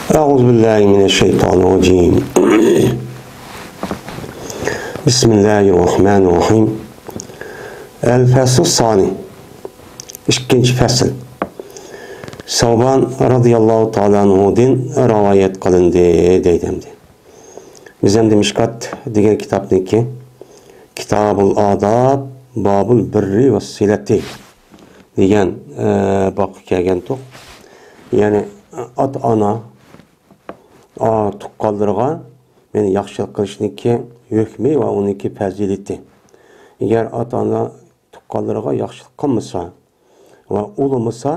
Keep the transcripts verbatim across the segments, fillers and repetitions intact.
أعوذ بالله من الشيطان الرجيم. بسم الله الرحمن الرحيم. الفصل الثاني. ئىككىنچى پەسىل. سەۋبان رەزىياللاھۇ تائالا ئەنھۇدىن رىۋايەت قىلىندى دەيدۇ ئەمدى. بىز ئەمدى مىشكات دېگەن كىتابنىڭكى كىتابۇل ئاداب، بابۇل بىررى ۋەسسىلەتى دېگەن، ئە، بابقا كەلگەنتۇق. يەنى ئاتا-ئانا، ئا، تۇغقانلىرىغا، يەنى ياخشىلىق قىلىشنىڭكى ھۆكمى ۋە ئۇنىڭكى پەزىلىتى. ئەگەر ئاتا-ئانا تۇغقانلىرىغا ياخشىلىق قىلمىسا ۋە ئۇلىمىسا،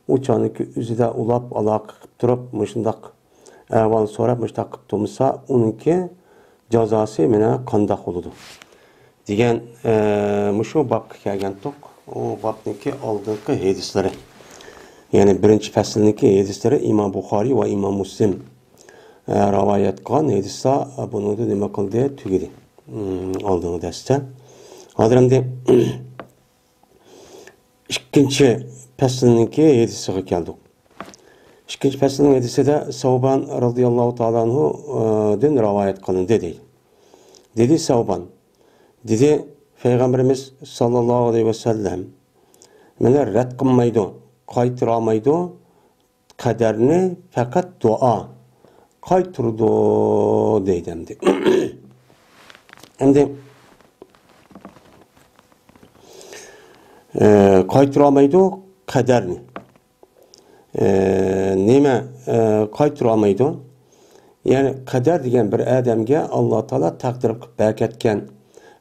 ئۇ چاغنىڭكى ئۆزىدە ئۇلاپ، ئالاقە قىلىپ تۇرۇپ، مۇشۇنداق ئەھۋال سوراپ، مۇشۇنداق قىلىپ تۇرمىسا، ئۇنىڭكى جازاسى مانا قانداق بولىدۇ دېگەن، ئە، مۇشۇ بابقا كەلگەنتۇق. ئۇ بابنىڭكى ئالدىنقى ھەدىسلىرى، يەنى بىرىنچى پەسىلنىڭكى ھەدىسلىرى ئىمام بۇخارىي ۋە ئىمام مۇسلىم، ئە، رىۋايەت قىلغان ھەدىسلەر بۇنىڭدا نېمە قىلدى؟ تۈگىدى. ئالدىنقى دەرستە. ھازىر ئەمدى ئىككىنچى پەسىلنىڭكى ھەدىسىگە كەلدۇق. ئىككىنچى پەسىلنىڭ ھەدىسىدە سەۋبان رەزىياللاھۇ تائالا ئەنھۇ، ئە، دىن رىۋايەت قىلىندى دەيدۇ. دېدى سەۋبان، دېدى، پەيغەمبىرىمىز ساللاللاھۇ ئەلەيھى ۋەسەللەم مېنى رەت قىلمايدۇ، قايتۇرالمايدۇ، قەدەرنى پەقەت دۇئا قايتۇرىدۇ دەيدۇ ئەمدى. ئەمدى، ئە، قايتۇرالمايدۇ قەدەرنى. ئە، نېمە، ئە، قايتۇرالمايدۇ؟ يەنى قەدەر دېگەن بىر ئادەمگە ئاللا تائالا تەقدىر قىلىپ بەركەتكەن،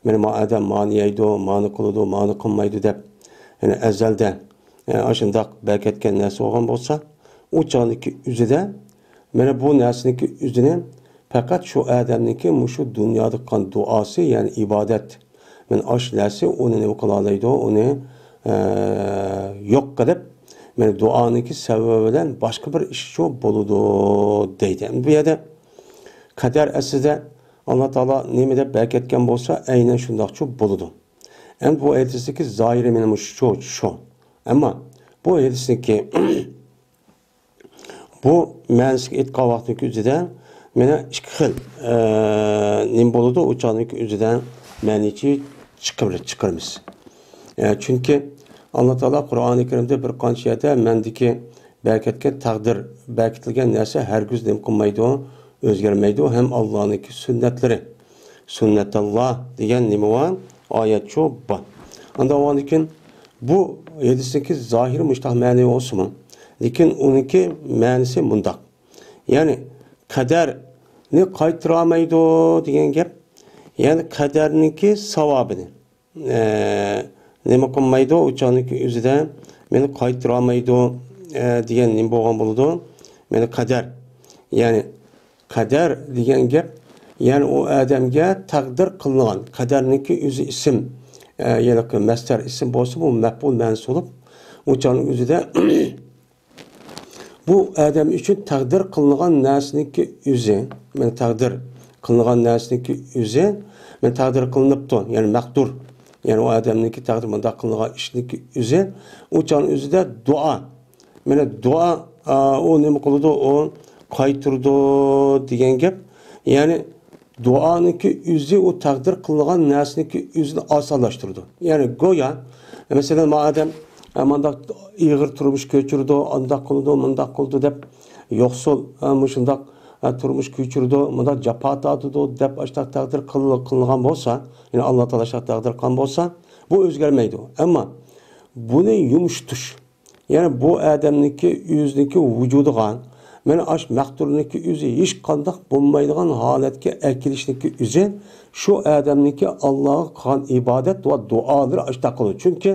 مانا ما ئادەم مانى يەيدۇ، مانى قىلىدۇ، مانى قىلمايدۇ دەپ، يەنى ئەزەلدە، ئە، ئاشۇنداق بەركەتكەن نەرسە بولغان بولسا، ئۇ چاغدىكى ئۆزىدە مانا بۇ نەرسىنىڭكى ئۆزىنى پەقەت شۇ ئادەمنىڭكى مۇشۇ دۇنيادا قىلغان دۇئاسى، يەنى ئىبادەت، مانا ئاشۇ نەرسە ئۇنى نېمە قىلالايدۇ، ئۇنى، ئە، يوق قىلىپ، مانا دۇئانىڭكى سەۋەبى بىلەن باشقا بىر ئىشچۇ بولىدۇ دەيدۇ. بۇ يەردە قەدەر ئەسلىدە ئاللا تائالا نېمە دەپ بەركەتكەن بولسا، ئەينەن شۇنداقچۇ بولىدۇ. ئەمدى بۇ ھەدىستىكى زاھىرى مانا مۇشۇ، شۇ. ئەمما بۇ ھەدىستىكى بۇ مەنىسىگە ئېيتقان ۋاقتىدىكى ئۆزىدە مانا ئىككى خىل، ئە، نېمە بولىدۇ، ئۇ چاغدىكى ئۆزىدە مەنىچى چىقىر-، چىقىرىمىز. ئە، چۈنكى ئاللا تائالا قۇرئانى كەرىمدە بىر قانچە يەردە مەندىكى بەركەتكە تەقدىر، بەركىتىلگەن نەرسە ھەرگىز نېمە قىلمايدۇ، ئۆزگەرمەيدۇ ھەم ئاللانىڭكى سۈننەتلىرى، سۈننەتاللا دېگەن نېمە بار؟ ئايەتچۇ بار. ئاندىن بۇ ھەدىسنىڭكى زاھىرى مۇشتاق مەنە بولسىمۇ، لېكىن ئۇنىڭكى مەنىسى مۇنداق. يەنى قەدەرنى قايتۇرالمايدۇ دېگەن گەپ. يەنى قەدەرنىڭكى ساۋابىنى، ئە، نېمە قىلمايدۇ، ئۇ چاغنىڭكى ئۆزىدە مانا قايتۇرالمايدۇ، ئە، دېگەن نېمە بولغان بولىدۇ؟ مانا قەدەر. يەنى قەدەر دېگەن گەپ، يەنى ئۇ ئادەمگە تەقدىر قىلىنغان، قەدەرنىڭكى ئۆزى ئىسىم، ئە، يەنى مەسدەر ئىسىم بولسا، بۇ مەپئۇل مەنىسى بولۇپ، ئۇ چاغنىڭ ئۆزىدە بۇ ئادەم ئۈچۈن تەقدىر قىلىنغان نەرسىنىڭكى ئۆزى، مانا تەقدىر قىلىنغان نەرسىنىڭكى ئۆزى، مانا تەقدىر قىلىنىپتۇ، يەنى مەقدۇر، يەنى ئۇ ئادەمنىڭكى تەقدىر مۇنداق قىلىنغان ئىشنىڭكى ئۆزى، ئۇ چاغنىڭ ئۆزىدە دۇئا. مانا دۇئا، ئا، ئۇ نېمە قىلىدۇ؟ ئۇ قايتۇرىدۇ دېگەن گەپ. يەنى دۇئانىڭكى ئۆزى ئۇ تەقدىر قىلىنغان نەرسىنىڭكى ئۆزىنى ئاسانلاشتۇرىدۇ. يەنى گويا، مەسىلەن، ما ئادەم، ئە، مۇنداق ئېغىر تۇرمۇش كۆچۈرىدۇ، ئانداق قىلىدۇ، مۇنداق قىلىدۇ دەپ، يوقسۇل، ئە، مۇشۇنداق، ئە، تۇرمۇش كۆچۈرىدۇ، مۇنداق جاپا تارتىدۇ دەپ ئاشۇنداق تەقدىر قىل-، قىلىنغان بولسا، يەنى ئاللا تائالا شۇنداق تەقدىر قىلغان بولسا، بۇ ئۆزگەرمەيدۇ. ئەمما بۇنى يۇمشىتىش، يەنى بۇ ئادەمنىڭكى ئۆزىنىڭكى ۋۇجۇدىغا، مانا ئاشۇ مەقدۇرنىڭكى ئۆزى ھېچقانداق بولمايدىغان ھالەتكە ئەكېلىشنىڭكى ئۆزى شۇ ئادەمنىڭكى ئاللاغا قىلغان ئىبادەت ۋە دۇئالىرى ئاشۇنداق قىلىدۇ. چۈنكى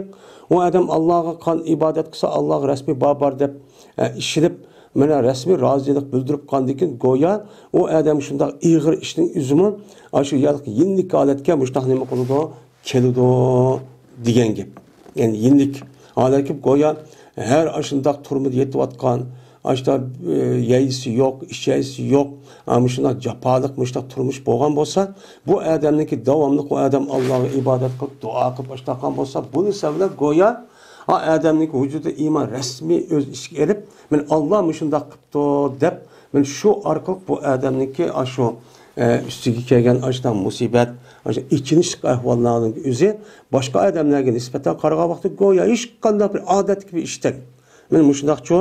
ئۇ ئادەم ئاللاغا قىلغان ئىبادەت قىلسا، ئاللاغا رەسمىي بار بار دەپ، ئە، ئىشىنىپ، مانا رەسمىي رازىلىق بىلدۈرۈپ قالغاندىن كېيىن، گويا ئۇ ئادەم شۇنداق ئېغىر ئىشنىڭ ئۆزىمۇ ئاشۇ يەنىك كېلىدۇ دېگەن گەپ. يەنى يېنىك ھالەتكە گويا ھەر ئاشۇنداق تۈرمىدە يېتىۋاتقان، ئاشۇنداق، ئە، يەيسى يوق، ئىچەيسى يوق، ئا، مۇشۇنداق جاپالىق، مۇشۇنداق تۇرمۇش بولغان بولسا، بۇ ئادەمنىڭكى داۋاملىق ئۇ ئادەم ئاللاغا ئىبادەت قىلىپ، دۇئا قىلىپ، ئاشۇنداق قىلغان بولسا، بۇنى سەۋەبلەپ گويا ئا ئادەمنىڭكى ۋۇجۇدى ئىمان رەسمىي ئۆز ئىچىگە ئېلىپ، مانا ئاللا مۇشۇنداق قىپتۇ دەپ، مانا شۇ ئارقىلىق بۇ ئادەمنىڭكى ئاشۇ، ئە، ئۈستىگە كەلگەن ئاشۇنداق مۇسىبەت، ئاشۇ ئېچىنىشلىق ئەھۋاللارنىڭ ئۆزى باشقا ئادەملەرگە نىسبەتەن قارىغان ۋاقىتتا گويا ھېچقانداق بىر ئادەتتىكى بىر ئىشتەك. مانا مۇشۇنداقچۇ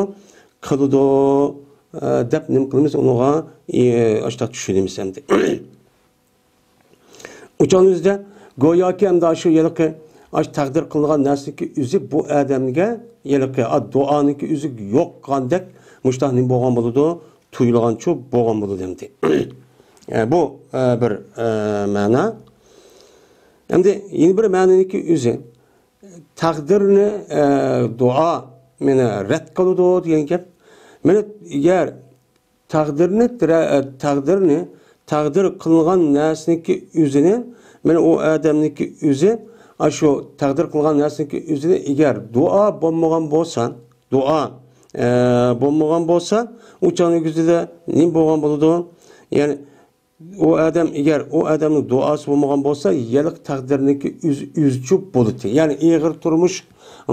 قىلىدۇ، ئە، دەپ نېمە قىلىمىز ئۇنىڭغا، ئى، ئاشۇنداق چۈشىنىمىز ئەمدى. ئۇچان ئۆزىدە گوياكى ئەمدى شۇ ھېلىقى ئاشۇ تەقدىر قىلىنغان نەرسىنىڭكى ئۆزى بۇ ئادەمگە ھېلىقى، ئا، دۇئانىڭكى ئۆزى يوق قىلغاندەك مۇشۇنداق نېمە بولغان بولىدۇ، تۇيۇلغانچۇ بولغان بولىدۇ ئەمدى. ئە، بۇ، ئە، بىر، ئە، مەنا. ئەمدى يەنە بىر مەنىنىڭكى ئۆزى تەقدىرنى، ئە، دۇئا مېنى رەت قىلىدۇ دېگەن گەپ. مانا ئەگەر تەقدىرنى تىرە-، تەقدىرنى، تەقدىر قىلىنغان نەرسىنىڭكى ئۆزىنى، مانا ئۇ ئادەمنىڭكى ئۆزى، ئاشۇ تەقدىر قىلىنغان نەرسىنىڭكى ئۆزىنى ئەگەر دۇئا بولمىغان بولسا، دۇئا، ئە، بولمىغان بولسا، ئۇ چاغنىڭ ئۆزىدە نېمە بولغان بولىدۇ؟ يەنى ئۇ ئادەم، ئەگەر ئۇ ئادەمنىڭ دۇئاسى بولمىغان بولسا، يەنىلا تەقدىرنىڭكى ئۆز-، ئۆزىچۇ بولىدۇ. يەنى ئېغىر تۇرمۇش،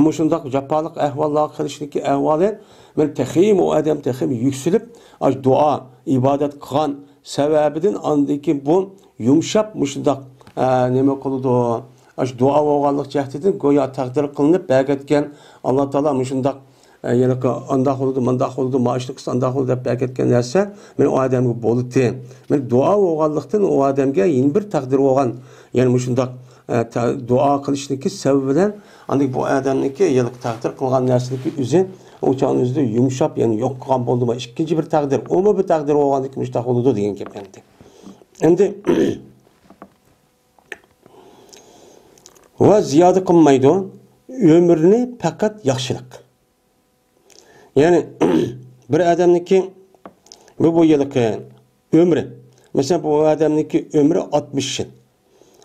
مۇشۇنداق جاپالىق ئەھۋاللارغا قېلىشنىڭكى ئەھۋالى، مانا تېخىمۇ ئۇ ئادەم تېخىمۇ يۈكسىلىپ، ئاشۇ دۇئا، ئىبادەت قىلغان سەۋەبىدىن ئاندىن كېيىن بۇ يۇمشاپ مۇشۇنداق، ئە، نېمە قىلىدۇ؟ ئاشۇ دۇئا بولغانلىق جەھىتىدىن گويا تەقدىر قىلىنىپ بەرگەنكەن، ئاللا تائالا مۇشۇنداق، ئە، يەنە ئانداق بولىدۇ، مانداق بولىدۇ، مائاشلىق ئانداق بولىدۇ دەپ بەرگەنكەن نەرسە، مانا ئۇ ئادەمگە بولدى. مانا دۇئا بولغانلىقتىن ئۇ ئادەمگە يەنە بىر تەقدىر بولغان، يەنى مۇشۇنداق، ئە، تە-، دۇئا قىلىشنىڭكى سەۋەبى بىلەن ئاندىن بۇ ئادەمنىڭكى ھېلىقى تەقدىر قىلغان نەرسىنىڭكى ئۆزى ئۇ چاغنىڭ ئۆزىدە يۇمشاپ، يەنى يوق قىلغان بولدىمۇ؟ ئىككىنچى بىر تەقدىر، ئۇمۇ بىر تەقدىر بولغاندىن كېيىن مۇشۇنداق بولىدۇ دېگەن گەپ ئەمدى. ئەمدى ۋە زىيادە قىلمايدۇ، ئۆمرىنى پەقەت ياخشىلىق. يەنى بىر ئادەمنىڭكى بۇ، بۇ يىلقى ئۆمرى، مەسىلەن، بۇ ئادەمنىڭكى ئۆمرى ئاتمىش يىل.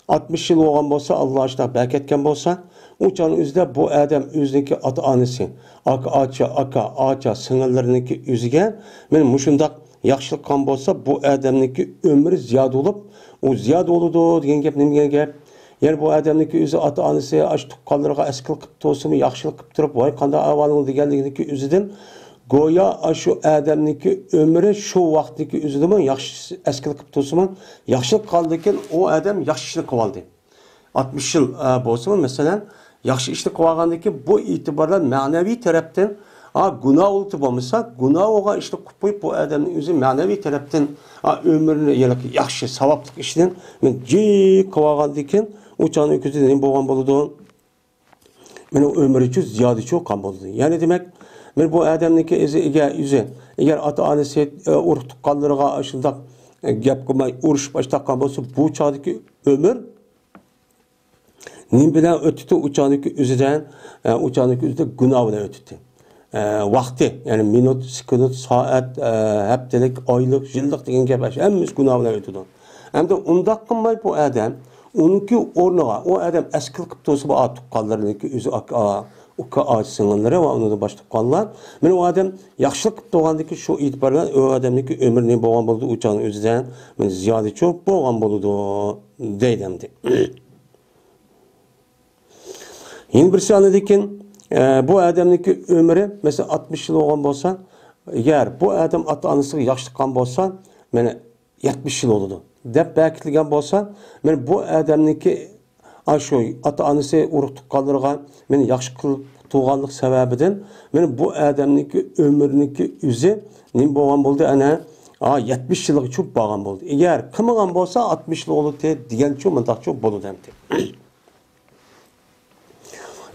ئاتمىش يىل بولغان بولسا، ئاللا ئاشۇنداق بەرىكەتكەن بولسا، ئۇ چاغنىڭ ئۆزىدە بۇ ئادەم ئۆزىنىڭكى ئاتا-ئانىسى، ئاكا، ئاچا، ئاكا، ئاچا، سىڭىللىرىنىڭكى ئۆزىگە مانا مۇشۇنداق ياخشىلىق قىلغان بولسا، بۇ ئادەمنىڭكى ئۆمرى زىيادە بولۇپ، ئۇ زىيادە بولىدۇ دېگەن گەپ نېمە دېگەن گەپ؟ يەنى بۇ ئادەمنىڭكى ئۆزى ئاتا-ئانىسى ئاشۇ تۇغقانلىرىغا ئەسكىلىك قىلىپ تۇرسىمۇ، ياخشىلىق قىلىپ تۇرۇپ، ۋاي، قانداق ئەھۋالىڭ دېگەنلىكىنىڭكى ئۆزىدىن گويا ئاشۇ ئادەمنىڭكى ئۆمرى شۇ ۋاقىتنىڭكى ئۆزىدىمۇ ياخشى ئەسكىلىك قىلىپ تۇرسىمۇ، ياخشىلىق قىلغاندىن كېيىن ئۇ ئادەم ياخشى ئىشنى قىلىۋالدى. ئاتمىش يىل، ئە، بولسىمۇ، مەسىلەن، ياخشى ئىشنى قىلىۋالغاندىن كېيىن بۇ ئېتىبارلار مەنىۋى تەرەپتىن، ئا، گۇناھ بولۇپ بولمىسا، گۇناھ بولغان ئىشنى قىلىپ قويۇپ، بۇ ئادەمنىڭ ئۆزى مەنىۋى تەرەپتىن، ئا، ئۆمرىنى يەنە ياخشى، ساۋابلىق ئىشتىن مەن جىق قىلىۋالغاندىن كېيىن، ئۇ چاغنىڭ كۆزىدە نېمە بولغان بولىدۇ؟ مېنىڭ ئۆمرىچۇ زىيادىچۇ قان بولدى. يەنى دېمەك، مەن بۇ ئادەمنىڭكى ئۆزى، ئەگەر ئۆزى، ئەگەر ئاتا-ئانىسى، ئە، ئۇرۇق تۇغقانلىرىغا ئاشۇنداق، ئە، گەپ قىلماي، ئۇرۇشۇپ ئاشتاققان بولسا، بۇ چاغدىكى ئۆمۈر نېمە بىلەن ئۆتىدۇ؟ ئۇ چاغدىكى ئۆزىدە، ئە، ئۇ چاغدىكى ئۆزىدە گۇناھ بىلەن ئۆتىدۇ. ئە، ۋاقتى، يەنى مىنۇت، سېكۇنت، سائەت، ئە، ھەپتىلىك، ئايلىق، يىللىق دېگەن گەپ، ھەممىسى گۇناھ بىلەن ئۆتىدۇ. ئەمدى ئۇنداق قىلماي بۇ ئادەم ئۇنىڭكى ئورنىغا، ئۇ ئادەم ئەسكىلىك قىلىپ تۇرسا، بۇ تۇغقانلىرىنىڭكى ئۆزى ئاكا، ئۇكا، ئاچا سىڭىللىرى ۋە ئۇنىڭدىن باشقا تۇغقانلار. مانا ئۇ ئادەم ياخشىلىق قىلىپ تۇرغاندىكى شۇ ئېتىبار بىلەن ئۇ ئادەمنىڭكى ئۆمرى نېمە بولغان بولىدۇ؟ ئۇ چاغنىڭ ئۆزىدە مانا زىيادىچۇ بولغان بولىدۇ، دەيدۇ ئەمدى. يەنە بىرسى ئاندىن كېيىن، ئە، بۇ ئادەمنىڭكى ئۆمرى، مەسىلەن، ئاتمىش يىل بولغان بولسا، ئەگەر بۇ ئادەم ئاتا-ئانىسىغا ياخشىلىق قىلغان بولسا، مانا، يەتمىش يىل بولىدۇ، دەپ بەركىتىلگەن بولسا، مانا، بۇ ئادەمنىڭكى، ئاشۇ ئاتا-ئانىسى، ئۇرۇق-تۇغقانلىرىغا، مانا، ياخشى قىلىپ تۇرغانلىق سەۋەبىدىن، مانا، بۇ ئادەمنىڭكى ئۆمرىنىڭكى ئۆزى نېمە بولغان بولدى؟ ئەنە، ئا، يەتمىش يىلغىچە بارغان بولدى. ئەگەر قىلمىغان بولسا، ئاتمىش يىل بولىدۇ دېگەنچۇ، مۇنداقچۇ بولىدۇ ئەمدى.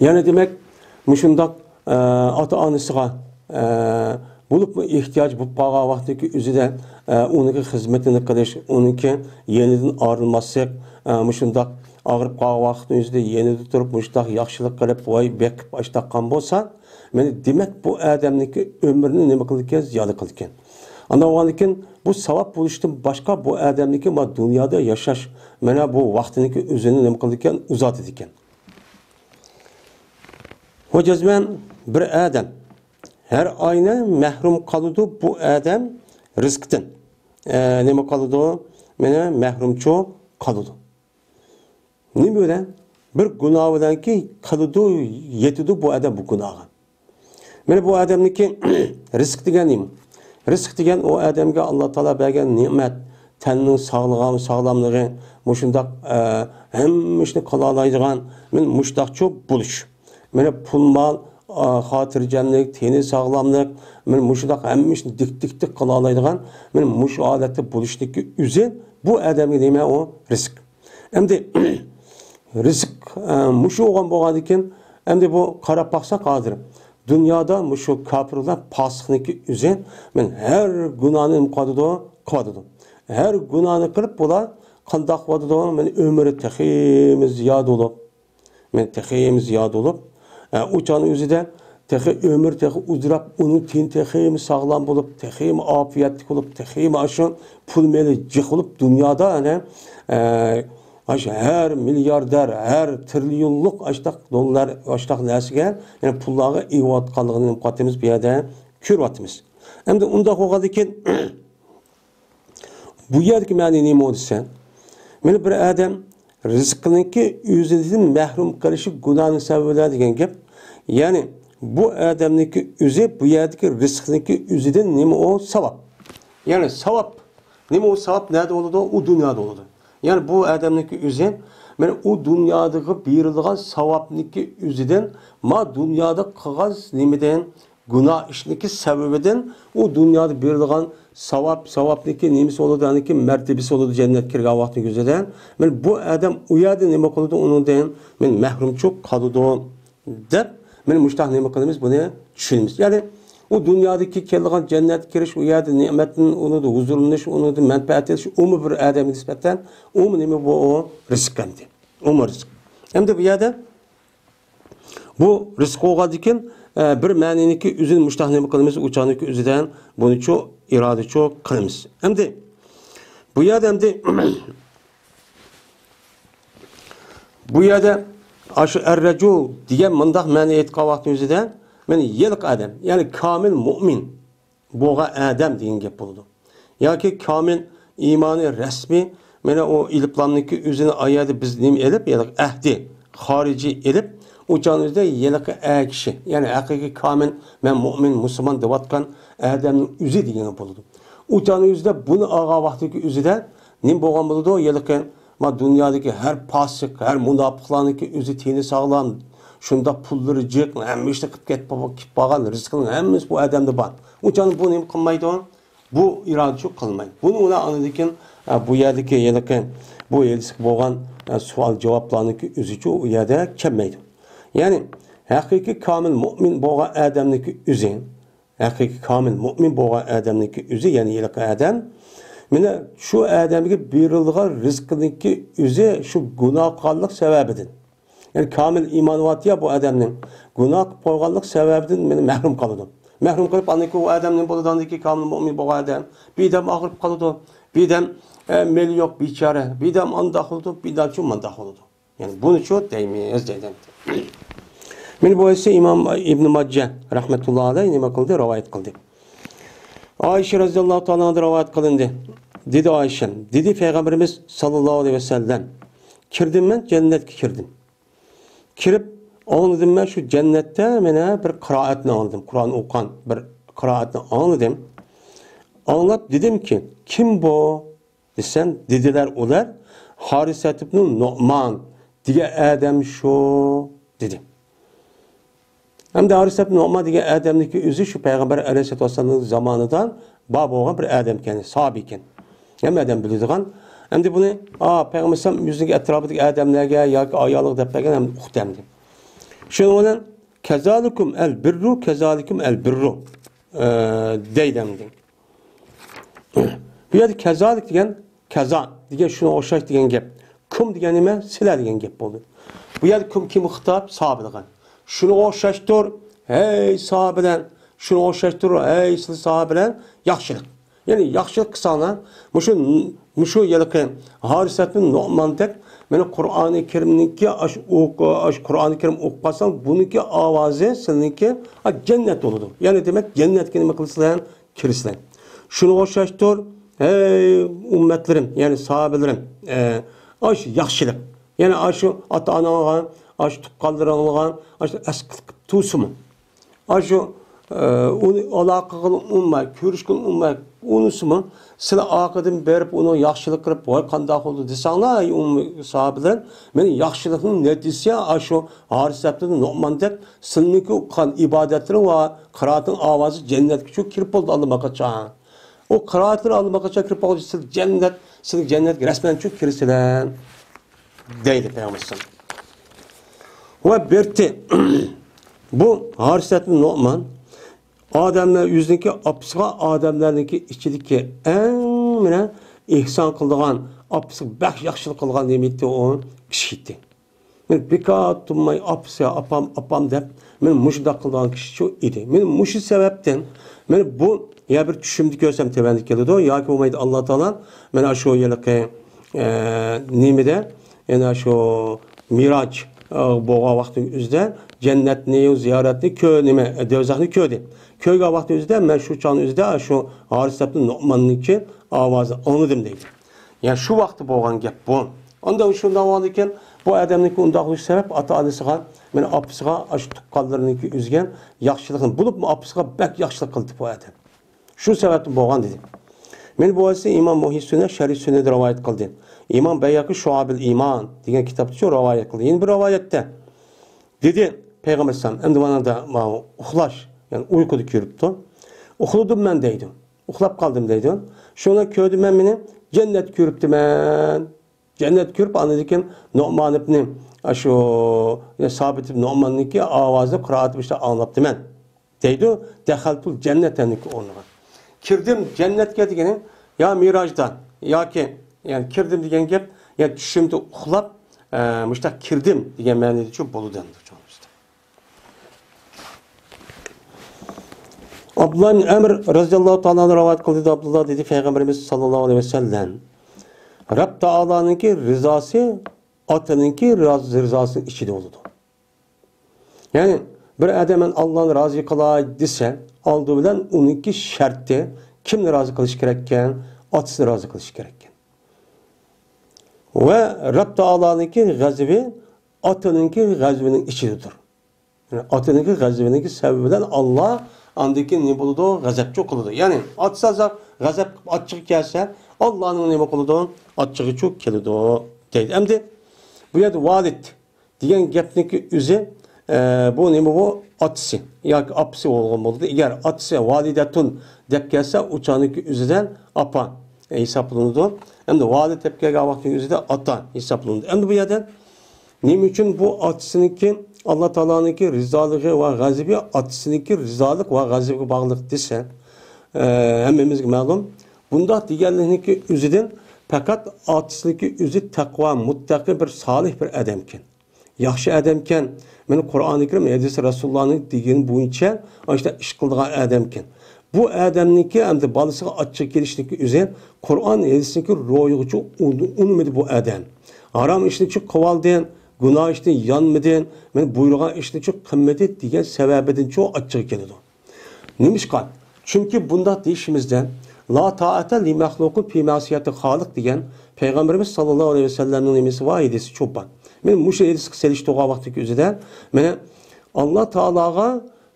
يەنى دېمەك، مۇشۇنداق، ئە، ئاتا-ئانىسىغا، ئە، بولۇپمۇ ئېھتىياج بولۇپ قالغان ۋاقتىدىكى ئۆزىدە، ئە، ئۇنىڭكى خىزمىتىنى قىلىش، ئۇنىڭكى يېنىدىن ئايرىلماسلىق، ئە، مۇشۇنداق ئاغرىپ قالغان ۋاقىتنىڭ ئۆزىدە يېنىدا تۇرۇپ، مۇشۇنداق ياخشىلىق قىلىپ، ۋاي، بېقىپ ئاشتاققان بولسا، مانا دېمەك، بۇ ئادەمنىڭكى ئۆمرىنى نېمە قىلىدىكەن؟ زىيادە قىلىدىكەن. ئاندىن بولغاندىن كېيىن بۇ ساۋاب بولۇشتىن باشقا بۇ ئادەمنىڭكى مانا دۇنيادا ياشاش، مانا بۇ ۋاقتىنىڭكى ئۆزىنى نېمە قىلىدىكەن؟ ئۇزارتىدىكەن. ۋە جەزمەن بىر ئادەم ھەر ئاينى مەھرۇم قالىدۇ، بۇ ئادەم رىزقتىن، ئە، نېمە قالىدۇ؟ مانا مەھرۇمچۇ قالىدۇ. نېمە بىلەن؟ بىر گۇناھ بىلەنكى قىلىدۇ، يېتىدۇ بۇ ئادەم بۇ گۇناھقا. مانا بۇ ئادەمنىڭكى رىزىق دېگەن نېمە؟ رىزىق دېگەن ئۇ ئادەمگە ئاللا تائالا بەرگەن نېمەت، تەننىڭ ساغلىقى، ساغلاملىقى، مۇشۇنداق، ئە، ھەممە ئىشنى قىلالايدىغان، مانا مۇشۇنداقچۇ بولۇش. مانا پۇل-مال، ئا، خاتىرجەملىك، تېنى ساغلاملىق، مانا مۇشۇنداق ھەممە ئىشنى دىك-دىك-دىك قىلالايدىغان، مانا مۇشۇ ھالەتتە بولۇشنىڭكى ئۆزى بۇ ئادەمگە نېمە ئۇ؟ رىزىق. ئەمدى رىزىق، ئە، مۇشۇ بولغان بولغاندىكىن، ئەمدى بۇ قاراپ باقساق ھازىر، دۇنيادا مۇشۇ كاپىر بىلەن پاسىقنىڭكى ئۆزى، مانا ھەر گۇناھنى نېمە قىلىۋاتىدۇ؟ قىلىۋاتىدۇ. ھەر گۇناھنى قىلىپ بۇلار قانداق قىلىۋاتىدۇ؟ مانا ئۆمرى تېخىمۇ زىيادە بولۇپ، مانا تېخىمۇ زىيادە بولۇپ، ئە، ئۇ چاغنىڭ ئۆزىدە تېخى ئۆمرى تېخى ئۇزىراپ، ئۇنىڭ تېنى تېخىمۇ ساغلام بولۇپ، تېخىمۇ ئاپىيەتلىك بولۇپ، تېخىمۇ ئاشۇ پۇل مېلى جىق بولۇپ، دۇنيادا ئەنە، ئە، ئاشۇ ھەر مىلياردېر، ھەر تىرىليونلۇق ئاشتاق دوللار، ئاشتاق نەرسىگە، يەنى پۇللارغا ئىگە بولۇۋاتقانلىقىنى نېمە قىلىۋاتىمىز، بۇ يەردە كۆرۈۋاتىمىز. ئەمدى ئۇنداق بولغاندىكىن، بۇ يەردىكى مەنە نېمە دېسە، مانا بىر ئادەم رىزقىنىڭكى ئۆزىدىن مەھرۇم قېلىشى گۇناھنىڭ سەۋەبى بىلەن دېگەن گەپ. يەنى بۇ ئادەمنىڭكى ئۆزى، بۇ يەردىكى رىزقىنىڭكى ئۆزىدىن نېمە ئۇ؟ ساۋاب. يەنى ساۋاب. نېمە ئۇ ساۋاب؟ نەدە بولىدۇ؟ ئۇ دۇنيادا بولىدۇ. يەنى بۇ ئادەمنىڭكى ئۆزى، مانا ئۇ دۇنيادىغا بېرىلىدىغان ساۋابنىڭكى ئۆزىدىن، ما دۇنيادا قىلغان نېمىدىن، گۇناھ ئىشنىڭكى سەۋەبىدىن ئۇ دۇنيادا بېرىلغان ساۋاب، ساۋابنىڭكى نېمىسى بولىدۇ، ئانىڭكى مەرتىبىسى بولىدۇ جەننەتكە كىرگەن ۋاقتىنىڭ ئۆزىدە. مانا بۇ ئادەم ئۇ يەردە نېمە قىلىدۇ، ئۇنىڭدىن مانا مەھرۇمچۇ قالىدۇ دەپ، مانا مۇشۇنداق نېمە قىلىمىز، بۇنى چۈشىنىمىز. يەنى ئۇ دۇنيادىكى كېلىدىغان جەننەتكە كىرىش، ئۇ يەردە نېمەتتىن، ئۇنىڭدا ھۇزۇرلىنىش، ئۇنىڭدىن مەنپەئەت ئېلىش، ئۇمۇ بىر ئادەمگە نىسبەتەن، ئۇمۇ نېمە بۇ، ئۇ رىزىق ئەمدى. ئۇمۇ رىزىق. ئەمدى بۇ يەردە بۇ رىزىق بولغاندىكىن، ئە، بىر مەنىنىڭكى ئۆزىنى مۇشۇنداق نېمە قىلىمىز، ئۇ چاغنىڭكى ئۆزىدە بۇنىچۇ ئىرادىچۇ قىلىمىز. ئەمدى بۇ يەردە ئەمدى بۇ يەردە ئاشۇ ئەررەجۇل دېگەن مۇنداق مەنە ئېيتقان ۋاقتى ئۆزىدە، مانا ھېلىقى ئادەم، يەنى كامىل مۇئمىن بولغان ئادەم دېگەن گەپ بولىدۇ. ياكى كامىل ئىمانى رەسمىي، مانا ئۇ ئېلىپلامنىڭكى ئۆزىنى ئايەردە بىز نېمە ئېلىپ، ھېلىقى ئەھدى، خارىجى ئېلىپ، ئۇ چاغنىڭ ئۆزىدە ھېلىقى ئەر كىشى، يەنى ھەقىقىي كامىل، مەن مۇئمىن، مۇسۇلمان دەۋاتقان ئادەمنىڭ ئۆزى دېگەن بولىدۇ. ئۇ چاغنىڭ ئۆزىدە بۇنى ئالغان ۋاقتىدىكى ئۆزىدە نېمە بولغان بولىدۇ؟ ھېلىقى ما دۇنيادىكى ھەر پاسىق، ھەر مۇناپىقلارنىڭكى ئۆزى تېنى ساغلام، شۇنداق پۇللىرى جىق، ھەممە ئىشنى قىلىپ كەتىپ، كېلىپ بارغان رىزقىنىڭ ھەممىسى بۇ ئادەمدە بار. ئۇ چاغدا بۇ نېمە قىلمايدۇ؟ بۇ ئىرادىچۇ قىلمايدۇ. بۇنى ئۇلار ئاندىن كېيىن، ئە، بۇ يەردىكى ھېلىقى، بۇ ھېلىقى بولغان، ئە، سوئال جاۋابلارنىڭكى ئۆزىچۇ ئۇ يەردە كەلمەيدۇ. يەنى ھەقىقىي كامىل مۇئمىن بولغان ئادەمنىڭكى ئۆزى، ھەقىقىي كامىل مۇئمىن بولغان ئادەمنىڭكى ئۆزى، يەنى ھېلىقى ئادەم، مانا شۇ ئادەمگە بېرىلىدىغان رىزقىنىڭكى ئۆزى شۇ گۇناھ قىلغانلىق سەۋەبىدىن. يەنى كامىل ئىمانى بارتى يا بۇ ئادەمنىڭ، گۇناھ قىلىپ قويغانلىق سەۋەبىدىن مانا مەھرۇم قالىدۇ. مەھرۇم قىلىپ، ئاندىن كېيىن ئۇ ئادەم نېمە بولىدۇ؟ ئاندىن كېيىن كامىل مۇئمىن بولغان ئادەم بىردەم ئاغرىپ قالىدۇ، بىردەم، ئە، مېلى يوق بىچارە، بىردەم ئانداق بولىدۇ، بىردەمچۇ مۇنداق بولىدۇ. يەنى بۇنىچۇ دەيمىز دەيدۇ. مانا بۇ ھەدىسنى ئىمام ئىبن ماجە رەھمەتۇللا ئەلەيھ نېمە قىلدى؟ رىۋايەت قىلدى. ئائىشە رەزىياللاھۇ تائالا ئانھادىن رىۋايەت قىلىندى. دېدى ئائىشە، دېدى پەيغەمبىرىمىز ساللاللاھۇ ئەلەيھى ۋەسەللەم، كىردىم مەن جەننەتكە كىردىم. كىرىپ ئاڭلىدىم مەن شۇ جەننەتتە مانا بىر قىرائەتنى ئاڭلىدىم. قۇرئان ئوقۇغان بىر قىرائەتنى ئاڭلىدىم. ئاڭلاپ دېدىمكى، كىم بۇ؟ دېسەم، دېدىلەر ئۇلار، ھارىسەت ئىبنۇ نۇئمان دېگەن ئادەم شۇ، دېدى. ھەمدە ھارىسەت ئىبنۇ نۇئمان دېگەن ئادەمنىڭكى ئۆزى شۇ پەيغەمبەر ئەلەيھىسسالاتۇ ۋەسسالامنىڭ زامانىدا بار بولغان بىر ئادەمكەن، ساھابىكەن. ھەممە ئادەم بىلىدىغان. ئەمدى بۇنى، ئا، پەيغەمبەر ئەلەيھىسسالام ئۆزىنىڭكى ئەتراپىدىكى ئادەملەرگە ياكى ئايالىغا دەپ بەرگەن ھەم ئۇقتى ئەمدى. شۇنىڭ بىلەن كەزالىكۇم ئەل بىررۇ، كەزالىكۇم ئەل بىررۇ، ئە، دەيدۇ ئەمدى. بۇ يەردە كەزالىك دېگەن، كەزا دېگەن شۇنىڭغا ئوخشاش دېگەن گەپ. كۇم دېگەن نېمە؟ سىلەر دېگەن گەپ بولدى. بۇ يەردە كۇم كىمگە خىتاب؟ ساھابىلەرگە. شۇنىڭغا ئوخشاشتۇر، ھەي ساھابىلەر، شۇنىڭغا ئوخشاشتۇر، ھەي سىلەر ساھابىلەر، ياخشىلىق. يەنى ياخشىلىق قىلساڭلار، مۇشۇ، مۇشۇ ھېلىقى ھارىسەتۇن نۇئماندەك، مانا قۇرئانى كەرىمنىڭكى ئاش-، ئوق-، ئاش-، قۇرئانى كەرىم ئوقۇپ قالساڭ، بۇنىڭكى ئاۋازى سىلىنىڭكى، ئا، جەننەت بولىدۇ. يەنى دېمەك، جەننەتكە نېمە قىلىسىلەر؟ كىرىسىلەر. شۇنىڭغا ئوخشاشتۇر، ھەي ئۈممەتلىرىم، يەنى ساھابىلىرىم، ئە، ئاشۇ ياخشىلىق، يەنى ئاشۇ ئاتا-ئاناڭغا، ئاشۇ تۇغقانلىرىڭغا، ئاشۇ ئەسقىلىق قىلىپ تۇرسىمۇ، ئاشۇ، ئۇنى ئالاقە قىلغىلى ئۇنىماي، كۆرۈشكىلى ئۇنىماي، ئۇنىسىمۇ، سىلەر ئارقىدىن بېرىپ ئۇنىڭ ياخشىلىق قىلىپ، ۋاي قانداق بولدى دېسەڭلار، ئەي ئۇمۇمىي ساھابىلەر، مەن ياخشىلىقنىڭ نەتىجىسى ئاشۇ ھارىس ئىبن نۇئمان دەپ سىلىنىڭكى قىلغان ئىبادەتلىرى ۋە قىرائەتنىڭ ئاۋازى جەننەتكىچۇ كىرىپ بولدى ئاللىماقاچان. ئۇ قىرائەتلىرى ئاللىماقاچان كىرىپ بولغۇچە سىز جەننەت، سىز جەننەتكە رەسمەنچۇ كىرىسىلەر دەيدۇ پەيغەمبەر. ۋە بىرتى بۇ ھارىس ئىبن نۇئمان ئادەملەر ئۆزىنىڭكى ئاپىسىغا ئادەملەرنىڭكى ئىچىدىكى ئەڭ مانا ئېھسان قىلىدىغان، ئاپىسىغا بەك ياخشىلىق قىلغان نېمە ئىدى ئۇ كىشى ئىدى. مەن بىكار تۇرماي ئاپىسى، ئاپام، ئاپام دەپ مەن مۇشۇنداق قىلىدىغان كىشىچۇ ئىدى. مەن مۇشۇ سەۋەبتىن مەن بۇ يا بىر چۈشۈمدە كۆرسەم تۆۋەندە كېلىدۇ، ياكى بولمايدۇ ئاللا تائالا مانا شۇ ھېلىقى، ئە، نېمىدە، يەنە شۇ مىراج، ئە، بولغان ۋاقتىنىڭ ئۆزىدە جەننەتنى، زىيارەتنى كۆ-، نېمە، دوزاخنى كۆردى. كۆرگەن ۋاقتىنىڭ ئۆزىدە مەن شۇ چاغنىڭ ئۆزىدە شۇ ھارىس ئىبن نۇئماننىڭكى ئاۋازىنى ئاڭلىدىم دەيدۇ. يەنى شۇ ۋاقىتتا بولغان گەپ بۇ. ئاندىن شۇنداق بولغاندىكىن بۇ ئادەمنىڭكى ئۇنداق بولۇش سەۋەب ئاتا-ئانىسىغا، مانا ئاپىسىغا، ئاشۇ تۇغقانلىرىنىڭكى ئۆزىگە ياخشىلىقنى، بولۇپمۇ ئاپىسىغا بەك ياخشىلىق قىلدى بۇ ئادەم. شۇ سەۋەبتىن بولغان دېدى. مەن بۇ ھەدىسنى ئىمام مۇھيىسسۇنە شەرھى سۈننەدە رىۋايەت قىلدى. ئىمام بەيھەقى شۇئابىل ئىمان دېگەن كىتابتىچۇ رىۋايەت قىلدى. يەنە بىر رىۋايەتتە دېدى پەيغەمبەر ئەلەيھىسسالام، ئەمدى مانا دا ماۋۇ ئۇخلاش، يەنى ئۇيقۇدا كۆرۈپتۇ. ئۇخلىدىم مەن دەيدۇ. ئۇخلاپ قالدىم دەيدۇ. شۇڭا كۆردۈم مەن مېنى جەننەت كۆرۈپتىمەن. جەننەت كۆرۈپ، ئاندىن كېيىن نۇئمان ئىبنى، شۇ سابىت ئىبن نۇئماننىڭكى ئاۋازى قىرائەت بىلەن ئاڭلاپتىمەن دەيدۇ. دەخەلتۇل جەننەتنىڭكى ئورنىغا. كىردىم جەننەتكە دېگىنى يا مىراجدا ياكى، يەنى كىردىم دېگەن گەپ، يا چۈشۈمدە ئۇخلاپ، ئە، مۇشۇنداق كىردىم دېگەن مەنىدىچۇ بولىدۇ ئەمدى. ئابدۇللا ئىبن ئەمر رەزىياللاھۇ تائالا ئەنھۇ رىۋايەت قىلدى، ئابدۇللا دېدى، پەيغەمبىرىمىز ساللاللاھۇ ئەلەيھى ۋەسەللەم، رەب تائالانىڭكى رىزاسى ئاتىنىڭكى راز-، رىزاسىنىڭ ئىچىدە بولىدۇ. يەنى بىر ئادەم مەن ئاللانى رازى قىلاي دېسە، ئالدى بىلەن ئۇنىڭكى شەرتى كىمنى رازى قىلىش كېرەككەن؟ ئاتىسىنى رازى قىلىش كېرەككەن. ۋە رەب تائالانىڭكى غەزىپى ئاتىنىڭكى غەزىپىنىڭ ئىچىدىدۇر. يەنى ئاتىنىڭكى غەزىپىنىڭكى سەۋەبى بىلەن ئاللا ئاندىن كېيىن نېمە بولىدۇ؟ غەزەپچۇ قىلىدۇ. يەنى ئاتىسى ئازراق غەزەپ ئاچچىقى كەلسە، ئاللانىڭ نېمە قىلىدۇ؟ ئاچچىقىچۇ كېلىدۇ دەيدۇ. ئەمدى بۇ يەردە ۋالىد دېگەن گەپنىڭكى ئۆزى، ئە، بۇ نېمە بۇ؟ ئاتىسى ياكى ئاپىسى بولغان بولىدۇ. ئەگەر ئاتىسى ۋالىدەتۇن دەپ كەلسە، ئۇ چاغنىڭكى ئۆزىدە ئاپا ھېسابلىنىدۇ. ئەمدى ۋالىد دەپ كەلگەن ۋاقىتنىڭ ئۆزىدە ئاتا ھېسابلىنىدۇ. ئەمدى بۇ يەردە نېمە ئۈچۈن بۇ ئاتىسىنىڭكى، ئاللا تائالانىڭكى رىزالىقى ۋە غەزىپى، ئاتىسىنىڭكى رىزالىق ۋە غەزىپىگە باغلىق دېسە، ئە، ھەممىمىزگە مەلۇم. بۇنداق دېگەنلىكنىڭكى ئۆزىدىن پەقەت ئاتىسىنىڭكى ئۆزى تەقۋا، مۇتتەقى بىر سالىھ بىر ئادەمكەن. ياخشى ئادەمكەن. مانا قۇرئانى كەرىم، ھەدىسى رەسۇلۇللانىڭ دېگىنى بويىچە ئاشۇنداق ئىش قىلىدىغان ئادەمكەن. بۇ ئادەمنىڭكى ئەمدى بالىسىغا ئاچچىقى كېلىشنىڭكى ئۆزى قۇرئان ھەدىسنىڭكى روھىغىچۇ ئۇن-، ئۇنىمىدى بۇ ئادەم. ھارام ئىشنىچۇ قىلىۋالدى، گۇناھ ئىشتىن يانمىدى، مانا بۇيرۇغان ئىشنىچۇ قىلمىدى دېگەن سەۋەبىدىنچۇ ئاچچىقى كېلىدۇ. نېمىشقا؟ چۈنكى بۇنداق دېيىشىمىزدە، لا تائەتە لىمەخلۇقىن فى مەسىيەتى خالىق دېگەن پەيغەمبىرىمىز ساللاللاھۇ ئەلەيھى ۋەسەللەمنىڭ نېمىسى بار، ھەدىسى چوپان. مەن مۇشۇ ھەدىسكە سېلىشتۇرغان ۋاقتىدىكى ئۆزىدە، مانا ئاللا تائالاغا،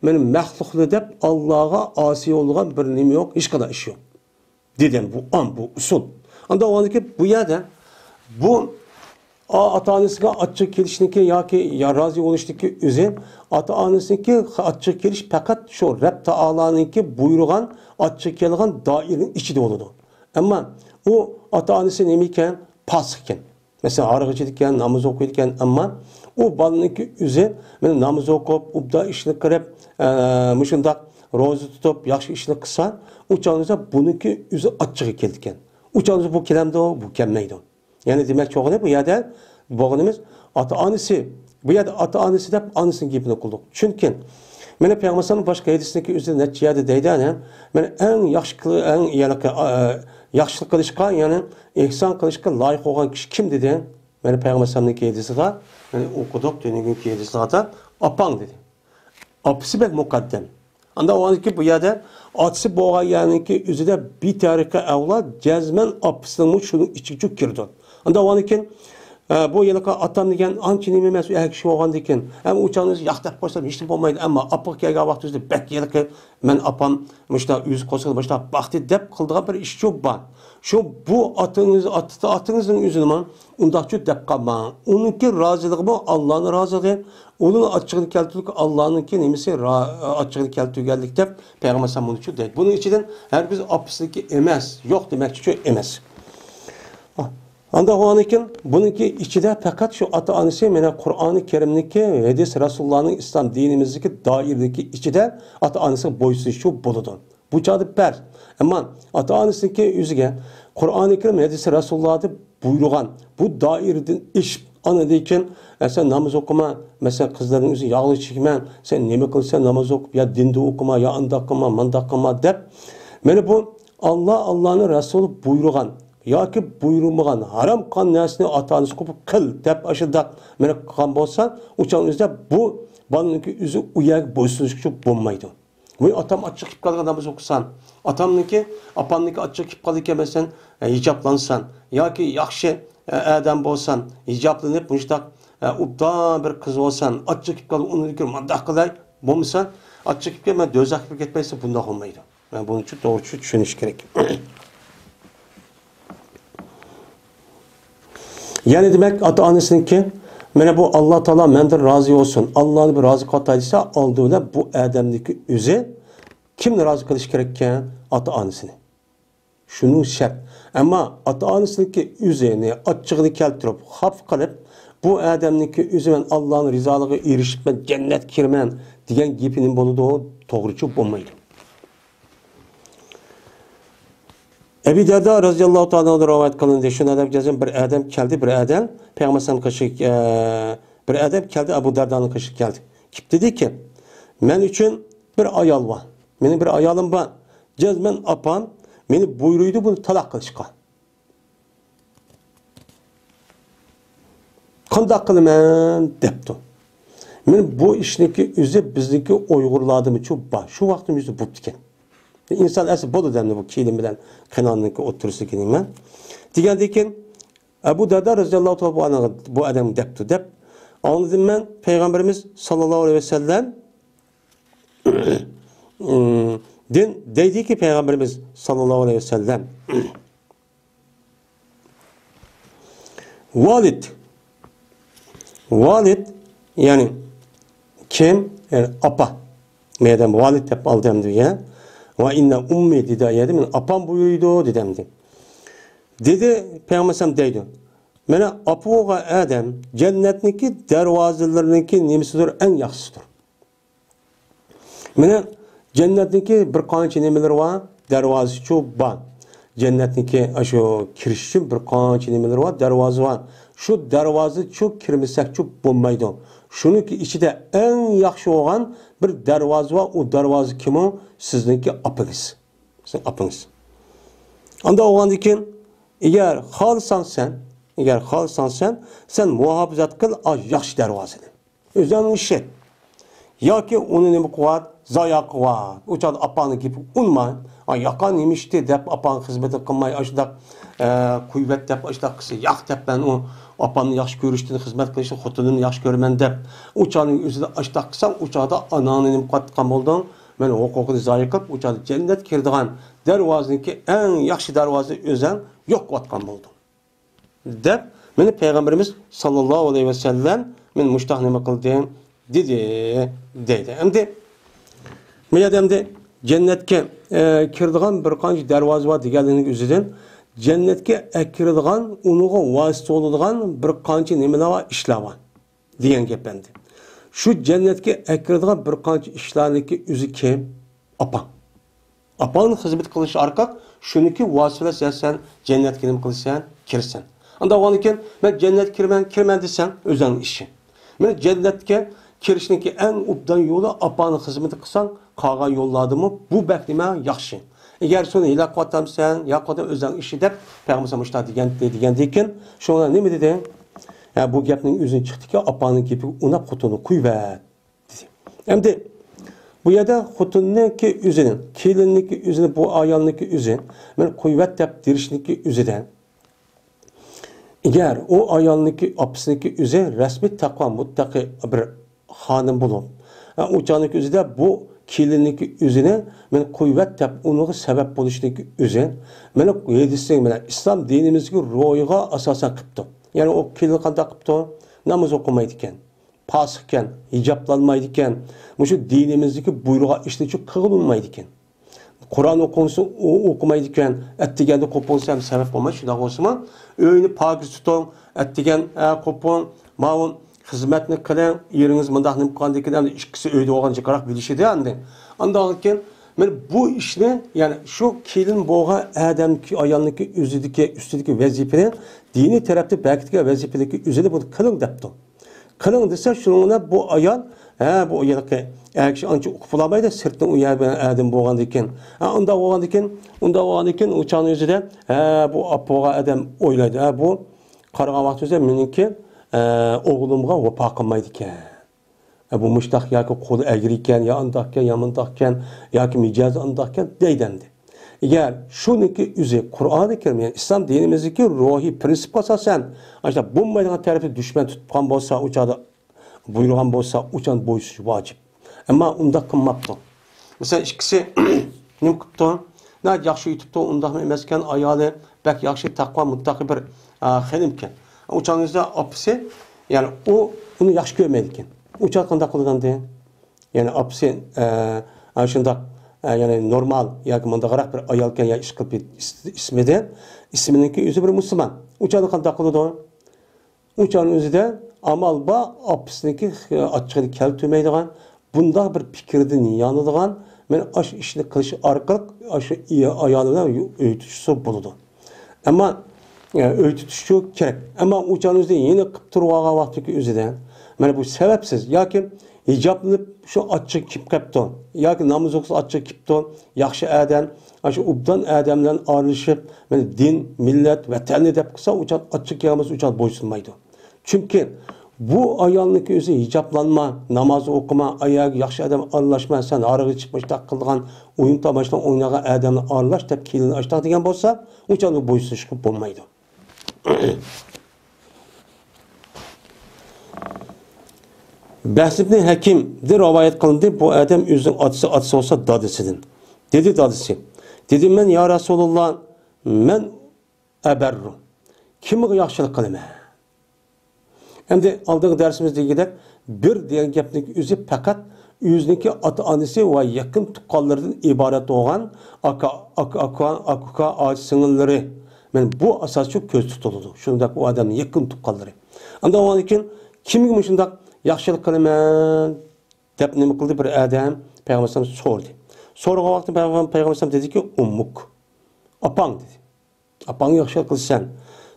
مانا مەخلۇقنى دەپ ئاللاغا ئاسىي بولىدىغان بىر نېمە يوق، ھېچقانداق ئىش يوق. دېدىم، بۇ ئام، بۇ ئۇسۇل. ئاندىن ئۇنىڭدىكى بۇ يەردە بۇ ئا-، ئاتا-ئانىسىغا ئاچچىقى كېلىشنىكى ياكى يا رازى بولۇشنىكى ئۆزى، ئاتا-ئانىسىنىڭكى ئاچچىقى كېلىش پەقەت شۇ رەب تائالانىڭكى بۇيرۇغان ئاچچىقى كېلىدىغان دائىرىنىڭ ئىچىدە بولىدۇ. ئەمما ئۇ ئاتا-ئانىسى نېمە ئىكەن؟ پاسىق ئىكەن. مەسىلەن، ھارىغا ئىچىدىكەن، ناماز ئوقۇيدىكەن، ئەمما ئۇ بالىنىڭكى ئۆزى مانا ناماز ئوقۇپ، ئوبدان ئىشنى قىلىپ، ئە، مۇشۇنداق روزا تۇتۇپ، ياخشى ئىشنى قىلسا، ئۇ چاغدا بۇنىڭكى ئۆزى ئاچچىقى كېلىدىكەن. ئۇ چاغدا بۇ كېلەمدۇ؟ بۇ كەلمەيدۇ. يەنى دېمەكچى بولغىنى، بۇ يەردە بولغىنىمىز ئاتا-ئانىسى، بۇ يەردە ئاتا-ئانىسى دەپ ئانىسىنىڭ گېپىنى قىلدۇق. چۈنكى مانا پەيغەمبەر باشقا ھەدىسنىڭكى ئۆزىدە نەچچە يەردە دەيدۇ، يەنى مانا ئەڭ ياخشى قىل-، ئەڭ، يەنى، ئە، ياخشىلىق قىلىشقا، يەنى ئېھسان قىلىشقا لايىق بولغان كىشى كىم دېدى؟ مانا پەيغەمبەر ئەلەيھىسسالامنىڭكى ھەدىسىدا، يەنى ئوقۇدۇق، تۈنۈگۈنكى ھەدىسلاردا ئاپاڭ دېدى. ئاپىسى بەك مۇقەددەم. ئاندا ئۇنىڭكى بۇ يەردە ئاتىسى بولغان يەرنىڭكى ئۆزىدە بىتەرىقە ئەۋلا جەزمەن ئاپىسىنىڭمۇ شۇنىڭ ئىچىگە كىرىدۇ. ئاندا ئۇنىڭكى ئە، بۇ ھېلىقى ئاتام دېگەن ئانچە نېمە ئەمەس، ئەر كىشى بولغاندىكىن. ئەمما ئۇ چاغنى ئۆزى ياق دەپ قويسام ھېچنېمە بولمايدۇ. ئەمما ئاپىغا كەلگەن ۋاقتى ئۆزىدە بەك ھېلىقى مەن ئاپام مۇشۇنداق ئۆزى قوسۇقدا مۇشۇنداق باقتى دەپ قىلىدىغان بىر ئىشچۇ بار. شۇ بۇ ئاتىڭىز، ئاتا-، ئاتىڭىزنىڭ ئۆزىنىمۇ ئۇنداقچۇ دەپ قالماڭ. ئۇنىڭكى رازىلىقىمۇ ئاللانىڭ رازىلىقى. ئۇنىڭ ئاچچىقىنى كەلتۈرۈپ ئاللانىڭكى نېمىسى را-، ئاچچىقىنى كەلتۈرگەنلىك دەپ پەيغەمبەر ئەلەيھىسسالام بۇنىچۇ دەيدۇ. بۇنىڭ ئىچىدىن ھەرگىز ئاپىسىنىڭكى ئەمەس، يوق دېمەكچىچۇ ئەمەس. ئانداق بولغاندىكىن بۇنىڭكى ئىچىدە پەقەت شۇ ئاتا-ئانىسى مانا قۇرئانى كەرىمنىكى، ھەدىس رەسۇلۇللانىڭ ئىسلام دىنىمىزدىكى دائىرىدىكى ئىچىدە ئاتا-ئانىسىغا بويسۇنۇشچۇ بولىدۇ. بۇ چاغدا پەرز. ئەمما ئاتا-ئانىسىنىڭكى ئۆزىگە قۇرئانى كەرىم، ھەدىس رەسۇلۇللادا بۇيرۇغان بۇ دائىرىدىن ئېشىپ، ئاندىن كېيىن، ئە، سەن ناماز ئوقۇما، مەسىلەن، قىزلارنىڭ ئۆزى ياغلىق چېكىمەن، سەن نېمە قىلىسەن، ناماز ئوقۇپ، يا دىندا ئوقۇما، يا ئانداق قىلما، مانداق قىلما دەپ، مانا بۇ ئاللا، ئاللانىڭ رەسۇلى بۇيرۇغان ياكى بۇيرۇمىغان ھارام قىلغان نەرسىنى ئاتا-ئانىسى قوپۇپ قىل دەپ ئاشۇنداق مانا قىلغان بولسا، ئۇ چاغنىڭ ئۆزىدە بۇ بالىنىڭكى ئۆزى ئۇ يەرگە بويسۇنۇشقا بولمايدۇ. ۋاي، ئاتام ئاچچىق كېلىپ قالغان ناماز ئوقۇسام، ئاتامنىڭكى، ئاپامنىڭكى ئاچچىق كېلىپ قالىدىكەن، مەسىلەن، ئە، ھىجابلانسام ياكى ياخشى، ئە، ئادەم بولسام، ھىجابلىنىپ مۇشۇنداق، ئە، ئوبدان بىر قىز بولسام، ئاچچىق كېلىپ قالدى، ئۇنىڭدىن كېيىن مانداق قىلاي، بولمىسا ئاچچىق كېلىپ كەت، مەن دوزاخقا كېتىپ كەتمەي دېسە، بۇنداق بولمايدۇ. مانا بۇنى توغرا چۈشىنىش كېرەك. يەنى دېمەك، ئاتا-ئانىسىنىڭكى، مانا بۇ ئاللا تائالا مەندىن رازى بولسۇن، ئاللانى بىر رازى قىلىۋاتاي دېسە، ئالدى بىلەن بۇ ئادەمنىڭكى ئۆزى كىمنى رازى قىلىش كېرەككەن؟ ئاتا-ئانىسىنى. شۇنىڭ شەرت. ئەمما ئاتا-ئانىسىنىڭكى ئۆزىنى ئاچچىقىنى كەلتۈرۈپ، خاپا قىلىپ، بۇ ئادەمنىڭكى ئۆزى مەن ئاللانىڭ رىزالىقىغا ئېرىشىپمەن، جەننەتكە كىرىمەن دېگەن گېپى نېمە بولىدۇ؟ توغرىچۇ بولمايدۇ. ئەبۇ دەردا رەزىياللاھۇ تائالا ئەنھۇدىن رىۋايەت قىلىندى. شۇنىڭ دەپ جەزم بىر ئادەم كەلدى، بىر ئادەم پەيغەمبەر ئەلەيھىسسالام قېشىغا، ئە، بىر ئادەم كەلدى، ئەبۇ دەردانىڭ قېشىغا كەلدى. كېلىپ دېدىكى، مەن ئۈچۈن بىر ئايال بار. مېنىڭ بىر ئايالىم بار. جەزمەن ئاپام مېنى بۇيرۇيدۇ بۇنى تالاق قىلىشقا. قانداق قىلىمەن؟ دەپتۇ. مانا بۇ ئىشنىڭكى ئۆزى بىزنىڭكى ئۇيغۇرلاردىمۇچۇ بار. شۇ ۋاقىتتىن ئۆزى بوپتىكەن. ئىنسان ئەسلى بولىدۇ ئەمدى بۇ كېلىن بىلەن قېينانىنىڭكى ئوتتۇرىسىدىكى نېمە. دېگەندىن كېيىن ئەبۇ دەردە رەزىياللاھۇ تائالا ئەنھۇ بۇ ئادەمگە دەپتۇ دەپ ئاڭلىدىم مەن. پەيغەمبىرىمىز ساللاللاھۇ ئەلەيھى ۋەسەللەم دىن دەيدىكى، پەيغەمبىرىمىز ساللاللاھۇ ئەلەيھى ۋەسەللەم ۋالىد. ۋالىد، يەنى كىم؟ يەنى ئاپا. مەيدەم ۋالىد دەپ ئالدى ئەمدى يە. ۋە ئىننە ئۇممى دېدى ئايەدە، مېنىڭ ئاپام بۇيرۇيدۇ دېدى ئەمدى. دېدى، پەيغەمبەر ئەلەيھىسسالام دەيدۇ. مانا ئاپا بولغان ئادەم جەننەتنىڭكى دەرۋازىلىرىنىڭكى نېمىسىدۇر؟ ئەڭ ياخشىسىدۇر. مانا جەننەتنىڭكى بىر قانچە نېمىلىرى بار، دەرۋازىچۇ بار. جەننەتنىڭكى ئاشۇ كىرىش ئۈچۈن بىر قانچە نېمىلىرى بار، دەرۋازا بار. شۇ دەرۋازىچۇ كىرمىسەكچۇ بولمايدۇ. شۇنىڭكى ئىچىدە ئەڭ ياخشى بولغان بىر دەرۋازا بار. ئۇ دەرۋازا كىمۇ؟ سىزنىڭكى ئاپىڭىز. سىزنىڭ ئاپىڭىز. ئانداق بولغاندىن كېيىن، ئەگەر خالىساڭ سەن، ئەگەر خالىساڭ سەن، سەن مۇھاپىزەت قىل ئاشۇ ياخشى دەرۋازىنى. ئۆزۈڭنىڭ ئىشى. ياكى ئۇنى نېمە قىلىۋات، زايا قىلىۋات. ئۇ چاغدا ئاپاڭنىڭ گېپىگە ئۇنىما. ئا، ياقا نېمە ئىشتى دەپ ئاپاڭ خىزمىتىنى قىلماي، ئاشۇنداق، ئە، قويۇۋەت دەپ، ئاشۇنداق قىلسا، ياق دەپ، مەن ئۇ ئاپامنى ياخشى كۆرۈشتىن، خىزمەت قىلىشتىن، خوتۇنۇمنى ياخشى كۆرىمەن دەپ، ئۇ چاغنىڭ ئۆزىدە ئاشۇنداق قىلساڭ، ئۇ چاغدا ئاناڭنى نېمە قىلىۋاتقان بولدۇڭ؟ مەن ھوقۇقىنى زايا قىلىپ، ئۇ چاغدا جەننەتكە كىرىدىغان دەرۋازىنىڭكى ئەڭ ياخشى دەرۋازىنى ئۆزەڭ يوق قىلىۋاتقان بولدۇڭ. دەپ، مانا پەيغەمبىرىمىز ساللاللاھۇ ئەلەيھى ۋەسەللەم، مانا مۇشۇنداق نېمە قىلدى، دېدى، دەيدۇ. ئەمدى، بۇ يەردە ئەمدى جەننەتكە، ئە، كىرىدىغان بىر قانچە دەرۋازا بار دېگەنلىكنىڭ ئۆزىدىن، جەننەتكە ئەكىرىدىغان، ئۇنىڭغا ۋاسىتە بولىدىغان بىر قانچە نېمىلەر بار، ئىشلار بار دېگەن گەپ ئەمدى. شۇ جەننەتكە ئەكىرىدىغان بىر قانچە ئىشلارنىڭكى ئۆزى كىم؟ ئاپاڭ. ئاپاڭنىڭ خىزمىتى قىلىش ئارقىلىق شۇنىڭكى ۋاسىتە بىلەن سەن جەننەتكە نېمە قىلىسەن؟ كىرىسەن. ئانداق بولغاندىن كېيىن، مەن جەننەتكە كىرىمەن، كىرىمەن دېسەڭ، ئۆزۈڭنىڭ ئىشى. مانا جەننەتكە كىرىشنىڭكى ئەڭ ئوبدان يولى ئاپاڭنىڭ خىزمىتى قىلساڭ، قالغان يوللاردىمۇ بۇ بەك نېمە ياخشى. ئەگەر سېنى ھېلاك قىلىۋاتامسەن، ياق قىلىۋاتام ئۆزۈڭنىڭ ئىشى دەپ پەيغەمبەر مۇشۇنداق دېگەن، دېگەندىن كېيىن، شۇڭا نېمە دېدى؟ ھە، بۇ گەپنىڭ ئۆزىدىن چىقتىكى، ئاپاڭنىڭ گېپىگە ئۇناپ خوتۇننى قويۇۋەت. ئەمدى بۇ يەردە خوتۇننىڭكى ئۆزىنىڭ، كېلىننىڭكى ئۆزىنىڭ، بۇ ئايالنىڭكى ئۆزى، مانا قويۇۋەت دەپ دېيىشنىڭكى ئۆزىدە، ئەگەر ئۇ ئايالنىڭكى، ئاپىسىنىڭكى ئۆزى رەسمىي تەقۋا مۇتتەقى بىر خانىم بولۇپ، ئۇ چاغنىڭكى ئۆزىدە بۇ كېلىننىڭكى ئۆزىنى مەن قۇيۋەت دەپ ئۇنىڭغا سەۋەب بولۇشنىڭكى ئۆزى، مانا ھەدىسنىڭ، مانا ئىسلام دىنىمىزدىكى روھىغا ئاساسەن قىپتۇ. يەنى ئۇ كېلىن قانداق قىپتۇ؟ ناماز ئوقۇمايدىكەن، پاسىقكەن، ھىجابلانمايدىكەن، مۇشۇ دىنىمىزدىكى بۇيرۇغان ئىشنىچۇ قىلغىلى بولمايدىكەن. قۇرئان ئوقۇلسا ئۇ ئوقۇمايدىكەن، ئەتىگەندە قوپۇلسا ھەم سەۋەب بولمايدۇ. شۇنداق بولسىمۇ، ئۆينى پاكىز تۇتۇڭ، ئەتىگەن، ئە، قوپۇڭ، ماۋۇ خىزمەتنى قىلىڭ، ئېرىڭىز مۇنداق نېمە قىلغاندىكىن، ئەمدى ئىككىسى ئۆيدە بولغان جىقراق بىلىشىدۇ ئەمدى. ئانداقكەن، مانا بۇ ئىشنى، يەنى شۇ كېلىن بولغان ئادەم، ئايالنىڭكى ئۆزىدىكى، ئۈستىدىكى ۋەزىپىنى، دىنىي تەرەپتە بەركىتكەن ۋەزىپىدىكى ئۆزىنى بۇنى قىلىڭ دەپتۇ. قىلىڭ دېسە، شۇنىڭ بىلەن بۇ ئايال، ھە، بۇ ھېلىقى ئەر كىشى ئانچە ئۇقۇپ بولالمايدۇ، سىرتتىن ئۇ يەر بىلەن ئادەم بولغاندىكىن. ھە، ئۇنداق بولغاندىكىن، ئۇنداق بولغاندىكىن ئۇ چاغنىڭ ئۆزىدە، ھە، بۇ ئاپا بولغان ئادەم ئويلايدۇ، ھە، بۇ قارىغان ۋاقتىمىزدا مېنىڭكى، ھە، ئوغلۇمغا ۋاپا قىلمايدىكەن. ھە، بۇ مۇشتاق ياكى قولى ئەگرى ئىكەن، يا ئانداقكەن، يا مۇنداقكەن، ياكى مىجەزى ئانداقكەن دەيدۇ ئەمدى. ئەگەر شۇنىڭكى ئۆزى قۇرئانى كەرىم، يەنى ئىسلام دىنىمىزدىكى روھىي پىرىنسىپقا ئاساسەن، ئاشۇنداق بولمايدىغان تەرىپىنى دۈشمەن تۇتقان بولسا، ئۇ چاغدا بۇيرۇغان بولسا، ئۇ چاغدا بويسۇنۇش ۋاجىپ. ئەمما ئۇنداق قىلماپتۇ. مەسىلەن، ئىككىسى نېمە قىپتۇ؟ ناھايىتى ياخشى ئۆتۈپتۇ، ئۇنداقمۇ ئەمەسكەن، ئايالى بەك ياخشى، تەقۋا، مۇتتەقى بىر، ئا، خېنىمكەن. ئۇ چاغنىڭ ئۆزىدە ئاپىسى، يەنى ئۇ ئۇنى ياخشى كۆرمەيدىكەن. ئۇ چاغ قانداق قىلىدىغاندى؟ يەنى ئاپىسى، ئە، ئاشۇنداق، ئە، يەنى نورمال ياكى مۇنداقراق بىر ئايالكەن يا ئىش قىلىپ ئىس-، ئىسمىدە، ئىسمىنىڭكى ئۆزى بىر مۇسۇلمان. ئۇ چاغدا قانداق قىلىدۇ؟ ئۇ چاغنىڭ ئۆزىدە ئامال بار، ئاپىسىنىڭكى ئاچچىقىنى كەلتۈرمەيدىغان، بۇنداق بىر پىكىردىن يانىدىغان، مەن ئاشۇ ئىشنى قىلىش ئارقىلىق ئاشۇ ئايالى بىلەن ئۆي تۇتۇشسا بولىدۇ. ئەمما، ئە، ئۆي تۇتۇشچۇ كېرەك. ئەمما ئۇ چاغنىڭ ئۆزىدە يەنە قىپ تۇرۇۋالغان ۋاقتىدىكى ئۆزىدە، مانا بۇ سەۋەبسىز ياكى ھىجابلىنىپ شۇ ئاچچىق كىيىپ قاپتۇ، ياكى ناماز ئوقۇسا ئاچچىق كىيىپتۇ، ياخشى ئادەم، ئاشۇ ئوبدان ئادەم بىلەن ئارىلىشىپ، مانا دىن، مىللەت، ۋەتەننى دەپ قىلسا، ئۇ چاغ ئاچچىق كىيەلمىسە، ئۇ چاغ بويسۇنمايدۇ. چۈنكى بۇ ئايالنىڭكى ئۆزى ھىجابلانما، ناماز ئوقۇما، ئايالغا ياخشى ئادەم ئارىلاشما، سەن ھارىغا چىقىپ مۇشتاق قىلىدىغان، ئويۇن تاماشىلار ئوينايدىغان ئادەمنى ئارىلاش دەپ كېلىن ئاشتاق دېگەن بولسا، ئۇ چاغدا بويسۇنۇشقا بولمايدۇ. بەھز ئىبنى ھەكىمدىن رىۋايەت قىلىندى، بۇ ئادەم ئۆزىنىڭ ئاتىسى، ئاتىسى بولسا دادىسىدىن. دېدى دادىسى، دېدىم مەن، يا رەسۇلاللا، مەن ئەبەررۇ، كىمگە ياخشىلىق قىلىمەن؟ ئەمدى ئالدىنقى دەرسىمىزدە دېگۈدەك، بىر دېگەن گەپنىڭ ئۆزى پەقەت ئۆزىنىڭكى ئاتا-ئانىسى ۋە يېقىن تۇغقانلىرىدىن ئىبارەت بولغان ئاكا، ئاكا، ئاكا، ئاكا، ئاكا، ئاچا-سىڭىللىرى. مانا بۇ ئاساس شۇ كۆز تۇتۇلىدۇ. شۇنداق ئۇ ئادەمنىڭ يېقىن تۇغقانلىرى. ئاندىن ئۇنىڭدىن كېيىن، كىمگە مۇشۇنداق ياخشىلىق قىلىمەن دەپ نېمە قىلدى؟ بىر ئادەم پەيغەمبەر ئەلەيھىسسالام سورىدى. سورىغان ۋاقتىدا پەيغەمبەر، پەيغەمبەر ئەلەيھىسسالام دېدىكى، ئۇممۇك، ئاپاڭ دېدى. ئاپاڭغا ياخشىلىق قىلىسەن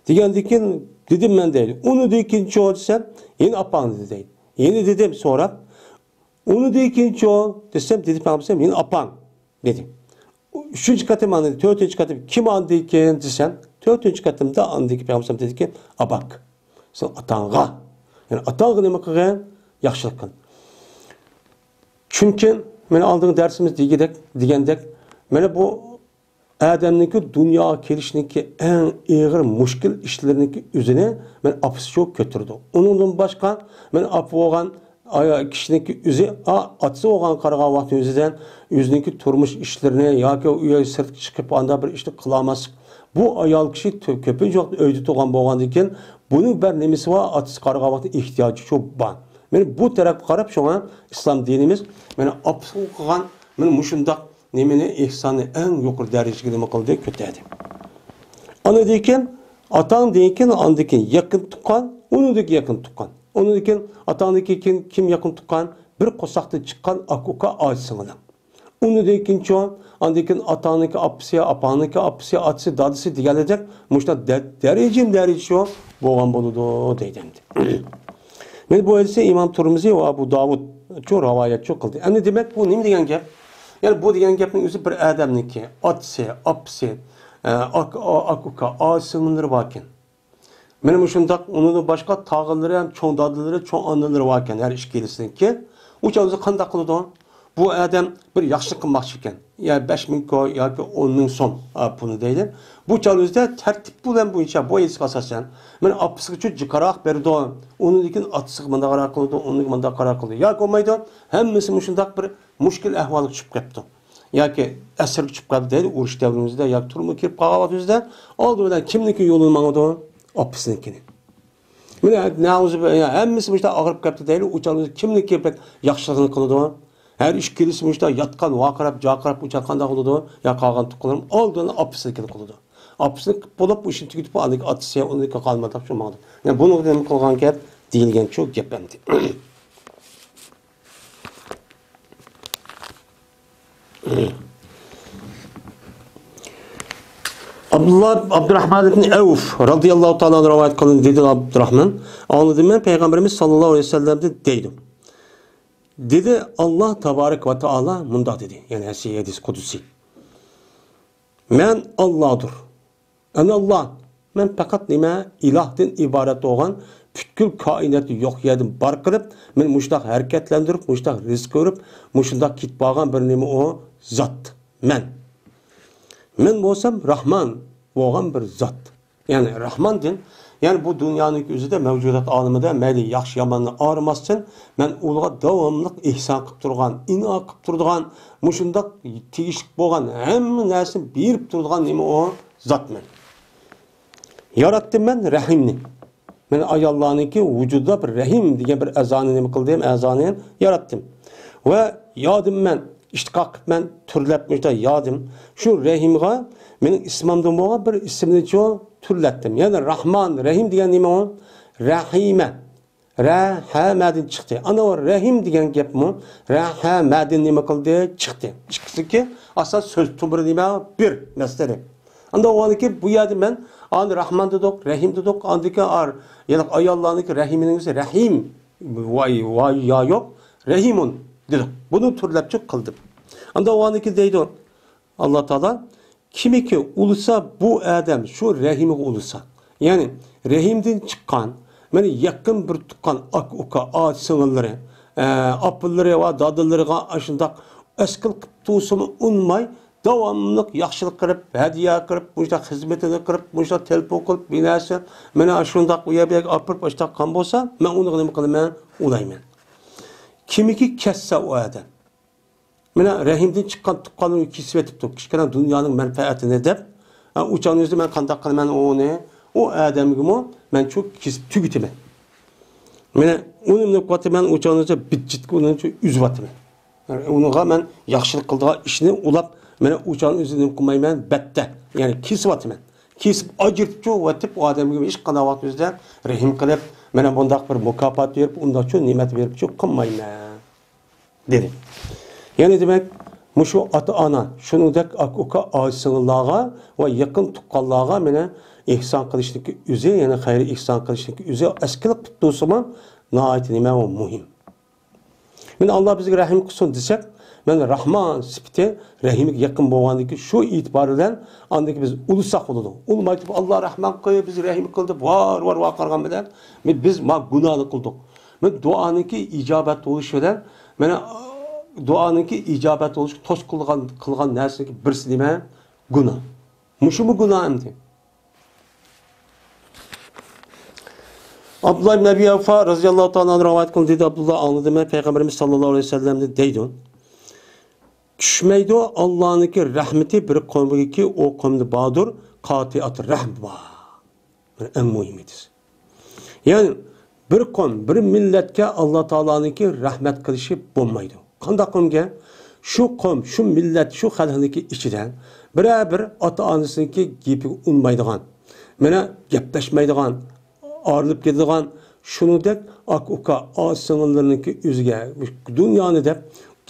دېگەندىن كېيىن، دېدىم مەن دەيدۇ. ئۇنىڭدىن كېيىنچۇ دېسەم، يەنە ئاپاڭ دېدى دەيدۇ. يەنە دېدىم سوراپ، ئۇنىڭدىن كېيىنچۇ دېسەم، دېدى پەيغەمبەر، يەنە ئاپاڭ دېدى. ئۈچىنچى قېتىم ئاندىن، تۆتىنچى قېتىم كىم ئاندىن كېيىن دېسەم، تۆتىنچى قېتىمدا ئاندىن كېيىن پەيغەمبەر دېدىكى، ئاباك، سەن ئاتاڭغا، يەنى ئاتاڭغا نېمە قىلغىن؟ ياخشىلىق قىل. چۈنكى مانا ئالدىنقى دەرسىمىز دېگۈدەك، دېگەندەك، مانا بۇ ئادەمنىڭكى دۇنياغا كېلىشنىڭكى ئەڭ ئېغىر مۈشكۈل ئىشلىرىنىڭكى ئۆزىنى مانا ئاپىسى شۇ كۆتۈرىدۇ. ئۇنىڭدىن باشقا، مانا ئاپا بولغان ئايا-، كىشىنىڭكى ئۆزى، ئا-، ئاتىسى بولغان قارىغان ۋاقتى ئۆزىدىن ئۆزىنىڭكى تۇرمۇش ئىشلىرىنى ياكى ئۇ يەرگە سىرتقا چىقىپ ئانداق بىر ئىشنى قىلالماسلىق. بۇ ئايال كىشى تۆ-، كۆپىنچە ۋاقىت ئۆيدە تۇرغان بولغاندىن كېيىن، بۇنىڭ بىر نېمىسى بار، ئاتىسى قارىغان ۋاقتى ئېھتىياجى شۇ بار. مانا بۇ تەرەپكە قاراپ، شۇڭا ئىسلام دىنىمىز مانا ئاپىسىغا قىلغان مانا مۇشۇنداق نېمىنى، ئېھساننى ئەڭ يۇقىرى دەرىجىگە نېمە قىلدى؟ كۆتەردى. ئاندىن كېيىن ئاتاڭدىن كېيىن، ئاندىن كېيىن يېقىن تۇغقان، ئۇنىڭدىن كېيىن يېقىن تۇغقان. ئۇنىڭدىن كېيىن ئاتاڭدىن كېيىن كىم يېقىن تۇغقان؟ بىر قورساقتىن چىققان ئاكا-ئۇكا، ئاچا-سىڭىلىڭ. ئۇنىڭدىن كېيىن چوڭ، ئاندىن كېيىن ئاتاڭنىڭكى ئاپىسى، ئاپاڭنىڭكى ئاپىسى، ئاتىسى، دادىسى دېگەنلەردەك مۇشۇنداق دە-، دەرىجىمۇ دەرىجە شۇ بولغان بولىدۇ دەيدۇ ئەمدى. مانا بۇ ھەدىسنى ئىمام تۇرمۇزى ۋە ئەبۇ داۋۇد شۇ رىۋايەت شۇ قىلدى. ئەمدى دېمەك، بۇ نېمە دېگەن گەپ؟ يەنى بۇ دېگەن گەپنىڭ ئۆزى بىر ئادەمنىڭكى ئاتىسى، ئاپىسى، ئە، ئاكا، ئاكا-ئۇكا، ئاچا-سىڭىللىرى باركەن. مانا مۇشۇنداق ئۇنىڭدىن باشقا تاغىلىرى ھەم چوڭ دادىلىرى، چوڭ ئانىلىرى باركەن ھەر ئىككىلىسىنىڭكى. ئۇ چاغدا قانداق قىلىدۇ؟ بۇ ئادەم بىر ياخشىلىق قىلماقچى ئىكەن. يا بەش مىڭ كوي ياكى ئون مىڭ سوم، ئا، پۇلنى دەيلى. بۇ چاغدا ئۆزىدە تەرتىپ بىلەن بويىچە بۇ ھەدىسكە ئاساسەن، مانا، ئاپىسىغىچۇ جىقراق بېرىدۇ، ئۇنىڭدىن كېيىن ئاتىسىغا مۇنداق قاراق قىلىدۇ، ئۇنىڭدىن مۇنداق قاراق قىلىدۇ. ياكى بولمايدۇ، ھەممىسى مۇشۇنداق بىر مۇشكىل ئەھۋالغا چۈشۈپ قاپتۇ. ياكى ئەسىرگە چۈشۈپ قالدى دەيلى، ئۇرۇش دەۋرىمىزدە ياكى تۈرمىگە كىرىپ قالغان ۋاقتىمىزدا ئالدى بىلەن كىمنىڭكى يولىنى ماڭىدۇ؟ ئاپىسىنىڭكىنى. مانا، نەئۇزۇبىللا، ھەممىسى مۇشۇنداق ئاغرىپ كەپتۇ دەيلى، ئۇ چاغدا كىمنىڭكى بەك ياخشىلىقىنى قىلىدۇ؟ ھەر ئىككىلىسى مۇشۇنداق ياتقان، ۋارقىراپ، جارقىراپ، ئۇ چاغ قانداق بولىدۇ؟ يا قالغان تۇغقانلىرىم ئالدىن ئاپىسىنىڭكىنى قىلىدۇ. ئاپىسىنىڭكى بولۇپ، ئۇ ئىشنى تۈگىتىپ، ئاندىن كېيىن ئاتىسى، ئۇنىڭدىن كېيىن قالمايدۇ، شۇ ماڭىدۇ. يەنى بۇنىڭغا نېمە قىلغان گەپ؟ دېيىلگەنچۇ گەپ ئەمدى. ئابدۇللا، ئابدۇراھمان ئىبن ئەۋف رازىياللاھۇ تائالا ئەنھۇ رىۋايەت قىلىندى، دېدى ئابدۇراھمان. ئاڭلىدىم مەن پەيغەمبىرىمىز ساللاللاھۇ ئەلەيھى ۋەسەللەمدىن دەيدۇ. دېدى، ئاللا تابارەك ۋە تائالا مۇنداق دېدى، يەنى ھەسسى ھەدىس قۇدسىي. مەن ئاللادۇر. ئەنە ئاللا. مەن پەقەت نېمە؟ ئىلاھتىن ئىبارەت بولغان پۈتكۈل كائىناتنى يوق يەردىن بار قىلىپ، مېنى مۇشۇنداق ھەرىكەتلەندۈرۈپ، مۇشۇنداق رىزىق بېرىپ، مۇشۇنداق كېتىپ بارغان بىر نېمە ئۇ زات. مەن. مەن بولسام راھمان بولغان بىر زات. يەنى راھماندىن، يەنى بۇ دۇنيانىڭ ئۆزىدە، مەۋجۇدات ئالىمىدە مەيلى ياخشى ياماننى ئايرىماستىن، مەن ئۇلارغا داۋاملىق ئېھسان قىلىپ تۇرغان، ئىنئام قىلىپ تۇرىدىغان، مۇشۇنداق تېگىشلىك بولغان ھەممە نەرسىنى بېرىپ تۇرىدىغان نېمە ئۇ؟ زاتمەن. ياراتتىم مەن رەھىمنى. مەن ئاياللارنىڭكى ۋۇجۇدىدا بىر رەھىم دېگەن بىر ئەزانى نېمە قىلدىم؟ ئەزانى ياراتتىم. ۋە يادىم مەن، ئىشتىقاق قىلىپ مەن تۈرلەپ مۇشۇنداق يادىم. شۇ رەھىمغا مېنىڭ ئىسمىمدىن بولغان بىر ئىسىمنىچۇ تۈرلەتتىم. يەنى راھمان، رەھىم دېگەن نېمە ئۇ؟ رەھىمە. رە، ھە، مەدىن چىقتى. ئانا ئۇ رەھىم دېگەن گەپمۇ؟ رە، ھە، مەدىن نېمە قىلدى؟ چىقتى. چىقسىكى، ئاساس سۆز تۇمۇرى نېمە؟ بىر، مەسدىرى. ئاندا ئۇنىڭكى بۇ يەردە مەن ئانى راھمان دېدۇق، رەھىم دېدۇق، ئاندىكى ئار، يەنى ئاياللارنىڭكى رەھىمىنىڭ ئۆزى رەھىم، ۋاي، ۋاي، يا يوق، رەھىمۇن دېدۇق. بۇنى تۈرلەپچۇ قىلدىم. ئاندا ئۇنىڭكى دەيدۇ، ئاللا تائالا، كىمكى ئۇلىسا بۇ ئادەم شۇ رەھىمىگە ئۇلىسا، يەنى رەھىمدىن چىققان، مانا يېقىن بىر تۇغقان، ئاكا، ئۇكا، ئاچا، سىڭىللىرى، ئە، ئاپىلىرى ۋە دادىلىرىغا ئاشۇنداق ئەسكىل قىلىپ تۇرسىمۇ ئۇنىماي، داۋاملىق ياخشىلىق قىلىپ، ھەدىيە قىلىپ، مۇشۇنداق خىزمىتىنى قىلىپ، مۇشۇنداق تېلېفون قىلىپ، بىر نەرسە، مانا شۇنداق ئۇ يەر بۇ يەرگە ئاپىرىپ، ئاشۇنداق قىلغان بولسا، مەن ئۇنىڭغا نېمە قىلىمەن؟ ئۇلايمەن. كىمكى كەسسە ئۇ ئادەم. مانا رەھىمدىن چىققان تۇغقانلىرىنى كېسىۋېتىپتۇ، كىچىككىنە دۇنيانىڭ مەنپەئەتىنى دەپ، ھە، ئۇ چاغنىڭ ئۆزىدە مەن قانداق قىلىمەن ئۇنى؟ ئۇ ئادەمگىمۇ مەن شۇ كېسىپ تۈگىتىمەن. مانا ئۇنى نېمە قىلىۋاتىمەن؟ ئۇ چاغنىڭ ئۆزىدە بىتچىتكە ئۇنى شۇ ئۈزۈۋاتىمەن. ئۇنىڭغا مەن ياخشىلىق قىلىدىغان ئىشنى ئۇلاپ، مانا ئۇ چاغنىڭ ئۆزىدە نېمە قىلمايمەن؟ بەتتە، يەنى كېسىۋاتىمەن. كېسىپ ئاجرىتىپ شۇ ۋېتىپ، ئۇ ئادەمگە ھېچقانداق ۋاقىت ئۆزىدە رەھىم قىلىپ، مانا بۇنداق بىر مۇكاپات بېرىپ، ئۇنداق شۇ نېمەت بېرىپ شۇ قىلمايمەن. دېدى. يەنى دېمەك، مۇشۇ ئاتا-ئانا، شۇنىڭدەك ئاكا-ئۇكا، ئاچا-سىڭىللارغا ۋە يېقىن تۇغقانلارغا مانا ئېھسان قىلىشنىڭكى ئۆزى، يەنى خەير ئېھسان قىلىشنىڭكى ئۆزى ئەسكىلىك قىلىپ تۇرسىمۇ ناھايىتى نېمە ئۇ مۇھىم. مانا ئاللا بىزگە رەھىم قىلسۇن دېسەك، مانا راھمان سۈپىتى رەھىمگە يېقىن بولغاندىكى شۇ ئېتىبار بىلەن ئاندىكى بىز ئۇلىساق بولىدۇ. ئۇلىمايتىپ، ئاللا رەھمان قىل، بىزگە رەھىم قىل دەپ ۋار-ۋار ۋارقىرىغان بىلەن بىز ما گۇناھنى قىلدۇق. مانا دۇئانىڭكى ئىجابەت بولۇشى بىلەن، مانا دۇئانىڭكى ئىجابەت بولۇشىغا توسقۇنلۇق قىلغان، قىلغان نەرسىنىڭكى بىرسى نېمە؟ گۇناھ. مۇشۇمۇ گۇناھ ئەمدى. ئابدۇللا ئىبن ئەبى ئەۋفا رازىياللاھۇ تائالا ئەنھۇ رىۋايەت قىلدى، دېدى ئابدۇللا، ئاڭلىدىم مەن پەيغەمبىرىمىز ساللاللاھۇ ئەلەيھى ۋەسەللەمدىن دەيدۇ. چۈشمەيدۇ ئاللانىڭكى رەھمىتى بىر قومغىكى، ئۇ قومدا باردۇر قاتىئەت رەھىم بار. مانا ئەڭ مۇھىم ھەدىس. يەنى بىر قوم، بىر مىللەتكە ئاللا تائالانىڭكى رەھمەت قىلىشى بولمايدۇ. قانداق قومگە؟ شۇ قوم، شۇ مىللەت، شۇ خەلقنىڭكى ئىچىدە بىرەر بىر ئاتا-ئانىسىنىڭكى گېپىگە ئۇنمايدىغان، مانا گەپلەشمەيدىغان، ئايرىلىپ كېتىدىغان، شۇنىڭدەك ئاكا-ئۇكا، ئاچا-سىڭىللىرىنىڭكى ئۆزىگە دۇنيانى دەپ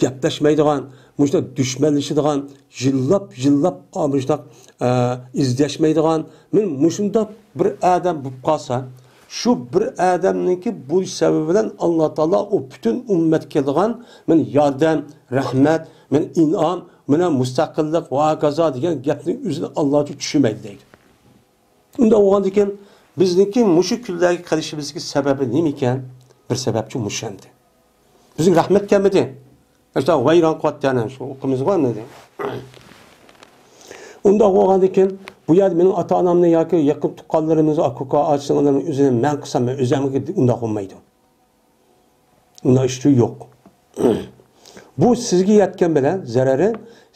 گەپلەشمەيدىغان، مۇشۇنداق دۈشمەنلىشىدىغان، يىللاپ، يىللاپ، ئا، مۇشۇنداق، ئە، ئىزدەشمەيدىغان، مانا مۇشۇنداق بىر ئادەم بولۇپ قالسا، شۇ بىر ئادەمنىڭكى بولۇش سەۋەبى بىلەن ئاللا تائالا ئۇ پۈتۈن ئۈممەتكە كېلىدىغان مانا ياردەم، رەھمەت، مانا ئىنئام، مانا مۇستەقىللىق ۋە ھاكازا دېگەن گەپنىڭ ئۆزىنى ئاللا چۈشۈرمەيدۇ دەيدۇ. ئۇنداق بولغاندىكىن، بىزنىڭكى مۇشۇ كۈنلەرگە قېلىشىمىزدىكى سەۋەبى نېمىكەن؟ بىر سەۋەبچۇ مۇشۇ ئەمدى. بىزگە رەھمەت كەلمىدى. ئاشۇنداق ۋەيران قىلىۋەتتى، ئەنە شۇ ئوقىمىزغۇ ئەمدى. ئۇنداق بولغاندىن كېيىن، بۇ يەردە مېنىڭ ئاتا-ئانامنى ياكى يېقىن تۇغقانلىرىمىز، ئاكا-ئۇكا، ئاچا-سىڭىللىرىمنى ئۆزىنى مەن قىلسام، مەن ئۆزۈمگە ئۇنداق بولمايدۇ. ئۇنداق ئىش يوق. بۇ سىزگە يەتكەن بىلەن زەرىرى،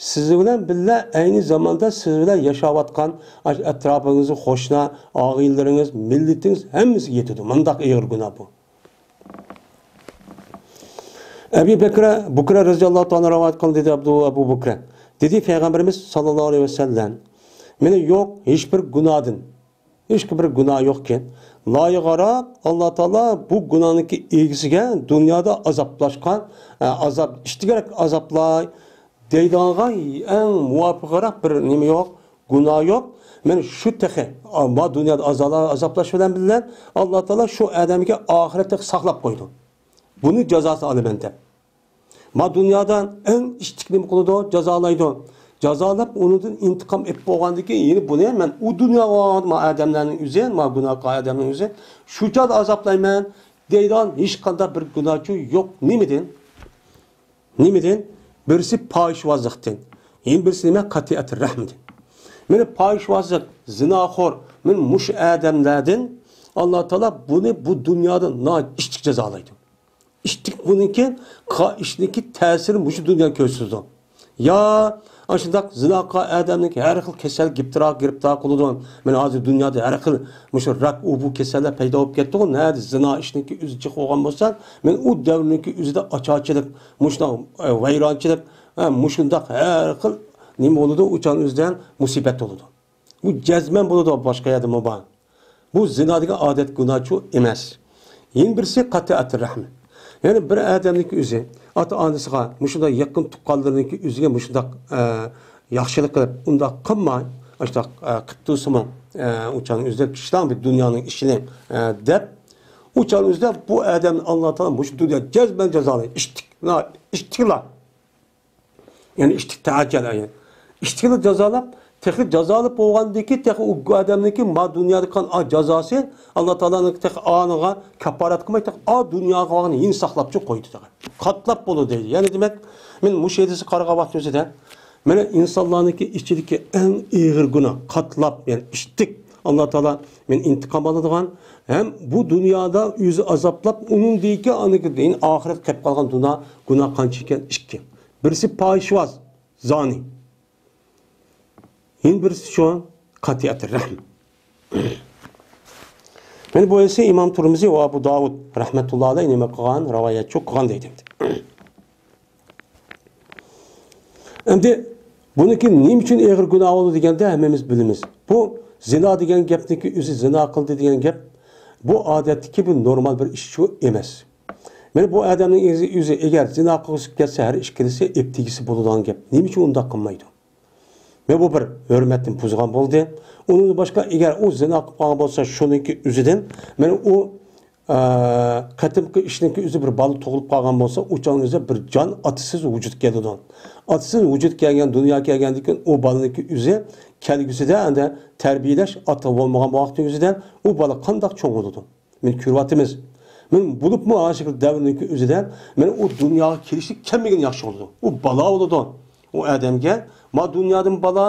سىز بىلەن بىللە ئەينى زاماندا سىز بىلەن ياشاۋاتقان ئەتراپىڭىزدىكى قوشنا، ئاغىنىلىرىڭىز، مىللىتىڭىز ھەممىسىگە يېتىدۇ. مۇنداق ئېغىر گۇناھ بۇ. ئەبى بەكرە، بۇكرە رەزىياللاھۇ تائالا رىۋايەت قىلدى، دېدى ئەبۇ، ئەبۇ بۇكرە. دېدى پەيغەمبىرىمىز ساللاللاھۇ ئەلەيھى ۋەسەللەم، مېنى يوق ھېچبىر گۇناھتىن، ھېچبىر گۇناھ يوقكەن. لايىقى ئارا، ئاللا تائالا بۇ گۇناھنىڭكى ئىگىسىگە دۇنيادا ئازابلاشقان، ئە، ئازاب، ئىشتىكرەك ئازابلاي دەيدىغانغا ئەڭ مۇۋاپىقراق بىر نېمە يوق، گۇناھ يوق. مەن شۇ تېخى، ما دۇنيادا ئازابلا-، ئازابلاش بىلەن بىللە، ئاللا تائالا شۇ ئادەمگە ئاخىرەتتە ساقلاپ قويىدۇ. بۇنى جازاسىنى ئالىمەن دەپ. ما دۇنيادا ئەڭ ئىشتىك نېمە قىلىدۇ؟ جازالايدۇ. جازالاپ، ئۇنىڭدىن ئىنتىقام ئېلىپ بولغاندىن كېيىن، يەنە بۇنى مەن ئۇ دۇنياغا، ما ئادەملەرنىڭ ئۆزى، ما گۇناھكار ئادەمنىڭ ئۆزى، شۇ چاغدا ئازابلايمەن دەيدىغان ھېچقانداق بىر گۇناھچۇ يوق. نېمىدىن؟ نېمىدىن؟ بىرسى پاھىشۋازلىقتىن. يەنە بىرسى نېمە؟ قەتئىيەتۇر رەھمدىن. مانا پاھىشۋازلىق، زىناخور، مانا مۇشۇ ئادەملەردىن ئاللا تائالا بۇنى بۇ دۇنيادا ناھايىتى ئىشتىك جازالايدۇ. ئىشتىك بۇنىڭكى، قا-، ئىشنىڭكى تەسىرى مۇشۇ دۇنيادا كۆرسىتىدۇ. يا ئاشۇنداق زىناخور ئادەمنىڭ ھەر خىل كېسەل گىرىپتار، گىرىپتار قىلىدۇ. مانا ھازىر دۇنيادا ھەر خىل مۇشۇ راك، ئۇ بۇ كېسەللەر پەيدا بولۇپ كەتتىغۇ. نەدە زىنا ئىشنىڭكى ئۆزى جىق بولغان بولسا، مانا ئۇ دەۋرنىڭكى ئۆزىدە ئاچارچىلىق، مۇشۇنداق، ئە، ۋەيرانچىلىق، ھە، مۇشۇنداق ھەر خىل نېمە بولىدۇ، ئۇ چاغنىڭ ئۆزىدە مۇسىبەت بولىدۇ. بۇ جەزمەن بولىدۇ، باشقا يەردىمۇ بار. بۇ زىنا دېگەن ئادەت گۇناھچۇ ئەمەس. يەنە بىرسى قەتئىيەتۇر رەھم. يەنى بىر ئادەمنىڭكى ئۆزى ئاتا-ئانىسىغا، مۇشۇنداق يېقىن تۇغقانلىرىنىڭكى ئۆزىگە مۇشۇنداق، ئە، ياخشىلىق قىلىپ، ئۇنداق قىلماي، ئاشۇنداق، ئە، قىلىپ تۇرسىمۇ، ئە، ئۇ چاغنىڭ ئۆزىدە كىشىلەر بىر دۇنيانىڭ ئىشىنى، ئە، دەپ، ئۇ چاغنىڭ ئۆزىدە بۇ ئادەمنى ئاللا تائالا مۇشۇ دۇنيا جەزمەن جازالايدۇ. ئىشتىك، ئىشتىكلا. يەنى ئىشتىك تەئەججەل، يەنى ئىشتىكلا جازالاپ، تېخى جازالاپ بولغاندىن كېيىن تېخى ئۇ ئادەمنىڭكى ما دۇنيادا قىلغان ئا جازاسى ئاللا تائالانىڭ تېخى ئانىڭغا كاپپارەت قىلماي، تېخى ئا دۇنياغا قالغان يېنى ساقلاپچۇ قويدى تېخى. قاتلاپ بولىدۇ دەيدۇ. يەنى دېمەك، مەن مۇشۇ ھەدىسكە قارىغان ۋاقىت ئۆزىدە، مانا ئىنسانلارنىڭكى ئىچىدىكى ئەڭ ئېغىر گۇناھ، قاتلاپ، يەنى ئىشتىك، ئاللا تائالا مەن ئىنتىقام ئالىدىغان، ھەم بۇ دۇنيادا ئۆزى ئازابلاپ، ئۇنىڭدىن كېيىن ئاندىن كېيىن ئاخىرەتكە قېلىپ قالغان گۇناھ، گۇناھ قانچە ئىكەن؟ ئىككى. بىرسى پاھىشۋاز، زانى. يەنە بىرسى شۇ، قەتئىيەتۇر رەھم. مانا بۇ ھەدىسنى ئىمام تۇرمۇزى ۋە ئەبۇ داۋۇد رەھمەتۇللا ئەلەيھ نېمە قىلغان، رىۋايەتچى قىلغان دەيدۇ. ئەمدى بۇنىڭكى نېمە ئۈچۈن ئېغىر گۇناھ بولدى دېگەندە، ھەممىمىز بىلىمىز. بۇ زىنا دېگەن گەپنىكى ئۆزى، زىنا قىلدى دېگەن گەپ، بۇ ئادەتتىكى بىر نورمال بىر ئىش شۇ ئەمەس. مانا بۇ ئادەمنىڭ ئۆزى، ئۆزى ئەگەر زىنا قىلغۇسى كەلسە، ھەر ئىككىلىسى ئەپ تېگىسى بولىدىغان گەپ. نېمە ئۈچۈن ئۇنداق قىلمايدۇ؟ مانا بۇ بىر ھۆرمەتنى بۇزغان بولدى. ئۇنىڭدىن باشقا، ئەگەر ئۇ زىنا قىلىپ قالغان بولسا، شۇنىڭكى ئۆزىدىن، مانا ئۇ، ئە، قېتىمقى ئىشنىڭكى ئۆزى بىر بالا تۇغۇلۇپ قالغان بولسا، ئۇ چاغنىڭ ئۆزىدە بىر جان ئاتىسىز ۋۇجۇدقا كېلىدۇ. ئاتىسىز ۋۇجۇدقا كەلگەن، دۇنياغا كەلگەندىن كېيىن ئۇ بالىنىڭكى ئۆزى كەلگۈسىدە ئەندى تەربىيەلەش ئاتا بولمىغان ۋاقىتنىڭ ئۆزىدە ئۇ بالا قانداق چوڭ بولىدۇ؟ مانا كۆرۈۋاتىمىز. مانا بولۇپمۇ ھازىرقى دەۋرنىڭكى ئۆزىدە، مانا ئۇ دۇنياغا كېلىشلىك كەلمىگىنى ياخشى بولىدۇ. ئۇ بالا بولىدۇ. ئۇ ئادەمگە ما دۇنيادىن بالا،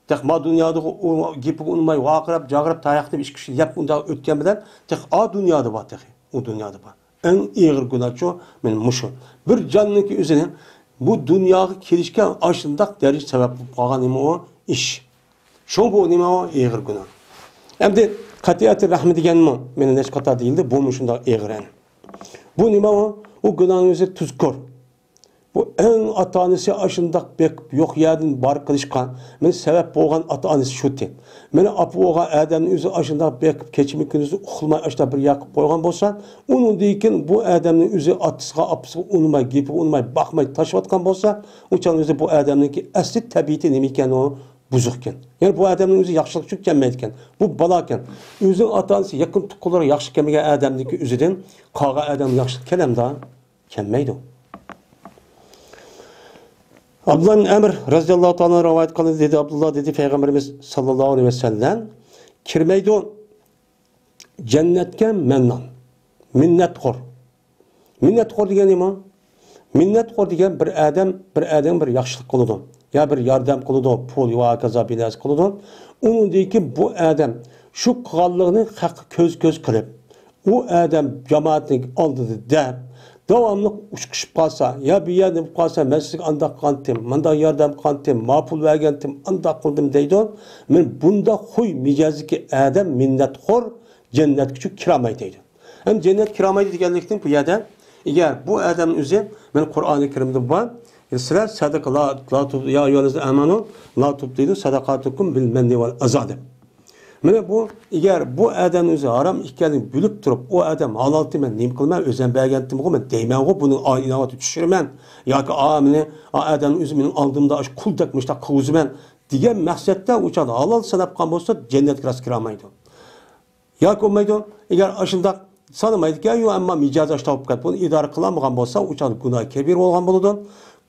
تېخى ما دۇنيادا ئۇ گېپىگە ئۇنىماي، ۋارقىراپ، جارقىراپ، تاياق تېپىپ، ئىچكۈچى يەپ، ئۇنداق ئۆتكەن بىلەن، تېخى ئا دۇنيادا بار، تېخى ئۇ دۇنيادا بار. ئەڭ ئېغىر گۇناھچۇ مانا مۇشۇ. بىر جاننىڭكى ئۆزىنى بۇ دۇنياغا كېلىشكە ئاشۇنداق دەرىجىدە سەۋەب بولۇپ قالغان نېمە ئۇ؟ ئىش. شۇڭا بۇ نېمە ئۇ؟ ئېغىر گۇناھ. ئەمدى قەتئىيەتۇر رەھمى دېگەنمۇ مانا نەچچە قاتار دېيىلدى، بۇمۇ شۇنداق ئېغىر ئەنە. بۇ نېمە ئۇ؟ ئۇ گۇناھنىڭ ئۆزى تۇزكور. بۇ ئەڭ ئاتا-ئانىسى ئاشۇنداق بېقىپ، يوق يەردىن بار قىلىشقا، مانا سەۋەب بولغان ئاتا-ئانىسى شۇتى. مانا ئاپا بولغان ئادەمنى ئۆزى ئاشۇنداق بېقىپ، كېچىمۇ كۈندۈزى ئۇخلىماي ئاشۇنداق بىر ياقىپ قويغان بولسا، ئۇنىڭدىن كېيىن بۇ ئادەمنى ئۆزى ئاتىسىغا، ئاپىسىغا ئۇنىماي، گېپىگە ئۇنىماي، باقماي تاشلاۋاتقان بولسا، ئۇ چاغنىڭ ئۆزى بۇ ئادەمنىڭكى ئەسلى تەبىئىتى نېمە ئىكەن ئۇ؟ بۇزۇقكەن. يەنى بۇ ئادەمنىڭ ئۆزى ياخشىلىق ئۈچۈن كەلمەيدىكەن. بۇ بالاكەن. ئۆزىنىڭ ئاتا-ئانىسى، يېقىن تۇغقانلىرى ياخشى كەلمىگەن ئادەمنىڭكى ئۆزىدىن قالغان ئادەمگە ياخشىلىق كېلەمدا؟ كەلمەيدۇ. ئابدۇللا ئىبن ئەمر رەزىياللاھۇ تائالا رىۋايەت قىلىندى، دېدى ئابدۇللا، دېدى پەيغەمبىرىمىز ساللاللاھۇ ئەلەيھى ۋەسەللەم، كىرمەيدۇ جەننەتكە مەننان، مىننەتخور. مىننەتخور دېگەن نېمە؟ مىننەتخور دېگەن بىر ئادەم، بىر ئادەم بىر ياخشىلىق قىلىدۇ، يا بىر ياردەم قىلىدۇ، پۇل ۋە ھاكازا بىر نەرسە قىلىدۇ. ئۇنىڭدىن كېيىن بۇ ئادەم شۇ قىلغانلىقىنى خەققە كۆز-كۆز قىلىپ، ئۇ ئادەم جامائەتنىڭ ئالدىدا دەپ، داۋاملىق ئۇچقۇشۇپ قالسا، يا بۇ يەردە بولۇپ قالسا، مەن سىزگە ئانداق قىلغانتىم، مانداق ياردەم قىلغانتىم، ماقۇل بەرگەنتىم، ئانداق قىلدىم دەيدۇ. مانا بۇنداق خۇي مىجەزدىكى ئادەم مىننەتخور، جەننەتكىچۇ كىرەلمەيدۇ دەيدۇ. ئەمدى جەننەت كىرەلمەيدۇ دېگەنلىكتىن بۇ يەردە، ئەگەر بۇ ئادەمنىڭ ئۆزى، مانا قۇرئانى كەرىمدە بار، سىلەر سەدىقە، لا، لا تۇب-، يا ئەييۇھەللەزىنە ئامەنۇ لا تۇبتىلۇ سەدىقاتىكۇم بىل مەننى ۋەل ئەزا دەپ. مانا بۇ، ئەگەر بۇ ئادەمنىڭ ئۆزى ھارام ئىكەنلىكىنى بىلىپ تۇرۇپ، ئۇ ئادەم ھالالتى مەن نېمە قىلىمەن، ئۆزۈم بەرگەنتىمغۇ، مەن دەيمەنغۇ، بۇنى ئا-، ئىناۋەتكە چۈشۈرىمەن، ياكى ئا، مېنى، ئا ئادەمنىڭ ئۆزى مېنىڭ ئالدىمدا ئاشۇ قۇلدەك مۇشۇنداق قىلغۇزىمەن دېگەن مەقسەتتە ئۇ چاغدا ھالال ساناپ قالغان بولسا، جەننەتكە راست كىرەلمەيدۇ. ياكى بولمايدۇ، ئەگەر ئاشۇنداق سانىمايدىكەن، يو، ئەمما مىجەزى ئاشۇنداق بولۇپ كەتتى، بۇنى ئىدارە قىلالمىغان بولسا، ئۇ چاغدا گۇناھ كەبىرە بولغان بولىدۇ.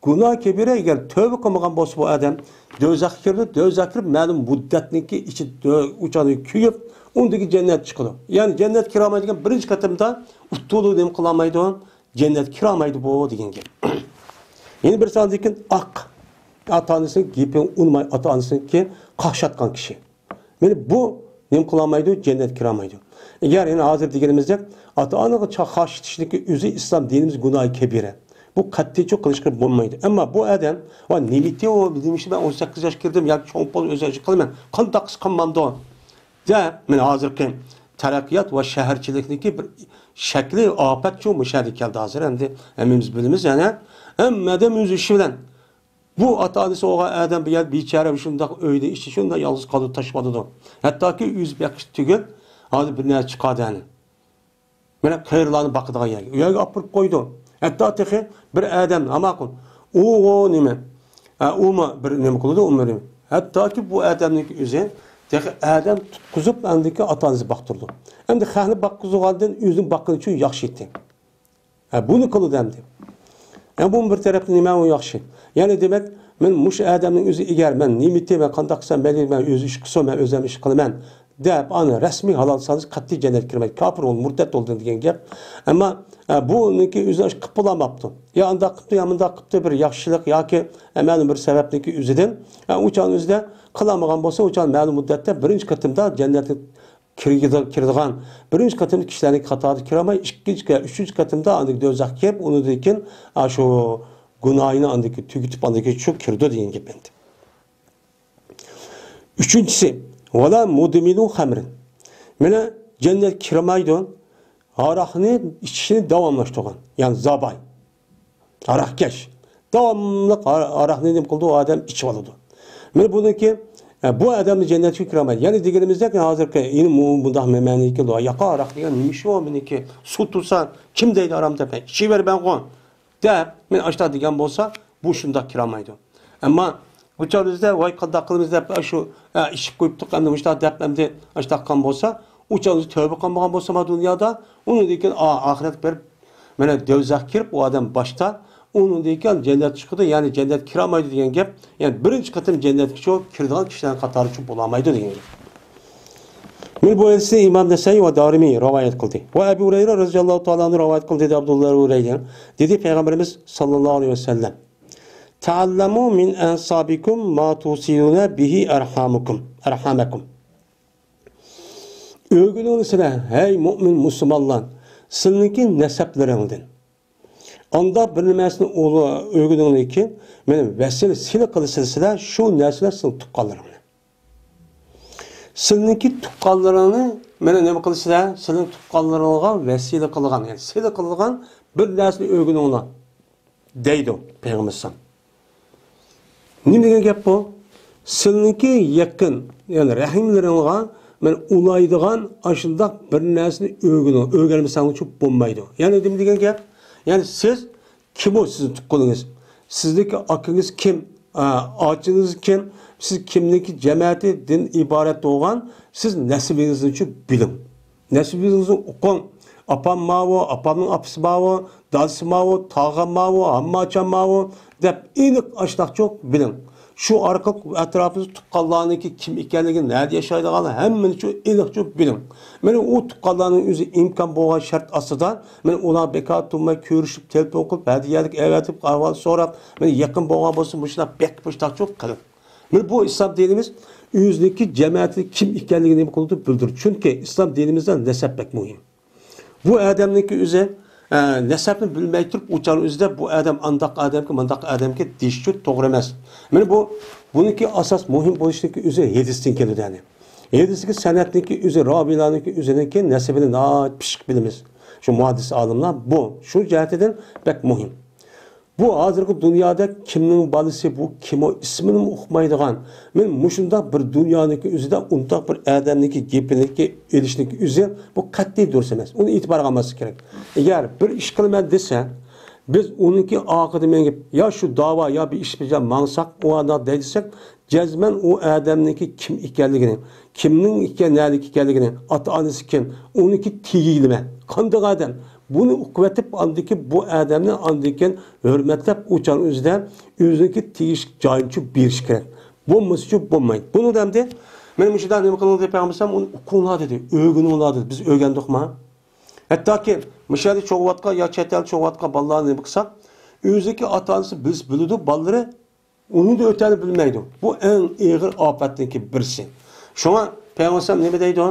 گۇناھ كەبىرە ئەگەر تۆۋە قىلمىغان بولسا بۇ ئادەم، دوزاخقا كىرىدۇ، دوزاخقا كىرىپ مەلۇم مۇددەتنىڭكى ئىچىدە دۆ-، ئۇ چاغدا كۆيۈپ، ئۇندىن كېيىن جەننەتكە چىقىدۇ. يەنى جەننەتكە كىرەلمەيدىغان بىرىنچى قېتىمدا ئۇتۇلۇپ نېمە قىلالمايدۇ؟ جەننەتكە كىرەلمەيدۇ بۇ دېگەن گەپ. يەنە بىرسى ئاندىن كېيىن ئاق. ئاتا-ئانىسىنىڭ گېپىنى ئۇنىماي، ئاتا-ئانىسىنىڭكى قاقشاتقان كىشى. مانا بۇ نېمە قىلالمايدۇ؟ جەننەتكە كىرەلمەيدۇ. ئەگەر يەنە ھازىر دېگىنىمىزدەك ئاتا-ئانىغا چا-، قاقشىتىشنىڭكى ئۆزى ئىسلام دىنىمىز گۇناھى كەبىرە. بۇ قەتئىيچۇ قىلىشقا بولمايدۇ. ئەمما بۇ ئادەم، ۋا نېمىتى ئۇ، نېمە ئىشى مەن ئون سەككىز ياشقا كىردىم ياكى چوڭ بولدۇم ئۆزۈم ئىش قىلىمەن، قانداق قىلسا قىلمامدۇ؟ دە، مانا ھازىرقى تەرەققىيات ۋە شەھەرچىلىكنىڭكى بىر شەكلى ئاپەتچۇ مۇشۇ يەرگە كەلدى ھازىر. ئەمدى ھەممىمىز بىلىمىز يەنە. ھەممە ئادەم ئۆز ئىشى بىلەن. بۇ ئاتا-ئانىسى بولغان ئادەم بۇ يەر بىچارە شۇنداق ئۆيدە ئىچى شۇنداق يالغۇز قالىدۇ، تاشلىۋاتىدۇ. ھەتتاكى ئۆزى بېقىش تۈگۈل، ھازىر بىر نەرسە چىقاردى ئەنە. مانا قېرىلارنى باقىدىغان يەرگە، ئۇ يەرگە ئاپىرىپ قويىدۇ. ھەتتا تېخى بىر ئادەم، ھاماقۇن، ئۇغۇ نېمە؟ ھە، ئۇمۇ بىر نېمە قىلىدۇ، ئۇمۇ نېمە؟ ھەتتاكى بۇ ئادەمنىڭكى ئۆزى تېخى ئادەم تۇتقۇزۇپ، ئاندىكى ئاتا-ئانىسى باقتۇرىدۇ. ئەمدى خەقنى باققۇزغاندىن ئۆزىنى باققىنى ئۈچۈن ياخشى ئىدى. ھە، بۇنى قىلىدۇ ئەمدى. ھە، بۇمۇ بىر تەرەپتىن نېمە ئۇ ياخشى. يەنى دېمەك، مەن مۇشۇ ئادەمنىڭ ئۆزى ئەگەر مەن نېمىتى، مەن قانداق قىلسام مەيلى، مەن ئۆزى ئىش قىلسۇن، مەن ئۆزۈم ئىش قىلىمەن دەپ، ئانا رەسمىي ھالال سانىسى قەتئىي جەننەتكە كىرمەيدۇ. كاپىر بولدى، مۇرتەت بولدى دېگەن گەپ. ئەمما، ئە، بۇنىڭكى ئۆزى ئىش قىلىپ بولالماپتۇ. يا ئانداق قىپتۇ، يا مۇنداق قىپتۇ، بىر ياخشىلىق ياكى، ئە، مەلۇم بىر سەۋەبنىڭكى ئۆزىدىن، ئە، ئۇ چاغنىڭ ئۆزىدە قىلالمىغان بولسا، ئۇ چاغ مەلۇم مۇددەتتە بىرىنچى قېتىمدا جەننەتكە كىرگۈدە-، كىرىدىغان، بىرىنچى قېتىمدا كىشىلەرنىڭ قاتارىدا كىرەلمەي، ئىككىنچى قە-، ئۈچىنچى قېتىمدا ئاندىن دوزاخقا كىرىپ، ئۇنىڭدىن كېيىن، ئاشۇ گۇناھىنى ئاندىن كېيىن تۈگىتىپ، ئاندىن كېيىن شۇ كىرىدۇ دېگەن گەپ ئەمدى. ئۈچىنچىسى، ۋەلا مۇدمىنۇ خەمرىن. مانا جەننەتكە كىرمەيدۇ، ھاراقنى ئىچىشنى داۋاملاشتۇرغان، يەنى زاباي. ھاراقكەش. داۋاملىق ھار-، ھاراقنى نېمە قىلىدۇ؟ ئۇ ئادەم ئىچىۋالىدۇ. مانا بۇنىڭكى، ئە، بۇ ئادەمنى جەننەتكە كىرمەيدۇ. يەنى دېگىنىمىزدەك، ھازىرقى يەنە مۇ-، مۇنداق مەنىگە كېلىدۇ. ياقا ھاراق دېگەن نېمە ئىش ئۇ؟ مېنىڭكى سۇ تۇرسا، كىم دەيدۇ ھارام دەپ؟ مەن ئىچىۋېرىمەنغۇ دەپ، مەن ئاشۇنداق دېگەن بولسا، بۇ شۇنداق كىرمەيدۇ. ئەمما بۇ چاغدا بىزدە، ۋاي، قانداق قىلىمىز دەپ، ئە، شۇ، ئە، ئىچىپ قويۇپتۇق، ئەمدى مۇشۇنداق دەپ، ئەمدى ئاشۇنداق قىلغان بولسا، ئۇ چاغدا تۆۋە قىلمىغان بولسا، ما دۇنيادا، ئۇنىڭدىن كېيىن، ئا، ئاخىرەتكە بېرىپ، مانا دوزاخقا كىرىپ، ئۇ ئادەم باشتا، ئۇنىڭدىن كېيىن جەننەتكە چىقىدۇ، يەنى جەننەتكە كىرەلمەيدۇ دېگەن گەپ، يەنى بىرىنچى قېتىم جەننەتكە شۇ كىرىدىغان كىشىلەرنىڭ قاتارىدا شۇ بولالمايدۇ دېگەن گەپ. مانا بۇ ھەدىسنى ئىمام نەسائىي ۋە دارىمى رىۋايەت قىلدى. ۋە ئەبۇ ھۇرەيرە رازىياللاھۇ تائالا ئەنھۇ رىۋايەت قىلدى، دەيدۇ ئابدۇللا ھۇرەيرە. دېدى پەيغەمبىرىمىز ساللاللاھۇ ئەلەيھى ۋەسەللەم، تەئەللەمۇ مىن ئەنسابىكۇم ما تۇسىلۇنە بىھى ئەرھامۇكۇم، ئەرھامەكۇم. ئۆگىنىڭلار سىلەر، ھەي مۇئمىن مۇسۇلمانلار، سىلىنىڭكى نەسەبلىرىڭدىن. ئاندا بىر نېمەسىنى ئۇلا-، ئۆگىنىڭلاركى، مانا ۋەسىلە سىلە قىلىسىلەر سىلەر شۇ نەرسىلەر سىلىنىڭ تۇغقانلىرىڭنى. سىلىنىڭكى تۇغقانلىرىڭنى، مانا نېمە قىلىسىلەر، سىلىنىڭ تۇغقانلىرىڭغا ۋەسىلە قىلغان، يەنى سىلە قىلغان بىر نەرسىنى ئۆگىنىڭلار. دەيدۇ پەيغەمبەر ئەلەيھىسسالام. نېمە دېگەن گەپ بۇ؟ سىلىنىڭكى يېقىن، يەنى رەھىملىرىڭغا مەن ئۇلايدىغان ئاشۇنداق بىر نەرسىنى ئۆگىنىڭ، ئۆگەنمىسەڭلارچۇ بولمايدۇ. يەنى نېمە دېگەن گەپ؟ يەنى سىز كىم ئۇ سىزنىڭ تۇغقىنىڭىز؟ سىزنىڭكى ئاكىڭىز كىم؟ ئا، ئاچىڭىز كىم؟ سىز كىمنىڭكى جەمەتى دىن ئىبارەت بولغان؟ سىز نەسىبىڭىزنىچۇ بىلىڭ. نەسىبىڭىزنى ئوقۇڭ. ئاپام ماۋۇ، ئاپامنىڭ ئاپىسى ماۋۇ، دادىسى ماۋۇ، تاغام ماۋۇ، ھامماچام ماۋۇ دەپ ئېنىق ئاشتاقچۇق بىلىڭ. شۇ ئارقىلىق ئەتراپىمىزدا تۇغقانلارنىڭكى كىم ئىكەنلىكىنى، نەدە ياشايدىغانلىقى، ھەممىنى شۇ ئېنىقچە بىلىڭ. مانا ئۇ تۇغقانلارنىڭ ئۆزى ئىمكان بولغان شەرت ئاستىدا، مانا ئۇلار بىكار تۇرماي كۆرۈشۈپ، تېلېفون قىلىپ، ھەدە يەرلىك ئەۋەتىپ، ئەھۋال سوراپ، مانا يېقىن بولغان بولسا مۇشۇنداق بەك مۇشۇنداقچۇ قىلىڭ. مانا بۇ ئىسلام دىنىمىز ئۆزىنىڭكى جەمەتىدە كىم ئىكەنلىكىنى نېمە قىلىدۇ، بىلدۈرىدۇ. چۈنكى ئىسلام دىنىمىزدا نەسەب بەك مۇھىم. بۇ ئادەمنىڭكى ئۆزى، ئە، نەسەبنى بىلمەي تۇرۇپ، ئۇ چاغ ئۆزىدە بۇ ئادەم ئانداق ئادەمكەن، مانداق ئادەمكەن دېيىشچۇ توغرا ئەمەس. مانا بۇ، بۇنىڭكى ئاساس مۇھىم بولۇشىنىڭكى ئۆزى ھەدىستىن كېلىدۇ، يەنى. ھەدىستىكى سەنەدنىڭكى ئۆزى، راۋىيلارنىڭكى ئۆزىنىڭكى نەسىبىنى ناھايىتى پىششىق بىلىمىز. شۇ مۇھەددىس ئالىملار بۇ، شۇ جەھەتتىن بەك مۇھىم. بۇ ھازىرقى دۇنيادا كىمنىڭ بالىسى بۇ، كىم ئۇ، ئىسمىنىمۇ ئۇقمايدىغان، مەن مۇشۇنداق بىر دۇنيانىڭكى ئۆزىدە ئۇنداق بىر ئادەمنىڭكى گېپىنىڭكى ئېلىشنىڭكى ئۆزى بۇ قەتئىي دۇرۇس ئەمەس. ئۇنى ئېتىبارغا ئالماسلىق كېرەك. ئەگەر بىر ئىش قىلىمەن دېسە، بىز ئۇنىڭكى ئارقىدىن مېڭىپ، يا شۇ داۋا، يا بىر ئىش بىلەن ماڭساق، ئۇ ئانداق دەي دېسەك، جەزمەن ئۇ ئادەمنىڭكى كىم ئىكەنلىكىنى، كىمنىڭ ئىكەن، نەدىكى ئىكەنلىكىنى، ئاتا-ئانىسى كىم، ئۇنىڭكى تېگىگە نېمە، قانداق ئادەم، بۇنى ئۇقۇۋېتىپ، ئاندىكى بۇ ئادەمنى ئاندىكىن ھۆرمەتلەپ، ئۇ چاغنىڭ ئۆزىدە ئۆزىنىڭكى تېگىشلىك جايىنىچۇ بېرىش كېرەك. بولمىسىچۇ بولمايدۇ. بۇنىڭدا ئەمدى مانا مۇشۇنداق نېمە قىلىڭ دەپ پەيغەمبەر ئەلەيھىسسالام ئۇنى ئۇقۇڭلار دېدى، ئۆگىنىڭلار دېدى. بىز ئۆگەندۇقما؟ ھەتتاكى مۇشۇ يەردە چوغۇۋاتقان يا چەت ئەلدە چوغۇۋاتقان بالىلارنى نېمە قىلساق، ئۆزىنىڭكى ئاتا-ئانىسى بىلسە بىلىدۇ، بالىلىرى ئۇنى ئۆتەنى بىلمەيدۇ. بۇ ئەڭ ئېغىر ئاپەتنىڭكى بىرسى. شۇڭا پەيغەمبەر نېمە دەيدۇ؟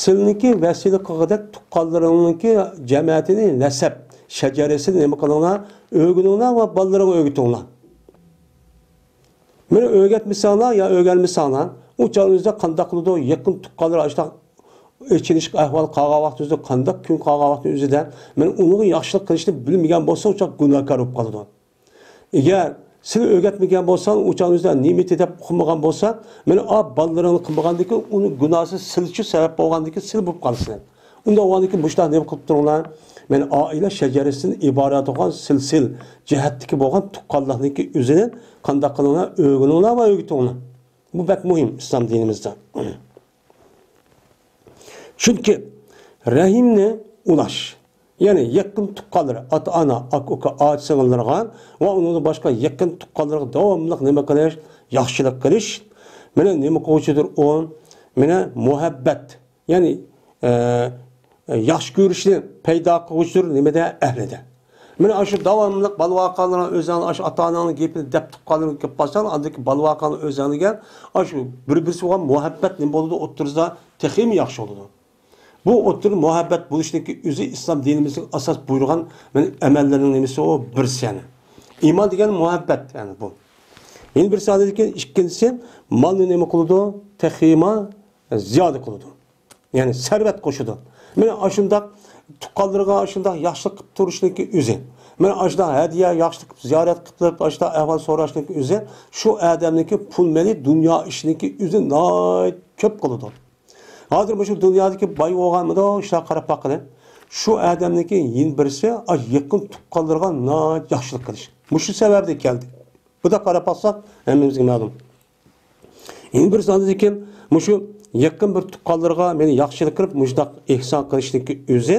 سىلىنىڭكى ۋەسىلە قىلغۇدەك تۇغقانلىرىڭنىڭكى جەمەتىنى، نەسەب شەجەرىسىنى نېمە قىلىڭلار؟ ئۆگىنىڭلار ۋە بالىلىرىڭغا ئۆگىتىڭلار. مانا ئۆگەتمىسەڭلار يا ئۆگەنمىسەڭلار، ئۇ چاغنىڭىزدا قانداق قىلىدۇ؟ يېقىن تۇغقانلىرى ئاشۇنداق ئېچىنىشلىق ئەھۋال قالغان ۋاقتىمىزدا، قانداق كۈن قالغان ۋاقتىنىڭ ئۆزىدە، مانا ئۇنىڭغا ياخشىلىق قىلىشنى بىلمىگەن بولسا، ئۇ چاغ گۇناھكار بولۇپ قالىدۇ. ئەگەر سىلى ئۆگەتمىگەن بولساڭ، ئۇ چاغنىڭ ئۆزىدە نېمىتى دەپ ئۇقمىغان بولسا، مانا ئا بالىلىرىڭنى قىلمىغاندىكىن، ئۇنىڭ گۇناھسى سىلچۇ سەۋەب بولغاندىكىن، سىل بولۇپ قالىسىلەر. ئۇنداق بولغاندىكىن مۇشۇنداق نېمە قىلىپ تۇرۇڭلار؟ مانا ئائىلە شەجەرىسىدىن ئىبارەت بولغان سىلسىل جەھەتتىكى بولغان تۇغقانلىقنىڭكى ئۆزىنى قانداق قىلىڭلار؟ ئۆگىنىڭلار ۋە ئۆگىتىڭلار. بۇ بەك مۇھىم ئىسلام دىنىمىزدا. چۈنكى رەھىمنى ئۇلاش، يەنى يېقىن تۇغقانلىرى، ئاتا-ئانا، ئاكا-ئۇكا، ئاچا-سىڭىللىرىغا ۋە ئۇنىڭدىن باشقا يېقىن تۇغقانلىرىغا داۋاملىق نېمە قىلىش؟ ياخشىلىق قىلىش. مانا نېمە قىلغۇچىدۇر ئۇ؟ مانا مۇھەببەت، يەنى، ئە، ياخشى كۆرۈشنى پەيدا قىلغۇچىدۇر نېمىدە؟ ئەھلىدە. مانا ئاشۇ داۋاملىق بالىۋاقانلىرىڭ ئۆزۈڭنىڭ ئاشۇ ئاتا-ئاناڭنىڭ گېپىنى دەپ تۇغقانلىرىڭ گەپ قىلساڭ، ئاندىن كېيىن بالىۋاقانلىرىڭ ئۆزۈڭگە ئاشۇ بىر-بىرسى بولغان مۇھەببەت نېمە بولىدۇ؟ ئوتتۇرىسىدا تېخىمۇ ياخشى بولىدۇ. بۇ ئوتتۇرىدا مۇھەببەت بولۇشنىڭكى ئۆزى ئىسلام دىنىمىزنىڭ ئاساس بۇيرۇغان، مانا، ئەمەللىرىنىڭ نېمىسى ئۇ بىرسى، يەنى. ئىمان دېگەن مۇھەببەت، يەنى بۇ. يەنە بىرسى ئاندىن كېيىن ئىككىنچىسى، مالنى نېمە قىلىدۇ؟ تېخىمۇ زىيادە قىلىدۇ. يەنى سەرۋەت قوشىدۇ. مانا ئاشۇنداق تۇغقانلىرىغا ئاشۇنداق ياخشىلىق قىلىپ تۇرۇشنىڭكى ئۆزى، مانا ئاشۇنداق ھەدىيە، ياخشىلىق قىلىپ، زىيارەت قىلىپ، ئاشۇنداق ئەھۋال سوراشنىڭكى ئۆزى شۇ ئادەمنىڭكى پۇل مېلى، دۇنيا ئىشىنىڭكى ئۆزى ناھايىتى كۆپ قىلىدۇ. ھازىر مۇشۇ دۇنيادىكى باي بولغان مۇنداق ئىشلارغا قاراپ باققىلى. شۇ ئادەمنىڭكى يەنە بىرسى، ئاي، يېقىن تۇغقانلىرىغا ناھايىتى ياخشىلىق قىلىش. مۇشۇ سەۋەبتىن كەلدى. بۇنداق قاراپ باقساق، ھەممىمىزگە مەلۇم. يەنە بىرسى ئاندىن كېيىن مۇشۇ يېقىن بىر تۇغقانلىرىغا مانا ياخشىلىق قىلىپ، مۇشۇنداق ئېھسان قىلىشنىڭكى ئۆزى،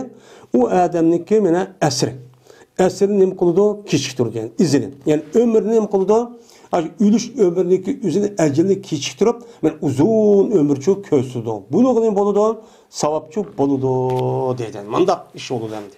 ئۇ ئادەمنىڭكى مانا ئەسىرى. ئەسىرىنى نېمە قىلىدۇ؟ كېچىكتۈرىدۇ، يەنى ئىزىنى. يەنى ئۆمرىنى نېمە قىلىدۇ؟ ئاشۇ ئۆلۈش ئۆمرىنىڭكى ئۆزىنى، ئەجىلىنى كېچىكتۈرۈپ، مانا ئۇزۇن ئۆمۈرچۇ كۆرسىتىدۇ. بۇنىڭغا نېمە بولىدۇ؟ ساۋابچۇ بولىدۇ دەيدۇ. مانداق ئىش بولىدۇ ئەمدى.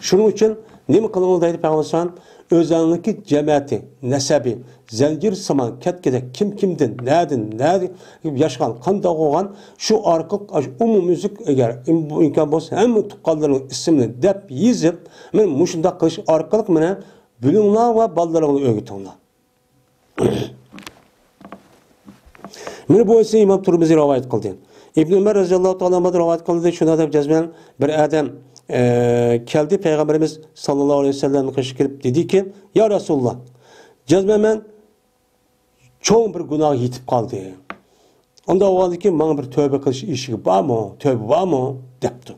شۇنىڭ ئۈچۈن نېمە قىلىڭلار دەيدۇ پەيغەمبەر ئەلەيھىسسالام؟ ئۆزۈڭنىڭكى جەمەتى، نەسەبى، زەنجىر سىمان كەتكۈدەك كىم كىمدىن، نەدىن، نەدە ياشىغان، قانداق بولغان، شۇ ئارقىلىق ئاشۇ ئومۇميۈزلۈك، ئەگەر ئىم-، ئىمكان بولسا، ھەممە تۇغقانلىرىنىڭ ئىسمىنى دەپ يېزىپ، مانا مۇشۇنداق قىلىش ئارقىلىق مانا بىلىڭلار ۋە بالىلىرىڭلارنى ئۆگىتىڭلار. مانا بۇ ھەدىسنى ئىمام تۇرمۇزى رىۋايەت قىلدى. ئىبن ئۆمەر رەزىياللاھۇ تائالا ئەنھۇدىن رىۋايەت قىلدى. شۇنداق دەپ جەزمەن بىر ئادەم، ئە، كەلدى پەيغەمبىرىمىز ساللاللاھۇ ئەلەيھى ۋەسەللەمنىڭ قېشىغا كېلىپ دېدىكى، يا رەسۇلاللا، جەزمەن مەن چوڭ بىر گۇناھقا يېتىپ قالدىم. ئۇنداق بولغاندىكىن ماڭا بىر تۆبە قىلىش ئىشىكى بارمۇ؟ تۆبە بارمۇ؟ دەپتۇ.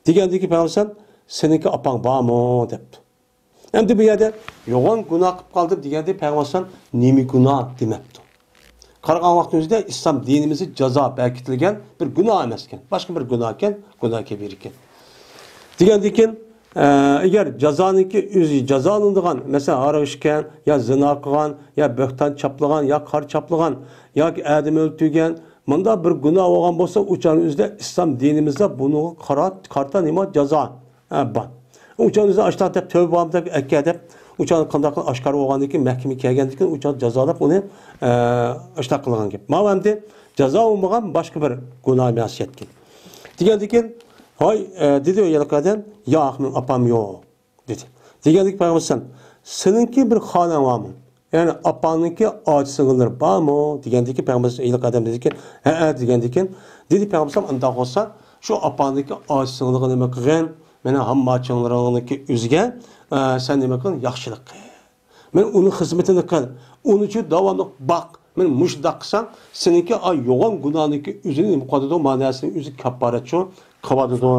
دېگەندىكىن پەيغەمبەر، سېنىڭكى ئاپاڭ بارمۇ؟ دەپتۇ. ئەمدى بۇ يەردە يوغان گۇناھ قىلىپ قالدىم دېگەندە پەيغەمبەر ئەلەيھىسسالام نېمە گۇناھ دېمەپتۇ. قارىغان ۋاقتىمىزدا ئىسلام دىنىمىزدا جازا بەكىتىلگەن بىر گۇناھ ئەمەسكەن. باشقا بىر گۇناھكەن، گۇناھ كەبىرىكەن. دېگەندىكىن ئە، ئەگەر جازانىڭكى ئۆزى جازالىنىدىغان، مەسىلەن، ھاراق ئىچكەن، يا زىنا قىلغان، يا بۆھتان چاپلىغان، يا قارا چاپلىغان، ياكى ئادەم ئۆلتۈرگەن، مۇنداق بىر گۇناھ بولغان بولسا، ئۇ چاغنىڭ ئۆزىدە ئىسلام دىنىمىزدا بۇنىڭغا قارا-، قارىتا نېمە جازا، ئە، بار. ئۇ چاغنىڭ ئۆزىدە ئاشتاق دەپ تۆبە بارمىدەك ئەكە دەپ، ئۇ چاغنىڭ قانداق قىلىپ ئاشكارا بولغاندىن كېيىن، مەھكىمىگە كەلگەندىن كېيىن، ئۇ چاغ جازالاپ ئۇنى، ئە، ئاشتاق قىلغان گەپ. ماۋۇ ئەمدى جازا بولمىغان باشقا بىر گۇناھ مەسىيەتكەن. دېگەندىن كېيىن، ھاي، ئە، دېدى ئۇ يەرلىك ئادەم، ياق، مېنىڭ ئاپام يوق، دېدى. دېگەندىكىن پەيغەمبەر ئەلەيھىسسالام، سېنىڭكى بىر خالەڭ بارمۇ؟ يەنى ئاپاڭنىڭكى ئاچا-سىڭىللىرى بارمۇ؟ دېگەندىكىن پەيغەمبەر ئەلەيھىسسالام، ھېلىقى ئادەم دېدىكەن، ھەئە، دېگەندىكىن، دېدى پەيغەمبەر ئەلەيھىسسالام، ئانداق بولسا، شۇ ئاپاڭنىڭكى ئاچا-سىڭىللىرىغا نېمە قىلغىن؟ مېنىڭ ھامماچىڭلىرىڭنىڭكى ئۆزىگە، ئە، سەن نېمە قىلغىن؟ ياخشىلىق قىل. مەن ئۇنىڭ خىزمىتىنى قىل، ئۇنى شۇ داۋاملىق باق. مەن مۇشۇنداق قىلسام، سېنىڭكى ئا يوغان گۇناھنىڭكى ئۆزىنى نېمە قىلىۋاتىدۇ؟ مانا سېنىڭ ئۆزى كاپپارەتچۇ قىلىۋاتىدۇ،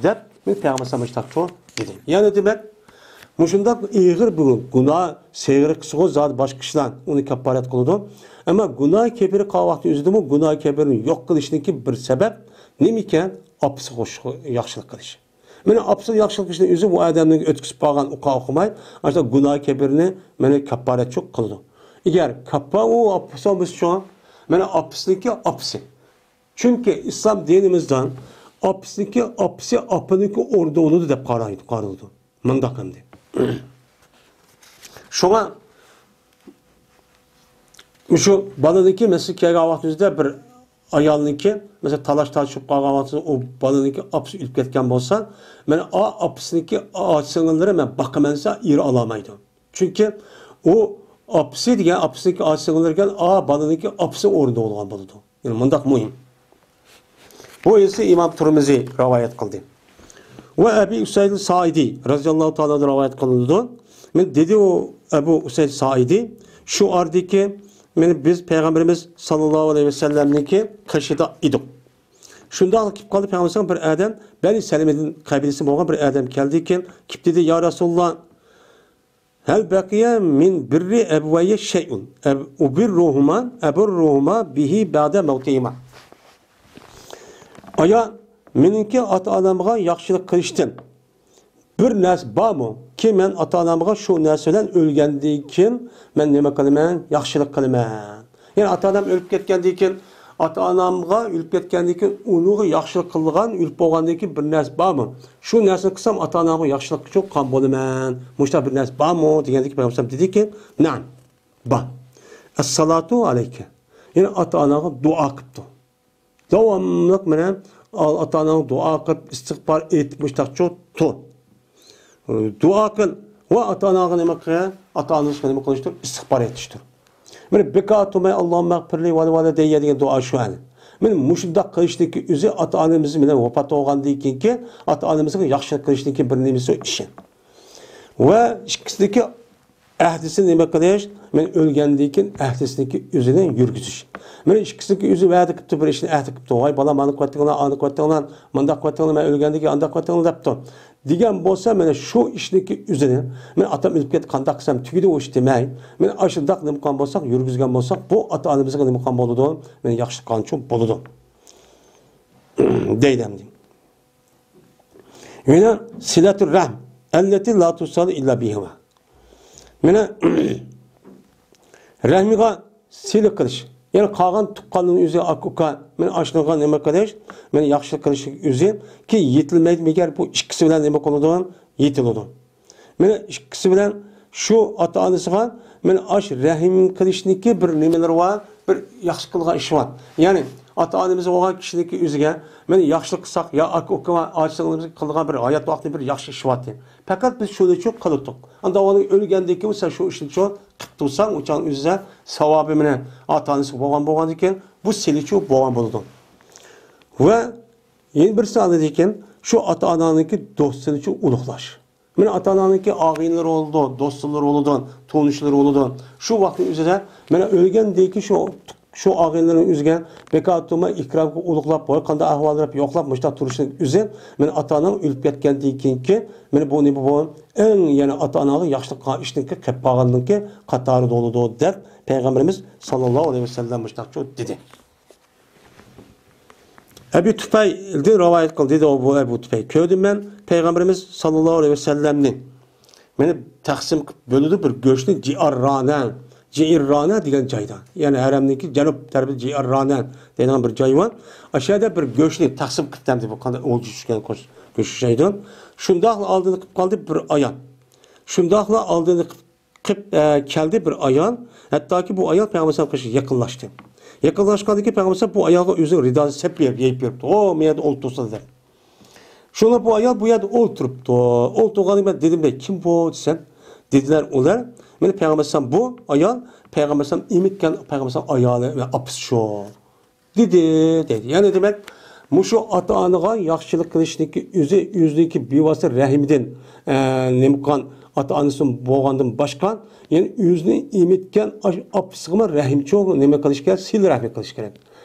دەپ مەن پەيغەمبەر ئەلەيھىسسالام مۇشۇنداقچۇ دېدى. يەنى دېمەك، مۇشۇنداق ئېغىر بىر گۇناھ سېغىر قىلسىغۇ زادى باشقا ئىشلار ئۇنى كاپپارەت قىلىدۇ. ئەمما گۇناھ كەبىرە قىلغان ۋاقتى ئۆزىدىمۇ گۇناھ كەبىرىنى يوق قىلىشنىڭكى بىر سەۋەب نېمە ئىكەن؟ ئاپىسىغا ياخشىلىق قىلىش. مانا ئاپىسىغا ياخشىلىق قىلىشنىڭ ئۆزى ئۇ ئادەمنىڭ ئۆتكۈزۈپ بارغان ئوقا ئوقۇماي، ئاشۇ گۇناھ كەبىرىنى مانا كاپپارەتچۇ قىلىدۇ. ئەگەر كاپپا ئۇ ئاپىسى بولمىسىچۇ، مانا ئاپىسىنىڭكى ئاپىسى. چۈنكى ئىسلام دىنىمىزدا ئاپىسىنىڭكى ئاپىسى ئاپىنىڭكى ئورنىدا بولىدۇ دەپ قارايدۇ، قارىلىدۇ. مۇنداق ئەمدى. شۇڭا مۇشۇ بالىنىڭكى مەسىلە كەلگەن ۋاقتىمىزدا بىر ئايالنىڭكى، مەسىلەن، تالاش تارتىشىپ قالغان ۋاقتىدا ئۇ بالىنىڭكى ئاپىسى ئۆلۈپ كەتكەن بولسا، مانا ئا ئاپىسىنىڭكى ئاچا-سىڭىللىرى مەن باقىمەن دېسە، ئېرى ئالالمايدۇ. چۈنكى ئۇ ئاپىسى دېگەن، ئاپىسىنىڭكى ئاچا-سىڭىللىرى دېگەن ئا بالىنىڭكى ئاپىسى ئورنىدا بولغان بولىدۇ. يەنى مۇنداق مۇھىم. بۇ ھەدىسنى ئىمام تۇرمۇزى رىۋايەت قىلدى. ۋە ئەبى ئۇسەيد سائىدى رەزىياللاھۇ تائالا ئەنھۇ رىۋايەت قىلىنىدۇ. مەن دېدى ئۇ ئەبۇ ئۇسەيد سائىدى، شۇ ئارىدىكى، مەن بىز پەيغەمبىرىمىز ساللاللاھۇ ئەلەيھى ۋەسەللەمنىڭكى قېشىدا ئىدۇق. شۇنداق كېلىپ قالدى، پەيغەمبىرىمىزنىڭ بىر ئادەم، بەنى سەلىمىدىن قەبىلىسى بولغان بىر ئادەم كەلدىكىن، كېلىپ دېدى، يا رەسۇلاللا، ھەل بەقىيە مىن بىررى ئەبىۋەييە شەيئۇن، ئەب-، ئۇبىررۇھۇما، ئەبىررۇھۇما بىھى بەئدە مەۋتىھىما. ئايا، مېنىڭكى ئاتا-ئانامغا ياخشىلىق قىلىشتىن بىر نەرسە بارمۇ؟ كى مەن ئاتا-ئانامغا شۇ نەرسە بىلەن ئۆلگەندىن كېيىن مەن نېمە قىلىمەن؟ ياخشىلىق قىلىمەن. يەنى ئاتا-ئانام ئۆلۈپ كەتكەندىن كېيىن، ئاتا-ئانامغا ئۆلۈپ كەتكەندىن كېيىن ئۇنىڭغا ياخشىلىق قىلىدىغان، ئۆلۈپ بولغاندىن كېيىن بىر نەرسە بارمۇ؟ شۇ نەرسىنى قىلسام ئاتا-ئانامغا ياخشىلىق قىلغان بولىمەن. مۇشۇنداق بىر نەرسە بارمۇ؟ دېگەندىكىن پەيغەمبەر دېدىكى، نەئەم، بار. ئەسسالاتۇ ئەلەيكە. يەنى ئاتا-ئاناڭغا دۇئا قىپتۇ. داۋاملىق مانا ئاتا-ئاناڭغا دۇئا قىلىپ، ئىستىغپار ئېيتىپ مۇشۇنداقچۇ تۇر. دۇئا قىل ۋە ئاتا-ئاناڭغا نېمە قىل؟ ئاتا-ئانىڭغا نېمە قىلىشتۇر؟ ئىستىغپار ئېيتىشتۇر. مانا بىكاتۇمەي ئاللاھۇممە ئىغفىرلى ۋە لىۋالىدەييە دېگەن دۇئا شۇ ھەل. مانا مۇشۇنداق قىلىشنىڭكى ئۆزى ئاتا-ئانىمىز بىلەن ۋاپات بولغاندىن كېيىنكى ئاتا-ئانىمىزغا ياخشىلىق قىلىشنىڭكى بىر نېمىسى ئىشى. ۋە ئىككىسىدىكى ئەھدىسىنى نېمە قىلىش؟ مەن ئۆلگەندىن كېيىن ئەھدىسىنىڭكى ئۆزىنى يۈرگۈزۈش. مانا ئىككىسىنىڭكى ئۆزى ۋەدە قىپتۇ، بىر ئىشنى ئەھدى قىپتۇ. ۋاي بالام، ئانا قىلىۋەتتىڭلار، ئانا قىلىۋەتتىڭلار، مۇنداق قىلىۋەتتىڭلار، مەن ئۆلگەندىن كېيىن ئانداق قىلىۋەتتىڭلار دەپتۇ. دېگەن بولسا، مانا شۇ ئىشنىڭكى ئۆزىنى، مەن ئاتام ئۆلۈپ كەتتى، قانداق قىلسام تۈگىدى ئۇ ئىش دېمەي، مانا ئاشۇنداق نېمە قىلغان بولساق، يۈرگۈزگەن بولساق، بۇ ئاتا-ئانىمىزغا نېمە قىلغان بولىدۇ؟ مانا ياخشىلىق قىلغانچۇ بولىدۇ. دەيدۇ ئەمدى. يەنە سىلەتۇر رەھىم ئەللەتى لا تۇسالۇ ئىللا بىھىما. مانا رەھمىگە سىلە قىلىش. يەنى قالغان تۇغقاننىڭ ئۆزى ئاكا-ئۇكا، مانا ئاشۇنىڭغا نېمە قىلىش؟ مانا ياخشىلىق قىلىش ئۆزى كى يېتىلمەيدۇ، مەگەر بۇ ئىككىسى بىلەن نېمە قىلىدۇ؟ يېتىلىدۇ. مانا ئىككىسى بىلەن شۇ ئاتا-ئانىسىغا مانا ئاش رەھىم قىلىشنىكى بىر نېمىلىرى بار، بىر ياخشى قىلغان ئىشى بار. يەنى ئاتا-ئانىمىز بولغان كىشىنىكى ئۆزىگە مانا ياخشىلىق قىلساق، يا ئاكا-ئۇكا، ئاچا-سىڭلىمىزگە قىلغان بىر ھايات ۋاقتىدا بىر ياخشى ئىشى بار. پەقەت بىز شۇنىچۇ قىلدۇق. ئاندىن ئۇنىڭ ئۆلگەندىن كېيىن سەن شۇ ئىشنىچۇ قىپ تۇرساڭ، ئۇ چاغ ئۆزى ساۋابى مانا ئاتا-ئانىسى بولغان بولغاندىن كېيىن بۇ سىلىچۇ بولغان بولىدۇ. ۋە يەنە بىرسى ئاندىن كېيىن شۇ ئاتا-ئانانىڭكى دوستىنىچۇ ئۇلۇغلاش. مانا ئاتا-ئاناڭنىڭكى ئاغىنىلىرى بولىدۇ، دوستلىرى بولىدۇ، تونۇشلىرى بولىدۇ. شۇ ۋاقىتنىڭ ئۆزىدە مانا ئۆلگەندىن كېيىن شۇ، شۇ ئاغىنىلىرىنىڭ ئۆزىگە بىكاتۇما ئىكرامغا ئۇلۇغلاپ، ۋاي قانداق ئەھۋال دەپ يوقلاپ مۇشۇنداق تۇرۇشنىڭ ئۆزى مانا ئاتا-ئاناڭ ئۆلۈپ كەتكەندىن كېيىنكى مانا بۇ نېمە بۇ؟ ئەڭ يەنە ئاتا-ئاناڭغا ياخشىلىق قىلغان ئىشنىڭكى قىلىپ قالغاننىڭكى قاتارىدا بولىدۇ دەپ پەيغەمبىرىمىز ساللاللاھۇ ئەلەيھى ۋەسەللەم مۇشۇنداقچۇ دېدى. ئەبۇ تۇپەيلدىن رىۋايەت قىلدى، دېدى بۇ ئەبۇ تۇپەيل. كۆردۈم مەن پەيغەمبىرىمىز ساللاللاھۇ ئەلەيھى ۋەسەللەمنى. مېنى تەقسىم قىلىپ بۆلىدۇ بىر گۆشنى جىئاررانەن. جىئاررانە دېگەن جايدا. يەنى ھەرەمنىڭكى جەنۇب تەرىپىدە جىئاررانەن دەيدىغان بىر جاي بار. ئاشۇ يەردە بىر گۆشنى تەقسىم قىلىپ دەمدى بۇ قانداق ئولجا چۈشكەن گۆش ئوخشايدۇ. شۇنداقلا ئالدىنى قىلىپ قالدى بىر ئايال. شۇنداقلا ئالدىنى قىلىپ قىپ، ئە، كەلدى بىر ئايال. ھەتتاكى بۇ ئايال پەيغەمبەر ئەلەيھىسسالامغا يېقىنلاشتى. يېقىنلاشقاندىن كېيىن پەيغەمبەر ئەلەيھىسسالام بۇ ئايالغا ئۆزىنىڭ رىداسىنى سېپىپ يېيىپ بېرىپتۇ. «ئو، مەن يەردە ئولتۇرسا» دەپ. شۇڭا بۇ ئايال بۇ يەردە ئولتۇرۇپتۇ. ئولتۇرغاندا مەن دېدىم، «دە، كىم بۇ؟» دېسەم، دېدىلەر ئۇلار، مانا پەيغەمبەر ئەلەيھىسسالام بۇ ئايال پەيغەمبەر ئەلەيھىسسالام ئېمىتكەن پەيغەمبەر ئەلەيھىسسالام ئايالى ۋە ئاپىسى شۇ. دېدى، دەيدۇ. يەنى دېمەك، مۇشۇ ئاتا-ئانىغا ياخشىلىق قىلىشنىڭكى ئۆزى، ئۆزىنىڭكى بىۋاسىتە رەھمىدىن، ئە، نېمە قىلغان ئاتا-ئانىسى بولغاندىن باشقا، يەنى ئۆزىنى ئېمىتكەن ئاش-، ئاپىسىغىمۇ رەھىمچۇ نېمە قىلىش كېرەك؟ سىلە رەھمى قىلىش كېرەك.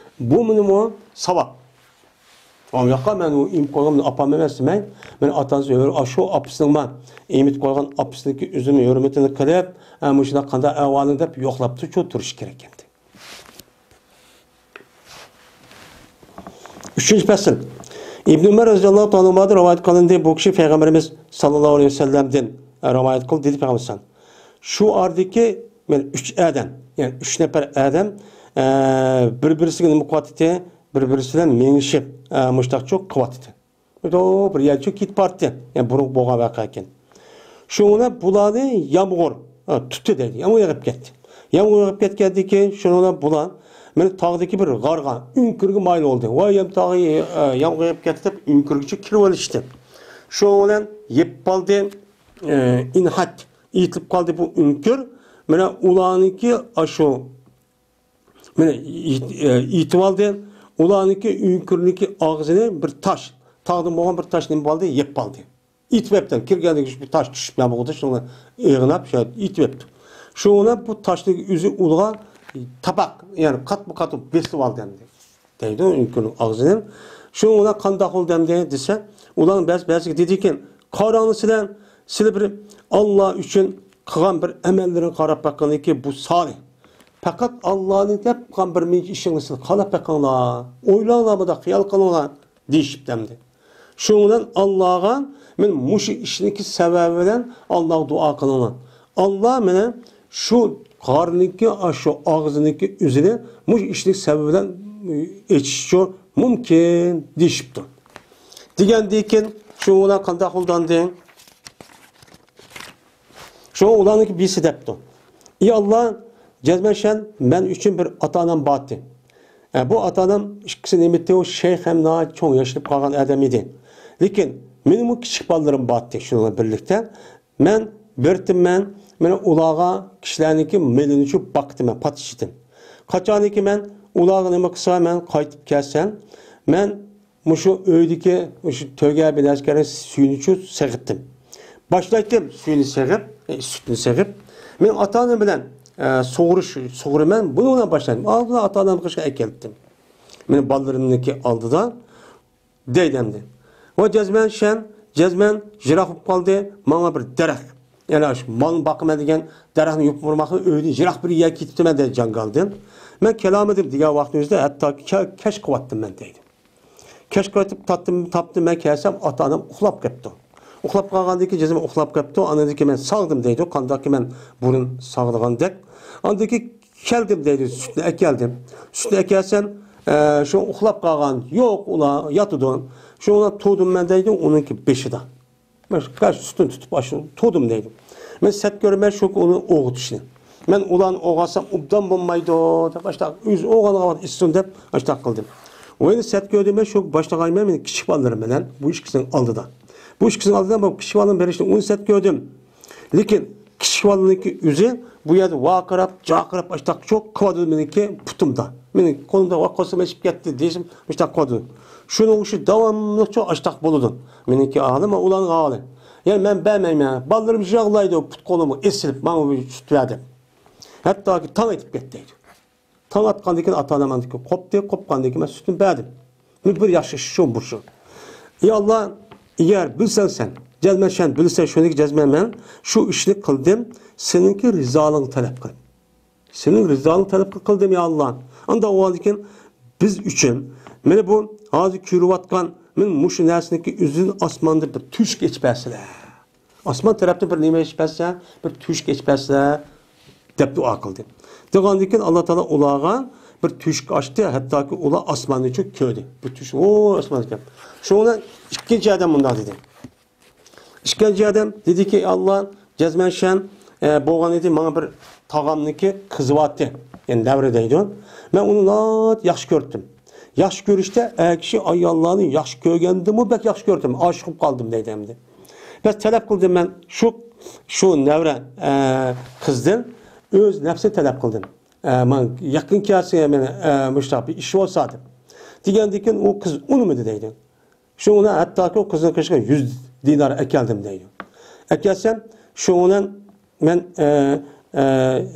بۇ مېنىمۇ ساۋاب. ئۇ ياققا مەن ئۇ ئېمىپ قويغان ئاپام ئەمەس دېمەي، مەن ئاتا-ئانىسى ھۆر-، ئاشۇ ئاپىسىنىڭ ئېمىتىپ قويغان ئاپىسىنىڭكى ئۆزىنىڭ ھۆرمىتىنى قىلىپ، ئە، مۇشۇنداق قانداق ئەھۋالىڭ دەپ يوقلاپتۇ، شۇ تۇرۇش كېرەك ئەمدى. ئۈچىنچى پەسىل. ئىبن ئۆمەر رەزىياللاھۇ تائالا ئەنھۇدىن رىۋايەت قىلىندى، بۇ كىشى پەيغەمبىرىمىز ساللاللاھۇ ئەلەيھى ۋەسەللەمدىن رىۋايەت قىلدى، دېدى پەيغەمبەر سان. شۇ ئارىدىكى، يەنى ئۈچ ئادەم، يەنى ئۈچ نەپەر ئادەم، ئە، بىر-بىرسىگە نېمە قىلىۋاتىدۇ؟ بىر-بىرسى بىلەن مېڭىشىپ، ئە، مۇشتاقچۇ قىلىۋاتىدۇ. بىر يەرچە كېتىپ بارتتى. يەنى بۇرۇن بولغان ۋەقە ئىكەن. شۇڭا بۇلارنى يامغۇر، ھە، تۇتتى دەيدۇ. يامغۇر يېغىپ كەتتى. يامغۇر يېغىپ كەتكەندىن كېيىن شۇنىڭ بىلەن بۇلار مانا تاغدىكى بىر غارغا، ئۆڭكۈرگە مايىل بولدى. ۋاي يام تاغى، ئە، يامغۇر يېغىپ كەتتى دەپ ئۆڭكۈرگىچە كىرىۋېلىشتى. شۇنىڭ بىلەن يېپىپ قالدى، ئە، ئىنھەت، ئېتىلىپ قالدى بۇ ئۆڭكۈر. مانا ئۇلارنىڭكى ئاشۇ مانا يېت-، ئە، يېتىۋالدى. ئۇلارنىڭكى ئۆڭكۈرنىڭكى ئاغزىنى بىر تاش، تاغدىن بولغان بىر تاش نېمە بولدى؟ يېپىپ قالدى. ئېتىۋەپتۇ. كىرگەندىكى شۇ بىر تاش چۈشۈپ نېمە بولدى؟ شۇڭا ئېغىناپ شۇ يەردە ئېتىۋەپتۇ. شۇڭا بۇ تاشنىڭ ئۆزى ئۇلارغا تاپاق، يەنى قاتمۇ قات بېسىۋالدى ئەمدى. دەيدۇ ئۆڭكۈرنىڭ ئاغزىنى. شۇنىڭ بىلەن قانداق بولدى ئەمدى دېسە، ئۇلارنىڭ بەزى، بەزىسى دېدىكەن، قاراڭلار سىلەر، سىلەر بىر ئاللا ئۈچۈن قىلغان بىر ئەمەللىرىڭ قاراپ بېقىڭلاركى، بۇ سالىھ. پەقەت ئاللانى دەپ قىلغان بىر مۇنچە ئىشىڭلار سىلەر قاراپ بېقىڭلار. ئويلاڭلار، بۇنداق خىيال قىلىڭلار، دېيىشىپتۇ ئەمدى. شۇنىڭ بىلەن ئاللاغا، مانا مۇشۇ ئىشنىڭكى سەۋەبى بىلەن ئاللاغا دۇئا قىلىڭلار. ئاللا مانا شۇ غارنىڭكى، ئاشۇ ئاغزىنىڭكى ئۆزىنى مۇشۇ ئىشنىڭ سەۋەبى بىلەن ئېچىشچۇ مۇمكىن دېيىشىپتۇ. دېگەندىن كېيىن شۇنىڭ بىلەن قانداق بولدى ئەمدى؟ شۇڭا ئۇلارنىڭكى بىرسى دەپتۇ، ئى ئاللا، جەزمەن شەن مەن ئۈچۈن بىر ئاتا-ئانام بارتى. ئە، بۇ ئاتا-ئانام ئىككىسى نېمىتى، ئۇ شەيخ ھەم ناھايىتى چوڭ ياشىنىپ قالغان ئادەم ئىدى. لېكىن مېنىڭمۇ كىچىك بالىلىرىم بارتى، شۇنىڭ بىلەن بىرلىكتە. مەن بېرىتتىم، مەن، مەن ئۇلارغا كىشىلەرنىڭكى مېلىنىچۇ باقتىم، مەن پات ئىچىتتىم. قاچانكى مەن ئۇلارغا نېمە قىلسا، مەن قايتىپ كەلسەم، مەن مۇشۇ ئۆيدىكى مۇشۇ تۆگە بىلەن ئەسكەرنىڭ سۈيىنىچۇ سېغىتتىم. باشلايتتىم سۈيىنى سېغىپ، ئە، سۈتنى سېغىپ. مېنىڭ ئاتا-ئانام بىلەن، ئە، سۇغۇرۇش، سۇغۇرىمەن، بۇنىڭ بىلەن باشلايتتىم. ئالدىدا ئاتا-ئانامنىڭ قېشىغا ئەكەلتتىم. مېنىڭ بالىلىرىمنىڭكى ئالدىدا دەيدۇ ئەمدى. ۋە جەزمەن شەن، جەزمەن يىراق بولۇپ قالدى، ماڭا بىر دەرەخ. يەنى شۇ مالنى باقىمەن دېگەن دەرەخنى يوپۇرماقنى ئۆيدىن يىراق بىر يەرگە كېتىپتىمەن دەيدۇ جاڭگالدىن. مەن كېلەلمىدىم دېگەن ۋاقتىمىزدا ھەتتاكى كە-، كەچ قىلىۋەتتىم مەن دەيدۇ. كەچ قىلىۋېتىپ تاپتىم، تاپتىم، مەن كەلسەم ئاتا-ئانام ئۇخلاپ قېپتۇ. ئۇخلاپ قالغاندىن كېيىن جەزمەن ئۇخلاپ قېپتۇ. ئاندىن كېيىن مەن ساغدىم دەيدۇ، قانداقكى مەن بۇرۇن ساغدىغاندەك. ئاندىن كېيىن كەلدىم دەيدۇ، سۈتنى ئەكەلدىم. سۈتنى ئەكەلسەم، ئە، شۇ ئۇخلاپ قالغان، يوق، ئۇلار ياتىدۇ. شۇڭا تۇردۇم مەن دەيدۇ، ئۇنىڭكى بېشىدا. مەن شۇ سۈتنى تۇتۇپ ئاشۇ تۇردۇم دەيدۇ. مەن سەت كۆرىمەن شۇ ئۇنى ئويغىتىشنى. مەن ئۇلارنى ئويغاتسام ئوبدان بولمايدۇ دەپ، ئاشۇنداق ئۆزى ئويغانغان ۋاقىت ئېسىتسۇن دەپ ئاشۇنداق قىلدىم. ئۇ يەردە سەت كۆردۈم مەن شۇ باشلىغايمەن مېنىڭ كىچىك بالىلىرىم بىلەن بۇ ئىككىسىنىڭ ئالدىدا. بۇ ئىككىسىنىڭ ئالدىدا بۇ كىچىك بالىنىڭ بېرىشىنى ئۇنى سەت كۆردۈم. لېكىن كىچىك بالىنىڭكى ئۆزى بۇ يەردە ۋارقىراپ، جارقىراپ، ئاشتاق چوق قىلىۋاتىدۇ مېنىڭكى پۇتۇمدا. مېنىڭ قولۇمدا ۋاققاسىم ئېشىپ كەتتى دېسەم، مۇشتاق قىلىدۇ. شۇنىڭ ئۈچۈن داۋاملىق چوق ئاشتاق بولىدۇ. مېنىڭكى ھالىم، ئۇلارنىڭ ھالى. يەنى مەن بەرمەيمەن. بالىلىرىم يىغلايدۇ، پۇت قولۇم ئېسىلىپ، ماڭا بىر سۈت بەر دەپ. ھەتتاكى تاڭ ئېتىپ كەتتى دەيدۇ. تاڭ ئاتقاندىن كېيىن ئاتا-ئانام ئاندىن كېيىن قوپتى، قوپقاندىن كېيىن مەن سۈتنى بەردىم. بۇ بىر ياخشى ئىش شۇ، بۇ شۇ. ئى ئاللا، ئەگەر بىلسەڭ سەن، جەزمەن شەن بىلسەن، شۇنىڭكى جەزمەن مەن شۇ ئىشنى قىلدىم، سېنىڭكى رىزالىقىڭنى تەلەپ قىلىپ. سېنىڭ رىزالىقىڭنى تەلەپ قىلدىم، يا ئاللا. ئانداق بولغاندىن كېيىن بىز ئۈچۈن مانا بۇ ھازىر كۆرۈۋاتقان، مانا مۇشۇ نەرسىنىڭكى ئۆزىدىن ئاسماندا بىر تۆشۈك ئېچىپ بەرسىلە. ئاسمان تەرەپتىن بىر نېمە ئېچىپ بەرسە، بىر تۆشۈك ئېچىپ بەرسىلە، دەپ دۇئا قىلدى. دېگەندىن كېيىن ئاللا تائالا ئۇلارغا بىر تۆشۈك ئاچتى، ھەتتاكى ئۇلار ئاسماننى چۆ كۆردى. بىر تۆشۈك، ئو، ئاسماندا ئىكەن. شۇنىڭ بىلەن ئىككىنچى ئادەم مۇنداق دېدى. ئىككىنچى ئادەم دېدىكى، ئاللا، جەزمەن شەن، ئە، بولغان ئىدى، ماڭا بىر تاغامنىڭكى قىزى بارتى، يەنى نەۋرە دەيدۇ. مەن ئۇنى ناھايىتى ياخشى كۆرتتۈم. ياخشى كۆرۈشتە ئەر كىشى ئاياللارنى ياخشى كۆرگەندىنمۇ بەك ياخشى كۆرتتۈم، ئاشىق بولۇپ قالدىم دەيدۇ ئەمدى. بەس تەلەپ قىلدىم مەن شۇ، شۇ نەۋرە، ئە، قىزدىن ئۆز نەپسىنى تەلەپ قىلدىم. ئە، ماڭا يېقىن كەلسە مېنى، ئە، مۇشۇنداق بىر ئىش بولسا دەپ. دېگەندىن كېيىن ئۇ قىز ئۇنىمىدى دەيدۇ. شۇڭا ھەتتاكى ئۇ قىزنىڭ قېشىغا يۈز دىنار ئەكەلدىم دەيدۇ. ئەكەلسەم، شۇنىڭ بىلەن مەن، ئە، ئە،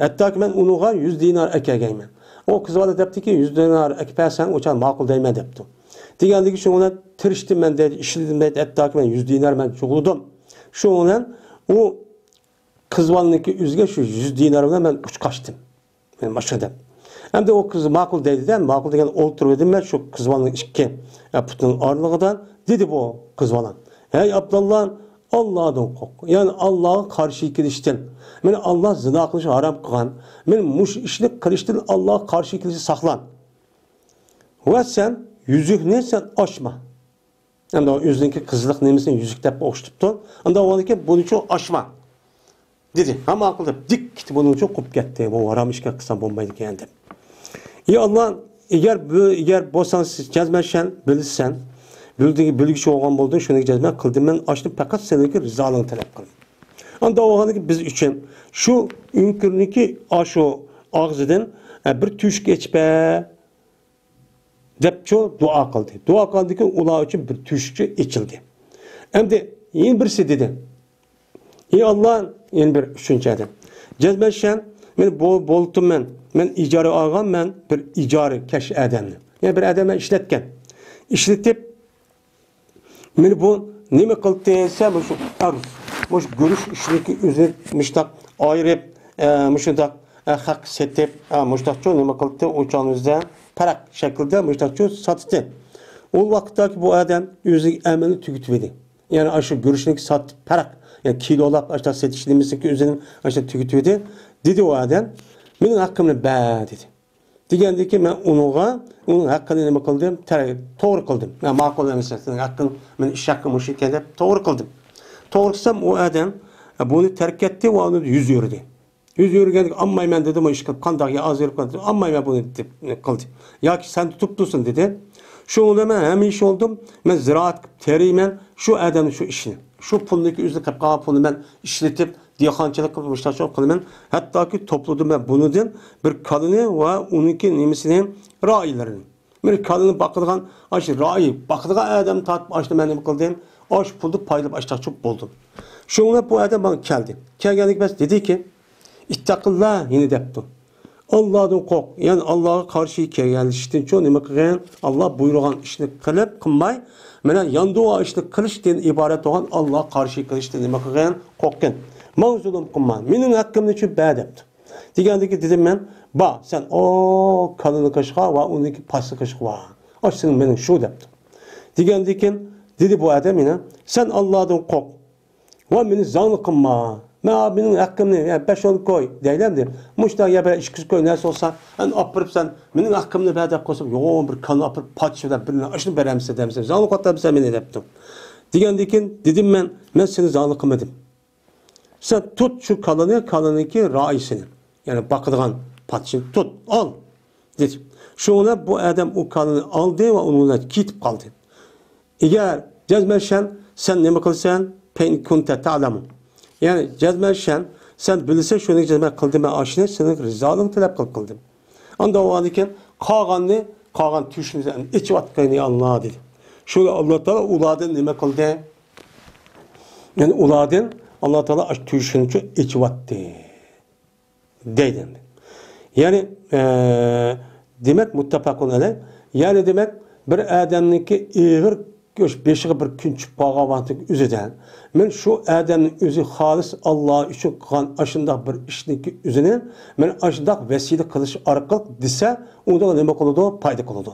ھەتتاكى مەن ئۇنىڭغا يۈز دىنار ئەكەلگەيمەن. ئۇ قىز بالا دەپتىكى، يۈز دىنار ئەكىپ بەرسەڭ، ئۇ چاغ ماقۇل دەيمەن دەپتۇ. دېگەندىكى شۇنىڭ بىلەن تىرىشتىم مەن دەيدۇ، ئىشلىدىم دەيدۇ، ھەتتاكى مەن يۈز دىنار مەن جۇغلىدىم. شۇنىڭ بىلەن ئۇ قىز بالىنىڭكى ئۆزىگە شۇ يۈز دىنار بىلەن مەن ئۇچقاچتىم. مەن باشقا دەپ. ئەمدى ئۇ قىز ماقۇل دەيدىدە، ماقۇل دېگەن ئولتۇرۇۋىدىم مەن شۇ قىز بالىنىڭ ئىككى، ئە، پۇتىنىڭ ئارىلىقىدا. دېدى بۇ قىز بالا، ھەي ئابداللا، ئاللادىن قورق. يەنى ئاللاغا قارشى كېلىشتىن. مېنى ئاللا زىنا قىلىشنى ھارام قىلغان. مېنى مۇشۇ ئىشنى قىلىشتىن ئاللاغا قارشى كېلىشنى ساقلان. ۋە سەن يۈزۈكنى سەن ئاچما. ئەمدى ئۇ ئۆزىنىڭكى قىزلىق نېمىسىنى يۈزۈك دەپ ئوخشىتىپتۇ. ئەمدى ئۇنىڭكى بۇنىچۇ ئاشما دېدى. ھە، ماقۇل دەپ دىك كېتىپ ئۇنىڭچۇ قوپۇپ كەتتى. بۇ ھارام ئىشقا قىلسام بولمايدىكەن دەپ. ئى ئاللا، ئەگەر بۇ، ئەگەر بولساڭ سىز جەزمەن شەن بىلىسەن، بىلدىگە، بىلگۈچى بولغان بولدۇڭ، شۇنى جەزمەن قىلدىم مەن ئاشنى پەقەت سېنىڭكى رىزالىقىڭنى تەلەپ قىلدىم. ئاندا بولغاندىكىن بىز ئۈچۈن شۇ ئۆڭكۈرنىڭكى ئاشۇ ئاغزىدىن، ئە، بىر تۆشۈك ئېچىپ بەر. دەپچۇ دۇئا قىلدى. دۇئا قىلغاندىن كېيىن ئۇلار ئۈچۈن بىر تۆشۈكچە ئېچىلدى. ئەمدى يەنە بىرسى دېدى، ئى ئاللا، يەنە بىر ئۈچىنچى ئادەم. جەزمەن شەن، مەن بولۇپتۇمەن، مەن ئىجارە ئالغانمەن بىر ئىجارە كەش ئادەمنى. يەنى بىر ئادەم مەن ئىشلەتكەن. ئىشلىتىپ، مانا بۇ نېمە قىلدى دېسە، مۇشۇ ئەرز، مۇشۇ گۈرۈچ ئىشىنىڭكى ئۆزىنى مۇشۇنداق ئايرىپ، ئە، مۇشۇنداق، ئە، خەققە سېتىپ، ئە، مۇشۇنداقچۇ نېمە قىلدى، ئۇ چاغنىڭ ئۆزىدە پەرق شەكىلدە مۇشۇنداقچۇ ساتتى. ئۇ ۋاقىتتاكى بۇ ئادەم ئۆزىنىڭ ئەمىلىنى تۈگىتىۋىدى. يەنى ئاشۇ گۈرۈچنىڭكى ساتتى پەرق، يەنى كىلولاپ ئاشۇنداق سېتىش نېمىسىنىڭكى ئۆزىنىڭ ئاشۇنداق تۈگىتىۋىدى. دېدى ئۇ ئادەم، مېنىڭ ھەققىمنى بەر دېدى. دېگەندىن كېيىن مەن ئۇنىڭغا، ئۇنىڭ ھەققىنى نېمە قىلدىم؟ تەر-، توغرا قىلدىم. مەن ماقۇل ئەمەس، سېنىڭ ھەققىڭ، مېنىڭ ئىش ھەققىم مۇشۇ ئىكەن دەپ توغرا قىلدىم. توغرا قىلسام ئۇ ئادەم بۇنى تەرك ئەتتى ۋە ئۇنى يۈز يۈردى. يۈز يۈرگەندىن كېيىن ئالمايمەن دېدى، مۇ ئىشقا قانداق يا ئازىرىپ قالدى، ئالمايمەن بۇنى دەپ قىلدى. ياكى سەن تۇتۇپ تۇرسۇن دېدى. شۇنىڭ بىلەن مەن ھەمىشە بولدۇم، مەن زىرائەت قىلىپ تېرىيمەن، شۇ ئادەمنىڭ شۇ ئىشىنى. شۇ پۇلنىڭكى ئۆزىنى قىلىپ قالغان پۇلنى مەن ئىشلىتىپ، دېھقانچىلىق قىلىپ مۇشۇنداق قىلىمەن. ھەتتاكى توپلىدىم مەن بۇنىڭدىن بىر كالىنى ۋە ئۇنىڭكى نېمىسىنى، رائىيلىرىنى. بىر كالىنى باقىدىغان، ئاشۇ رائىي باقىدىغان ئادەمنى تارتىپ، ئاشۇنى مەن نېمە قىلدىم؟ ئاشۇ پۇلدىن پايدىلىنىپ ئاشۇنداق بولدۇم. شۇڭا بۇ ئادەم ماڭا كەلدى. كەلگەندىن كېيىن بەس دېدىكى، ئىتتەقىللا، يەنە دەپتۇ. ئاللادىن قورق. يەنى ئاللاغا قارشى كەلگەنلىشىشتىنچۇ نېمە قىلغىن؟ ئاللا بۇيرۇغان ئىشنى قىلىپ، قىلماي، مانا ياندۇرغان ئىشنى قىلىشتىن ئىبارەت بولغان ئاللاغا قارشى كېلىشتىن نېمە قىلغىن؟ قورققىن. ماڭا زۇلۇم قىلما. مېنىڭ ھەققىمنى چۈ بەر دەپتۇ. دېگەندىكى دېدىم مەن، بار، سەن ئو كالىنى قىلىشقا ۋە ئۇنىڭكى پاسنى قىلىشقا بار. ئاش سېنىڭ مېنىڭ شۇ دەپتۇ. دېگەندىكىن دېدى بۇ ئادەم يەنە، سەن ئاللادىن قورق. ۋە مېنى زاڭلىق قىلما. مەن، مېنىڭ ھەققىمنى، يا بەش ئون كوي دەيلى ئەمدى. مۇشتا يا بىر ئىككى يۈز كوي نەرسە بولسا، ئەنە ئاپىرىپ سەن مېنىڭ ھەققىمنى بەر دەپ قويسام، يوغان بىر كالىنى ئاپىرىپ پادىشاھ بىلەن بىرنى ئاشۇنى بەرەمسەن دەمسەن، زاڭلىق قىلىپ بەرمىسەن مېنى دەپتۇ. دېگەندىكىن دېدىم مەن، مەن سېنى زاڭلىق قىلمىدىم. سەن تۇت شۇ كالىنى، كالىنىڭكى رائىسىنى. يەنى باقىدىغان پادىشىنى تۇت، ئال. دېدى. شۇڭا بۇ ئادەم ئۇ كالىنى ئالدى ۋە ئۇنىڭ بىلەن كېتىپ قالدى. ئەگەر جەزمەن شەن، سەن نېمە قىلىسەن؟ فەئىن كۇنتە تەئلەمۇ. يەنى جەزمەن شەن، سەن بىلسەن شۇنى جەزمەن قىلدىم، مەن ئاشۇنى سېنىڭ رىزالىقىڭنى تەلەپ قىلىپ قىلدىم. ئاندا بولغاندىن كېيىن قالغاننى، قالغان تۆشۈكنى ئېچىۋاتقىن، يا ئاللا، دېدى. شۇ ئاللا تائالا ئۇلاردىن نېمە قىلدى؟ يەنى ئۇلاردىن ئاللا تائالا ئاشۇ تۆشۈكنى ئېچىۋاتتى. دەيدۇ ئەمدى. يەنى، ئە، دېمەك، مۇتتەپەقۇن ئەلەي. يەنى دېمەك، بىر ئادەمنىڭكى ئېغىر بېشىغا بىر كۈن چۈشۈپ قالغان ۋاقتىنىڭ ئۆزىدە، مەن شۇ ئادەمنىڭ ئۆزى خالىس ئاللا ئۈچۈن قىلغان ئاشۇنداق بىر ئىشنىڭكى ئۆزىنى مەن ئاشۇنداق ۋەسىلە قىلىش ئارقىلىق دېسە، ئۇنىڭغا نېمە قىلىدۇ؟ پايدا قىلىدۇ.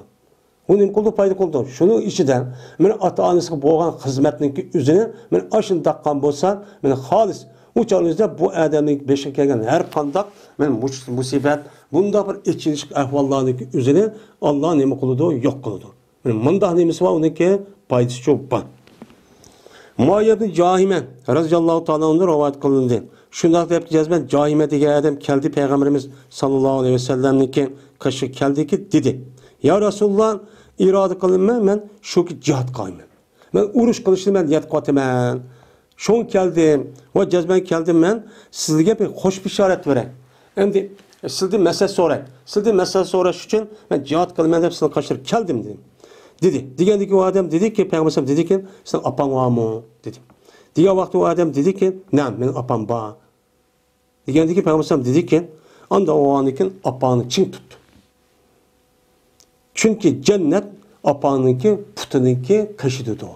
ئۇ نېمە قىلىدۇ؟ پايدا قىلىدۇ. شۇنىڭ ئىچىدە مانا ئاتا-ئانىسىغا بولغان خىزمەتنىڭكى ئۆزىنى مانا ئاشۇنداق قىلغان بولسا، مانا خالىس ئۇ چاغنىڭ ئۆزىدە بۇ ئادەمنىڭ بېشىغا كەلگەن ھەر قانداق مانا مۇش-، مۇسىبەت، بۇنداق بىر ئېچىنىشلىق ئەھۋاللارنىڭكى ئۆزىنى ئاللا نېمە قىلىدۇ؟ يوق قىلىدۇ. مانا مۇنداق نېمىسى بار، ئۇنىڭكى پايدىسىچۇ بار. مۇئاۋىيە ئىبنى جاھىمە رەزىياللاھۇ تائالا ئەنھۇدىن رىۋايەت قىلىندى. شۇنداق دەپ جەزمەن جاھىمە دېگەن ئادەم كەلدى، پەيغەمبىرىمىز ساللاللاھۇ ئەلەيھى ۋەسەللەمنىڭكى قېشىغا كەلدىكى، دېدى: يا رەسۇلاللا، ئىرادە قىلىمەن، مەن شۇ جىھادقا قايمەن. مەن ئۇرۇش قىلىشنى مەن نىيەت قىلىۋاتىمەن. شۇڭا كەلدىم ۋە جەزمەن كەلدىم، مەن سىزگە بىر خوش بېشارەت بېرەي. ئەمدى سىزدىن مەسلىھەت سوراي. سىزدىن مەسلىھەت سوراش ئۈچۈن مەن جىھاد قىلىمەن دەپ سىزنىڭ قېشىغا كەلدىم، دېدى. دېدى. دېگەندىكىن ئۇ ئادەم دېدىكى، پەيغەمبەر ئەلەيھىسسالام دېدىكى، سېنىڭ ئاپاڭ بارمۇ؟ دېدى. دېگەن ۋاقىتتا ئۇ ئادەم دېدىكى، نەم، مېنىڭ ئاپام بار. دېگەندىكىن پەيغەمبەر ئەلەيھىسسالام دېدىكى، ئاندا بولغاندىكىن ئاپاڭنى چىڭ تۇت. چۈنكى جەننەت ئاپاڭنىڭكى پۇتىنىڭكى قېشىدىدۇر.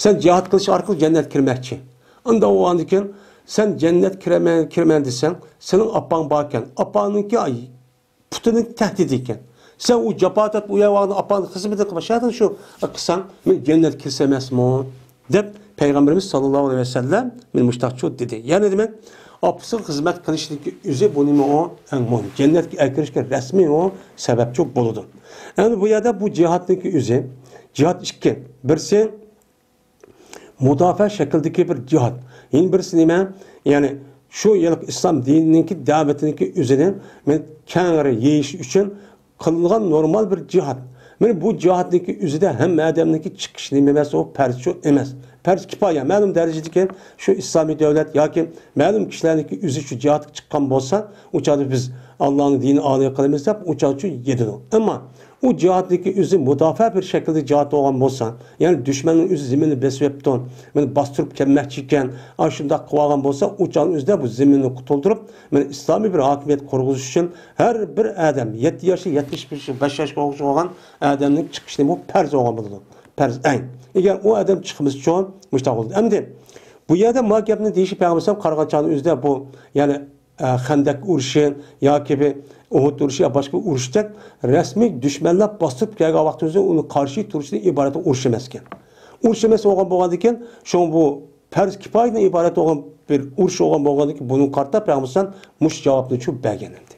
سەن جىھاد قىلىش ئارقىلىق جەننەتكە كىرمەكچى. ئاندا بولغاندىكىن سەن جەننەتكە كىرىمەن، كىرىمەن دېسەڭ، سېنىڭ ئاپاڭ باركەن، ئاپاڭنىڭكى پۇتىنىڭ تەھدىتى ئىكەن. سەن ئۇ جاپا تارتىپ ئۇ يەرگە بارغاندا ئاپاڭنىڭ خىزمىتىنى قىلماي، شۇ قىلساڭ، مەن جەننەتكە كىرسەم ئەمەسمۇ؟ دەپ پەيغەمبىرىمىز ساللاللاھۇ ئەلەيھى ۋەسەللەم مېنى مۇشتاقچۇ دېدى. يەنى دېمەك، ئاپىسىغا خىزمەت قىلىشلىكى ئۆزى بۇ نېمە ئۇ؟ ئەڭ مۇھىم. جەننەتكە ئەكىرىشكە رەسمىي ئۇ سەۋەبچۇ بولىدۇ. ئەمدى بۇ يەردە بۇ جىھادنىڭكى ئۆزى، جىھاد ئىككى. بىرسى مۇداپىئە شەكلىدىكى بىر جىھاد. يەنە بىرسى نېمە؟ يەنى شۇ يىلقى ئىسلام دىنىنىڭكى دەۋىتىنىڭكى ئۆزىنى مەن كەڭرى يېيىش ئۈچۈن قىلىنغان نورمال بىر جىھاد. مانا بۇ جىھادنىڭكى ئۆزىدە ھەممە ئادەمنىڭكى چىقىش نېمە ئەمەس، ئۇ پەرزچۇ ئەمەس. پەرز كىپايە، مەلۇم دەرىجىدىكى شۇ ئىسلامىي دۆلەت ياكى مەلۇم كىشىلەرنىڭكى ئۆزى شۇ جىھادقا چىققان بولسا، ئۇ چاغدا بىز ئاللانىڭ دىنىنى ئالىي قىلىمىز دەپ، ئۇ چاغدا شۇ يېتىدۇ. ئەمما ئۇ جىھادنىڭكى ئۆزى مۇداپىئە بىر شەكىلدە جىھاد بولغان بولسا، يەنى دۈشمەننىڭ ئۆزى زېمىننى بېسىۋېپتۇ، مانا باستۇرۇپ كەلمەكچى ئىكەن، ئاشۇنداق قىلىۋالغان بولسا، ئۇ چاغنىڭ ئۆزىدە بۇ زېمىننى قۇتۇلدۇرۇپ، مانا ئىسلامىي بىر ھاكىمىيەت قۇرغۇزۇش ئۈچۈن ھەر بىر ئادەم، يەتتە ياشى، يەتمىش بەش ياشقا ئوخشىغان ئادەمنىڭ چىقىشى بۇ پەرز بولغان بولىدۇ. پەرز ئەين. ئەگەر ئۇ ئادەم چىقمىسىچۇ، مۇشۇنداق بولىدۇ. ئەمدى بۇ يەردە ما گەپنى دېيىشى پەيغەمبەر ئەلەيھىسسالام قارىغان چاغنىڭ ئۆزىدە بۇ، يەنى ئە، خەندەك ئۇرۇشى ياكى بىر ئۇھۇد ئۇرۇشى يا باشقا ئۇرۇشتەك رەسمىي دۈشمەنلەر باستۇرۇپ كەلگەن ۋاقتىمىزدا ئۇنىڭ قارشى تۇرۇشىدىن ئىبارەت ئۇرۇش ئەمەسكەن. ئۇرۇش ئەمەس بولغان بولغاندىكىن، شۇڭا بۇ پەرز كىپايىدىن ئىبارەت بولغان بىر ئۇرۇش بولغان بولغاندىكىن، بۇنىڭغا قارىتا پەيغەمبەر مۇشۇ جاۋابنى شۇ بەرگەن ئەمدى.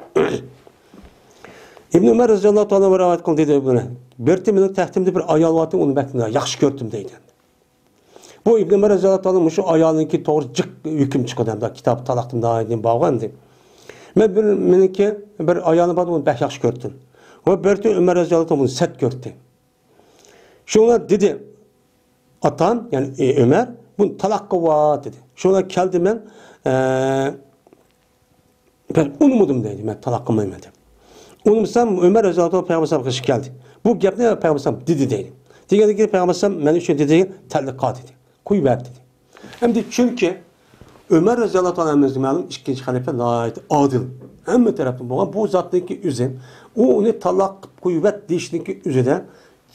ئىبن ئۆمەر رەزىياللاھۇ تائالا رىۋايەت قىلدى دەيدۇ بۇنى. بىر مېنىڭ تەختىمدە بىر ئايال بارتى، ئۇنى بەك ياخشى كۆردۈم دەيدۇ. بۇ ئىبن ئۆمەر رەزىياللاھۇ تائالا مۇشۇ ئايالنىڭكى توغرا جىق ھۆكۈم چىقىدۇ ئەمدى، كىتاب تالاقتىن دائىم بارغان ئەمدى. مەن بىر، مېنىڭكى بىر ئايالىم بار، ئۇنى بەك ياخشى كۆردۈم. ۋە بىرتى ئۆمەر رەزىياللاھۇ تائالا بۇنى سەت كۆردى. شۇڭا دېدى، ئاتام، يەنى، ئى، ئۆمەر، بۇنى تالاق قىلىۋەت دېدى. شۇڭا كەلدىم مەن، ئە، بەك ئۇنىمىدىم دەيدۇ، مەن تالاق قىلمايمەن دەپ. ئۇنىمىسام، ئۆمەر رەزىياللاھۇ تائالا پەيغەمبەر ئەلەيھىسسالامغا كېلىدى. بۇ گەپنى پەيغەمبەر ئەلەيھىسسالام دېدى دەيدۇ. دېگەندىن كېيىن پەيغەمبەر ئەلەيھىسسالام مەن ئۈچۈن دېدى، تەللىقا دېدى. قويۇۋەر دېدى. ئەمدى چۈنكى ئۆمەر رەزىياللاھۇ تائالا ھەممىمىزگە مەلۇم، ئىككىنچى خەلىپە ناھايىتى ئادىل. ھەممە تەرەپتىن بولغان بۇ زاتنىڭكى ئۆزى، ئۇ ئۇنى تالاق قىلىپ قويۇۋەت دېيىشنىڭكى ئۆزىدە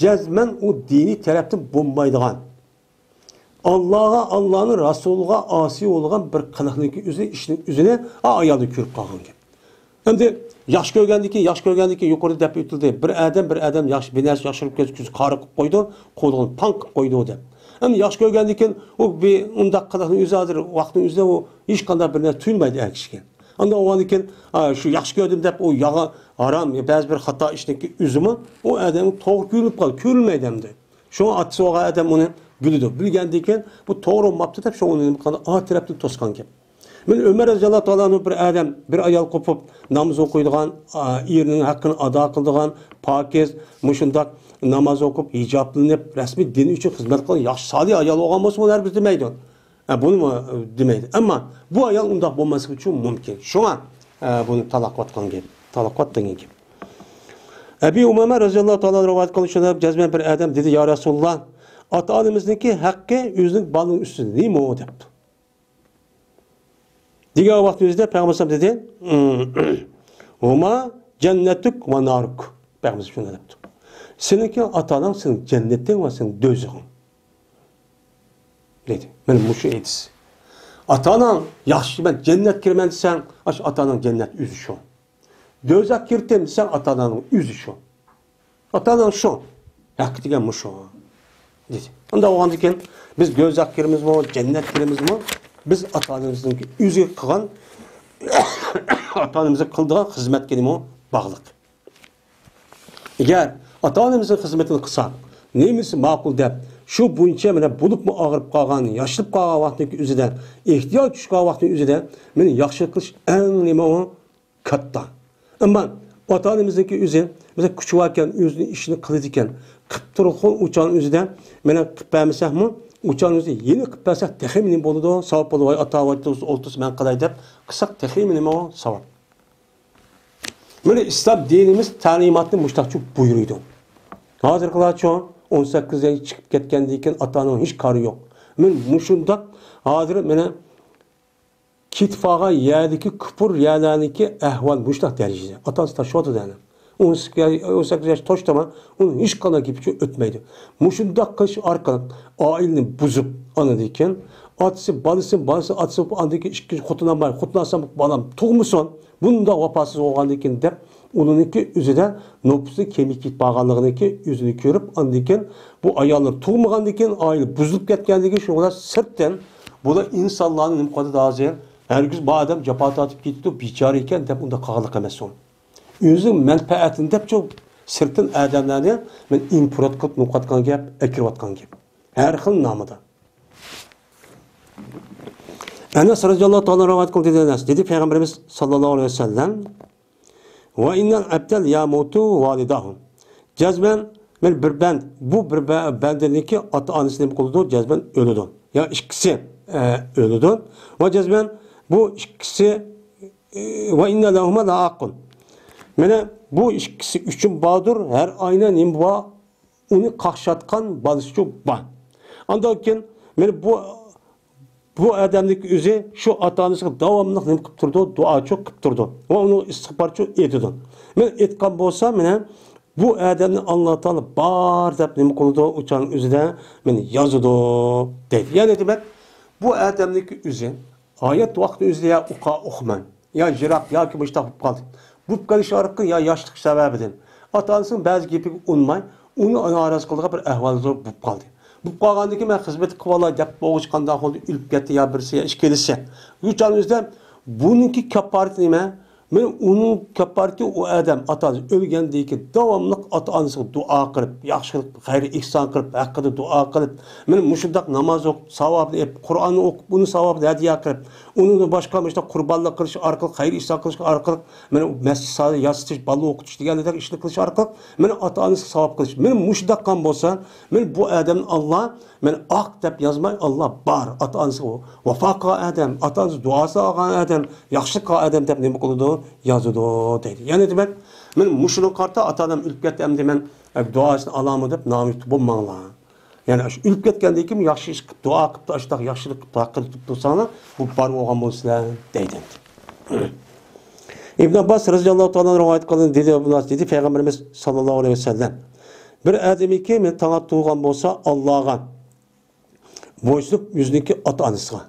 جەزمەن ئۇ دىنىي تەرەپتىن بولمايدىغان، ئاللاغا، ئاللانىڭ رەسۇلىغا ئاسىي بولغان بىر قىلىقنىڭكى ئۆزىنى، ئىشنىڭ ئۆزىنى ئا ئايالدا كۆرۈپ قالغان گەپ. ئەمدى ياخشى كۆرگەندىكىن، ياخشى كۆرگەندىكىن يۇقىرىدا دەپ ئۆتۈلدى. بىر ئادەم، بىر ئادەم ياخشى، بىر نەرسە ياخشى كۆرۈپ كۆز، كۆزى قارا قىلىپ قويىدۇ، قولىغىنى پاڭ قىلىپ قويىدۇ دەپ. ئەمدى ياخشى كۆرگەندىكىن ئۇ بىر ئۇنداق قىلىقنىڭ ئۆزى ھازىر ۋاقىتنىڭ ئۆزىدە ئۇ ھېچقانداق بىر نەرسە تۇيۇلمايدۇ ئەر كىشىگە. ئاندىن ئۇنىڭدىن كېيىن، ئا، شۇ ياخشى كۆردۈم دەپ ئۇ ياغا ھارام يا بەزى بىر خاتا ئىشنىڭكى ئۆزىمۇ ئۇ ئادەمگە توغرا كۆرۈنۈپ قالىدۇ، كۆرۈلمەيدۇ ئەمدى. شۇڭا ئاتىسى بولغان ئادەم ئۇنى بىلىدۇ. بىلگەندىن كېيىن بۇ توغرا بولماپتۇ دەپ شۇڭا ئۇنى نېمە قىلغان، ئا تەرەپتىن توسقان گەپ. مانا ئۆمەر رەزىياللاھۇ تائالا ئەنھۇ بىر ئادەم، بىر ئايال قوپۇپ ناماز ئوقۇيدىغان، ئا، ئېرىنىڭ ھەققىنى ئادا قىلىدىغان، پاكىز، مۇشۇنداق ناماز ئوقۇپ، ھىجابلىنىپ، رەسمىي دىن ئۈچۈن خىزمەت قىلغان ياخشى سالىھ ئايال بولغان بولسا، بۇنى ھەرگىز دېمەيدۇ. ئە، بۇنىمۇ، ئە، دېمەيدۇ. ئەمما بۇ ئايال ئۇنداق بولماسلىقى ئۈچۈن مۇمكىن. شۇڭا، ئە، بۇنى تالاق قىلىۋاتقان گەپ. تالاق قىلىۋات دېگەن گەپ. ئەبى ئۇمامە رەزىياللاھۇ تائالا رىۋايەت قىلغان شۇنداق جەزمەن بىر ئادەم دېدى، يا رەسۇلاللا، ئاتا-ئانىمىزنىڭكى ھەققى ئۆزىنىڭ بالىنىڭ ئۈستىدە نېمە ئۇ؟ دەپتۇ. دېگەن ۋاقتىمىزدا پەيغەمبەر ئەلەيھىسسالام دېدى، ھۇما جەننەتۇك ۋە نارۇك. پەيغەمبەر شۇنداق دەپتۇ. سېنىڭكى ئاتا-ئاناڭ سېنىڭ جەننىتىڭ ۋە سېنىڭ دوزىخىڭ. دېدى. مانا مۇشۇ ھەدىس. ئاتا-ئاناڭ ياخشى، مەن جەننەتكە كىرىمەن دېسەڭ، ئاشۇ ئاتا-ئاناڭ جەننەت ئۆزى شۇ. دوزاخقا كىرىتىمەن دېسەڭ، ئاتا-ئاناڭنىڭ ئۆزى شۇ. ئاتا-ئاناڭ شۇ. ھەقىقىي دېگەن مۇشۇ. دېدى. ئۇنداق بولغاندىكىن بىز دوزاخقا كىرىمىزمۇ، جەننەتكە كىرىمىزمۇ، بىز ئاتا-ئانىمىزنىڭكى ئۆزى قىلغان، ئاتا-ئانىمىزغا قىلىدىغان خىزمەتكىمۇ باغلىق. ئەگەر ئاتا-ئانىمىزنىڭ خىزمىتىنى قىلساق، نېمىسى ماقۇل دەپ، شۇ بويىچە مانا بولۇپمۇ ئاغرىپ قالغان، ياشىلىپ قالغان ۋاقىتنىڭكى ئۆزىدە، ئېھتىياج چۈشۈپ قالغان ۋاقىتنىڭ ئۆزىدە مانا ياخشىلىق قىلىش ئەڭ نېمە ئۇ؟ كاتتا. ئەمما ئاتا-ئانىمىزنىڭكى ئۆزى، مەسىلەن، كۈچى باركەن، ئۆزىنىڭ ئىشىنى قىلىدىكەن، قىپ تۇرۇپ ئۇچانىڭ ئۆزىدە، مانا قىپ بەرمىسەكمۇ، ئۇچانىڭ ئۆزى يەنە قىپ بەرسەك تېخىمۇ نېمە بولىدۇ؟ ساۋاب بولىدۇ، ۋاي ئاتا، ۋاي ئولتۇرسا مەن قىلاي دەپ قىلساق تېخىمۇ نېمە ساۋاب. مانا ئىسلام دىنىمىز تەلىماتنى مۇشۇنداقچە بۇيرۇيدۇ. ھازىرقىلارچۇ، ئون سەككىز ياشقا چىقىپ كەتكەندىن كېيىن ئاتا-ئانىنىڭ ھېچ كارى يوق. مانا مۇشۇنداق ھازىر مانا كېتىپ قالغان يەردىكى كۇپۇر يەرلەرنىڭكى ئەھۋالى مۇشۇنداق دەرىجىدە. ئاتا-ئانىسى تاشلاۋاتىدۇ ئەنە. ئون سەككىز ياش، ئون سەككىز ياش توشتىما، ئۇنىڭ ھېچقانداق گېپى ئۆتمەيدۇ. مۇشۇنداق قىلىش ئارقىلىق ئائىلىنى بۇزۇپ، ئاندىن كېيىن ئاتىسى، بالىسى، بالىسى، ئاتىسى، ئاندىن كېيىن ئىككىنچى خوتۇن ئالماي، خوتۇن ئالسام بالام تۇغمىسۇن، بۇنداق ۋاپاسىز بولغاندىن كېيىن دەپ، ئۇنىڭكى ئۆزىدە نوپۇسنىڭ كېمىيىپ كېتىپ قالغانلىقىنىڭكى ئۆزىنى كۆرۈپ، ئاندىن كېيىن بۇ ئاياللار تۇغمىغاندىن كېيىن، ئائىلە بۇزۇلۇپ كەتكەندىن كېيىن شۇڭا سىرتتىن بۇلار ئىنسانلارنى نېمە قىلىدۇ ھازىر؟ ھەرگىز بۇ ئادەم جاپا تارتىپ كېتىپتۇ، بىچارە ئىكەن دەپ ئۇنداق قىلغانلىق ئەمەس ئۇ. ئۆزىنىڭ مەنپەئەتىنى دەپچۇ سىرتتىن ئادەملەرنى مەن ئىمپورت قىلىپ نوقۇۋاتقان گەپ، ئەكىرىۋاتقان گەپ. ھەر خىل نامىدا. ئەنەس رەزىياللاھۇ تائالا رىۋايەت قىلدى دېدى ئەنەس. دېدى پەيغەمبىرىمىز ساللاللاھۇ ئەلەيھى ۋەسەللەم، ۋە ئىننەل ئەبدەل يەمۇتۇ ۋالىداھۇ. جەزمەن، مەن بىر بەند، بۇ بىر بە-، بەندىنىڭكى ئاتا-ئانىسى نېمە قىلىدۇ؟ جەزمەن ئۆلىدۇ. يا ئىككىسى، ئە، ئۆلىدۇ. ۋە جەزمەن بۇ ئىككىسى، ئە، ۋە ئىننە لەھۇمە لەئاقۇن. مانا بۇ ئىككىسى ئۈچۈن باردۇر، ھەر ئاينى نېمە بار؟ ئۇنى قاقشاتقان بالىسىچۇ بار. ئاندىن كېيىن مانا بۇ، بۇ ئادەمنىڭ ئۆزى شۇ ئاتا-ئانىسىغا داۋاملىق نېمە قىلىپ تۇرىدۇ؟ دۇئاچۇ قىلىپ تۇرىدۇ. ۋە ئۇنىڭ ئىستىغپارچۇ ئېيتىدۇ. مانا ئېيتقان بولسا، مانا بۇ ئادەمنى ئاللا تائالا بار دەپ نېمە قىلىدۇ؟ ئۇچان ئۆزىدە مانا يازىدۇ دەيدۇ. يەنى دېمەك، بۇ ئادەمنىڭ ئۆزى ھايات ۋاقتى ئۆزىدە يا ئۇقا ئۇقماي، يا يىراق ياكى مۇشتاق بولۇپ قالدى. بولۇپ قېلىش ئارقىلىق يا ياشلىق سەۋەبىدىن، ئاتا-ئانىسىنىڭ بەزى گېپىگە ئۇنىماي، ئۇنى نارازى قىلىدىغان بىر ئەھۋال بولۇپ قالدى. بولۇپ قالغاندىن كېيىن مەن خىزمەت قىلىۋالاي دەپ بولغۇچە قانداق بولدى، ئۆلۈپ كەتتى يا بىرسى يا ئىككىلىسى. شۇ چاغنىڭ ئۆزىدە بۇنىڭكى كاپپارىتى نېمە؟ مانا ئۇنىڭ كاپپارىتى ئۇ ئادەم ئاتا-ئانىسى ئۆلگەندىن كېيىن داۋاملىق ئاتا-ئانىسىغا دۇئا قىلىپ، ياخشىلىق، خەير ئېھسان قىلىپ، ھەققىدە دۇئا قىلىپ، مانا مۇشۇنداق ناماز ئوقۇپ، ساۋابىنى ئېلىپ، قۇرئاننى ئوقۇپ، ئۇنى ساۋابىنى ھەدىيە قىلىپ، ئۇنىڭدىن باشقا مۇشۇنداق قۇربانلىق قىلىش ئارقىلىق، خەير ئېھسان قىلىش ئارقىلىق، مانا مەسچىت سا-، ياسىتىش، بالا ئوقۇتۇش دېگەندەك ئىشنى قىلىش ئارقىلىق، مانا ئاتا-ئانىسىغا ساۋاب قىلىش. مانا مۇشۇنداق قىلغان بولسا، مانا بۇ ئادەمنى ئاللا، مانا ئاق دەپ يازماي، ئاللا بار. ئاتا-ئانىسىغا ۋاپا قىلغان ئادەم، ئاتا-ئانىسى دۇئاسى ئالغان ئادەم، ياخشىلىق قىلغان ئادەم دەپ نېمە قىلىدۇ؟ يازىدۇ دەيدۇ. يەنى دېمەك، مانا مۇشۇنىڭغا قارىتا ئاتا-ئانام ئۆلۈپ كەتتى، ئەمدى مەن دۇئاسىنى ئالامۇ دەپ نامۇ بولماڭلار. يەنى شۇ ئۆلۈپ كەتكەندىن كېيىن ياخشى ئىش قىلىپ، دۇئا قىلىپتۇ، ئاشۇنداق ياخشىلىق قىلىپتۇ، ھەققىدە تۇرۇپ تۇرساڭلار، بۇ بار بولغان بولىسىلەر دەيدۇ. ئىبن ئابباس رەزىياللاھۇ تائالا رىۋايەت قىلدى، دېدى، دېدى پەيغەمبىرىمىز ساللاللاھۇ ئەلەيھى ۋەسەللەم، بىر ئادەمكى مەن تاڭ تۇرغان بولسا، ئاللاغا بويسۇنۇپ، ئۆزىنىڭكى ئاتا-ئانىسىغا،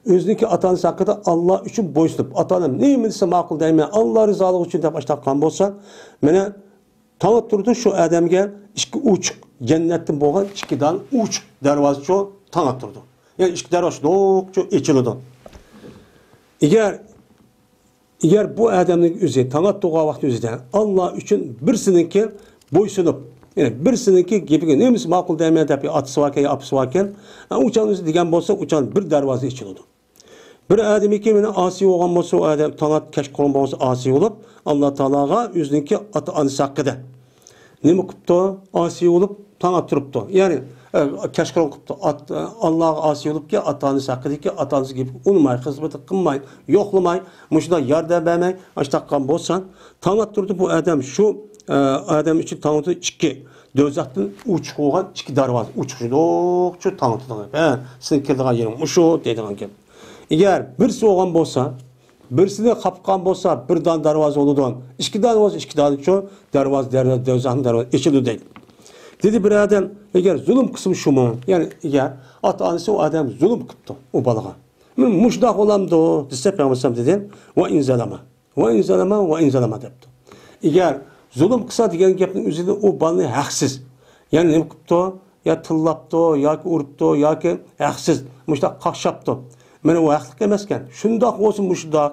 ئۆزىنىڭكى ئاتا-ئانىسى ھەققىدە ئاللا ئۈچۈن بويسۇنۇپ، ئاتا-ئانام نېمە دېسە ماقۇل دەيمەن، ئاللا رىزالىقى ئۈچۈن دەپ ئاشۇنداق قىلغان بولسا، مانا تاڭ تۇرىدۇ شۇ ئادەمگە ئىككى ئوچۇق، جەننەتتىن بولغان ئىككى دانە ئوچۇق دەرۋازىچۇ تاڭ تۇرىدۇ. يەنى ئىككى دەرۋازا شۇنداقچۇ ئېچىلىدۇ. ئەگەر، ئەگەر بۇ ئادەمنىڭ ئۆزى تاڭ تۇرغان ۋاقىت ئۆزىدە ئاللا ئۈچۈن بىرسىنىڭكى بويسۇنۇپ، يەنى بىرسىنىڭكى گېپىگە نېمىسى ماقۇل دەيمەن دەپ، يا ئاتىسى باركەن، يا ئاپىسى باركەن، ئۇ چاغ ئۆزى دېگەن بولسا، ئۇ چاغ بىر دەرۋازا ئېچىلىدۇ. بىر ئادەمكى مانا ئاسىي بولغان بولسا، ئۇ ئادەم تاڭ كەچقۇرۇن بولسا ئاسىي بولۇپ، ئاللا تائالاغا ئۆزىنىڭكى ئاتا-ئانىسى ھەققىدە نېمە قىپتۇ؟ ئاسىي بولۇپ تاڭ تۇرۇپتۇ. يەنى، ئە، كەچقۇرۇن قىپتۇ. ئات-، ئە، ئاللاغا ئاسىي بولۇپكى، ئاتا-ئانىسى ھەققىدىكى، ئاتا-ئانىسى گېپىگە ئۇنىماي، خىزمىتى قىلماي، يوقلىماي، مۇشۇنداق ياردەم بەرمەي، ئاشۇنداق قىلغان بولسا، تاڭ تۇرىدۇ بۇ ئادەم شۇ، ئە، ئادەم ئۈچۈن تاڭ تۇرىدۇ ئىككى. دوزاختىن ئوچۇق بولغان ئىككى دەرۋازا، ئوچۇق شۇنداقچۇ تاڭ تۇرىدۇ. ھە، سېنىڭ كىرىدىغان يېرىڭ مۇشۇ دەيدىغان گەپ. ئەگەر بىرسى بولغان بولسا، بىرسىنى قاپقان بولسا، بىر دان دەرۋازا بولىدۇ. ئىككى دان بولسا، ئىككى دانىچۇ دەرۋازا، دەرۋازا، دوزاخنىڭ دەرۋازا ئېچىلىدۇ دەيدۇ. دېدى بىر ئادەم، ئەگەر زۇلۇم قىلسىمۇ شۇمۇ؟ يەنى ئەگەر ئاتا-ئانىسى ئۇ ئادەم زۇلۇم قىپتۇ ئۇ بالىغا. مۇشۇنداق بولامدۇ دېسە، پەيغەمبەر ئەلەيھىسسالام دېدى، ۋە ئىن زالەمە، ۋە ئىن زالەمە، ۋە ئىن زالەمە دەپتۇ. ئەگەر زۇلۇم قىلسا دېگەن گەپنىڭ ئۆزىدە ئۇ بالىنى ھەقسىز، يەنى نېمە قىپتۇ؟ يا تىللاپتۇ، ياكى ئۇرۇپتۇ، ياكى ھەقسىز مۇشۇنداق قاقشاپتۇ. مانا ئۇ ھەقلىق ئەمەسكەن. شۇنداق بولسا مۇشۇنداق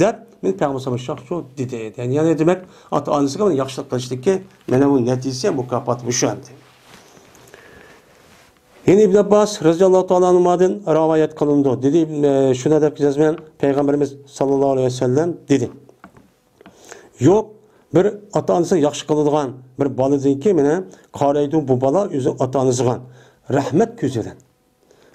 دەپ، مەن پەيغەمبەر ساللاللاھۇ ئەلەيھى ۋەسەللەم شۇ دېدى. يەنى، يەنى دېمەك، ئاتا-ئانىسىغا مانا ياخشىلىق قىلىشتىكى مانا بۇ نەتىجىسى، مۇكاپاتى مۇشۇ ئەمدى. يەنە ئىبن ئابباس رەزىياللاھۇ تائالا ئەنھۇمادىن رىۋايەت قىلىنىدۇ. دېدى، ئە، شۇنداق دەپ جەزمەن پەيغەمبىرىمىز ساللاللاھۇ ئەلەيھى ۋەسەللەم دېدى. يوق، بىر ئاتا-ئانىسىغا ياخشى قىلىدىغان بىر بالىدىنكى مانا قارايدۇ بۇ بالا ئۆزى ئاتا-ئانىسىغا رەھمەت كۆزى بىلەن.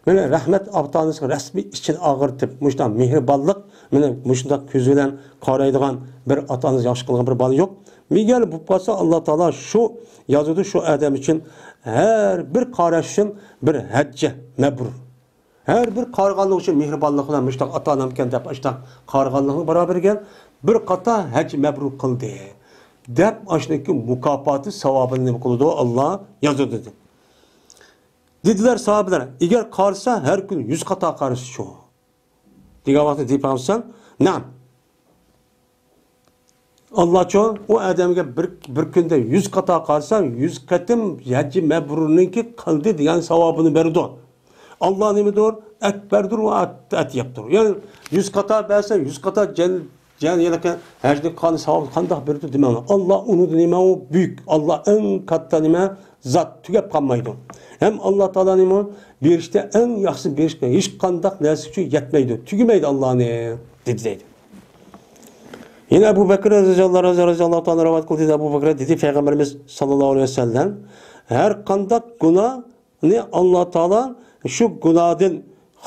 مانا رەھمەت ئاتا-ئانىسىغا رەسمىي ئىچىنى ئاغرىتىپ، مۇشۇنداق مېھرىبانلىق، مانا مۇشۇنداق كۆزى بىلەن قارايدىغان بىر ئاتا-ئانىسىغا ياخشى قىلغان بىر بالا يوق. ئەگەر بولۇپ قالسا، ئاللا تائالا شۇ يازىدۇ، شۇ ئادەم ئۈچۈن ھەر بىر قارىشى ئۈچۈن بىر ھەججە مەبرۇر. ھەر بىر قارىغانلىقى ئۈچۈن مېھرىبانلىق بىلەن مۇشۇنداق ئاتا-ئانامكەن دەپ ئاشۇنداق قارىغانلىقنى باراۋەر بەرگەن بىر قاتا ھەج مەبرۇر قىلدى دەپ ئاشۇنىڭكى مۇكاپاتى ساۋابىنى نېمە قىلىدۇ؟ ئاللا يازىدۇ دېدى. دېدىلەر ساھابىلەر، ئەگەر قارىسا ھەر كۈنى يۈز قاتا قارىسىچۇ؟ دېگەن ۋاقىتتا دېيىپ قالسام، نەم. ئاللاچۇ، ئۇ ئادەمگە بىر، بىر كۈندە يۈز قاتا قارىسا، يۈز قېتىم ھەججى مەبرۇرنىڭكى قىلدى دېگەن ساۋابىنى بېرىدۇ. ئاللا نېمىدۇر؟ ئەكبەردۇر ۋە ئەت-، ئەتيەپتۇر. يەنى يۈز قاتا بەرسە، يۈز قاتا جەن-، جەن-، يەنە ھەجنىڭ قانى ساۋابىنى قانداق بېرىدۇ دېمەڭلار. ئاللا ئۇنىڭدىن نېمە ئۇ بۈيۈك. ئاللا ئەڭ كاتتا نېمە زات، تۈگەپ قالمايدۇ. ھەم ئاللا تائالا نېمە بېرىشتە ئەڭ ياخشىسى بېرىشكە ھېچقانداق نەرسە ئۈچۈن يەتمەيدۇ. تۈگىمەيدۇ ئاللانى دېدى دەيدۇ. يەنە ئەبۇ بەكرى رەزىياللاھۇ، رەزىياللاھۇ تائالا رىۋايەت قىلدى. ئەبۇ بەكرى دېدى، پەيغەمبىرىمىز ساللاللاھۇ ئەلەيھى ۋەسەللەم، ھەر قانداق گۇناھنى ئاللا تائالا شۇ گۇناھدىن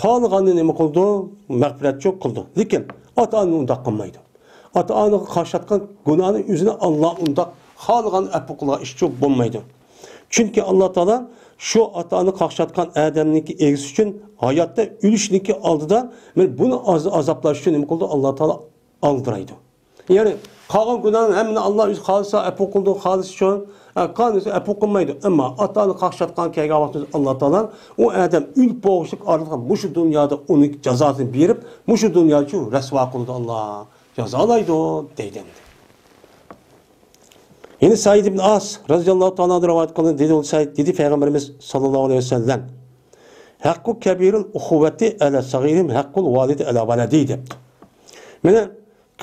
خالىغاننى نېمە قىلىدۇ؟ مەغپىرەتچۇ قىلىدۇ. لېكىن ئاتا-ئانىنى ئۇنداق قىلمايدۇ. ئاتا-ئانىغا قارشى ئاتقان گۇناھنى ئۆزىنى ئاللا ئۇنداق خالىغان ئەپۇ قىلغان ئىشچۇ بولمايدۇ. چۈنكى ئاللا تائالا شۇ ئاتا-ئانا قاقشاتقان ئادەمنىڭكى ئىگىسى ئۈچۈن ھاياتتا ئۆلۈشنىڭكى ئالدىدا مانا بۇنى ئاز-، ئازابلاش ئۈچۈن نېمە قىلىدۇ؟ ئاللا تائالا ئالدىرايدۇ. يەنى قالغان گۇناھنىڭ ھەممىنى ئاللا ئۆزى خالىسا ئەپۇ قىلىدۇ، خالىسىچۇ، ئە، قالمىسا ئەپۇ قىلمايدۇ. ئەمما ئاتا-ئانا قاقشاتقان كەلگەن ۋاقتىدا ئاللا تائالا ئۇ ئادەم ئۆلۈپ بولغۇچىلىك ئارىلىقتا مۇشۇ دۇنيادا ئۇنىڭ جازاسىنى بېرىپ، مۇشۇ دۇنياچۇ رەسۋا قىلىدۇ ئاللا. جازالايدۇ دەيدۇ ئەمدى. يەنە سەئىد ئىبن ئاس رەزىياللاھۇ تائالا ئەنھۇ رىۋايەت قىلدى، دېدى، ئۇ سەئىد، دېدى پەيغەمبىرىمىز ساللاللاھۇ ئەلەيھى ۋەسەللەم، ھەققۇ كەبىرىل ئۇخۇۋەتى ئەلە سەغىرىم ھەققۇل ۋالىدى ئەلە ۋەلەدى دەپتۇ. مانا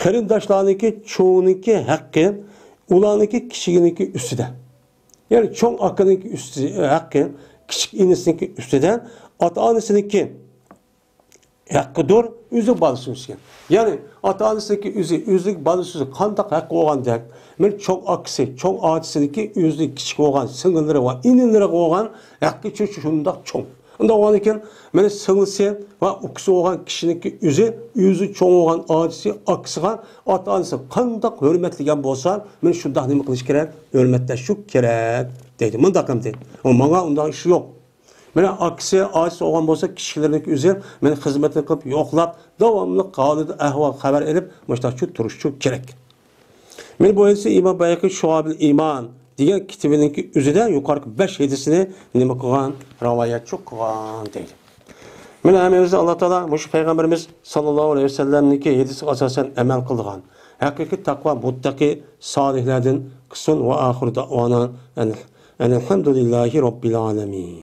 قېرىنداشلارنىڭكى چوڭىنىڭكى ھەققى ئۇلارنىڭكى كىچىكىنىڭكى ئۈستىدە. يەنى چوڭ ئاكىنىڭكى ئۈستى، ھەققى، كىچىك ئىنىسىنىڭكى ئۈستىدە ئاتا-ئانىسىنىڭكى ھەققىدۇر، ئۆزى بالىسى ئۈستىگە. يەنى ئاتا-ئانىسىنىڭكى ئۆزى، ئۆزىنىڭ بالىسى ئۈستىگە قانداق ھەققى بولغاندەك، مانا چوڭ ئاكىسى، چوڭ ئاچىسىنىڭكى ئۆزىنىڭ كىچىك بولغان سىڭىللىرى ۋە ئىنىلىرىغا بولغان ھەققى شۇ، شۇنداق چوڭ. ئۇنداق بولغاندىكىن، مانا سىڭلىسى ۋە ئۇكىسى بولغان كىشىنىڭكى ئۆزى، ئۆزى چوڭ بولغان ئاچىسى، ئاكىسىغا، ئاتا-ئانىسىغا قانداق ھۆرمەتلىگەن بولسا، مانا شۇنداق نېمە قىلىش كېرەك؟ ھۆرمەتلەشلىك كېرەك، دەيدۇ. مۇنداق ئەمدى. ئۇ ماڭا ئۇنداق ئىش يوق. مانا ئاكىسى، ئاچىسى بولغان بولسا، كىچىكلىرىنىڭكى ئۆزى مانا خىزمەتنى قىلىپ، يوقلاپ، داۋاملىق ھالىدا ئەھۋال خەۋەر ئېلىپ، مۇشۇنداقچۇ تۇرۇشچۇ كېرەك. مانا بۇ ھەدىسنى ئىمام بەيھەقى شۇئەبۇل ئىمان دېگەن كىتابىنىڭكى ئۆزىدە يۇقىرىقى بەش ھەدىسنى نېمە قىلغان؟ رىۋايەتچۇ قىلغان دەيدۇ. مانا ھەممىمىزنى ئاللا تائالا مۇشۇ پەيغەمبىرىمىز ساللاللاھۇ ئەلەيھى ۋەسەللەمنىڭكى ھەدىسىگە ئاساسەن ئەمەل قىلىدىغان، ھەقىقىي تەقۋا مۇتتەقى سالىھلاردىن قىلسۇن. ۋە ئاخىرۇ دەئۋانا ئەنىل، ئەنىلھەمدۇلىللاھى رەببىل ئالەمىن.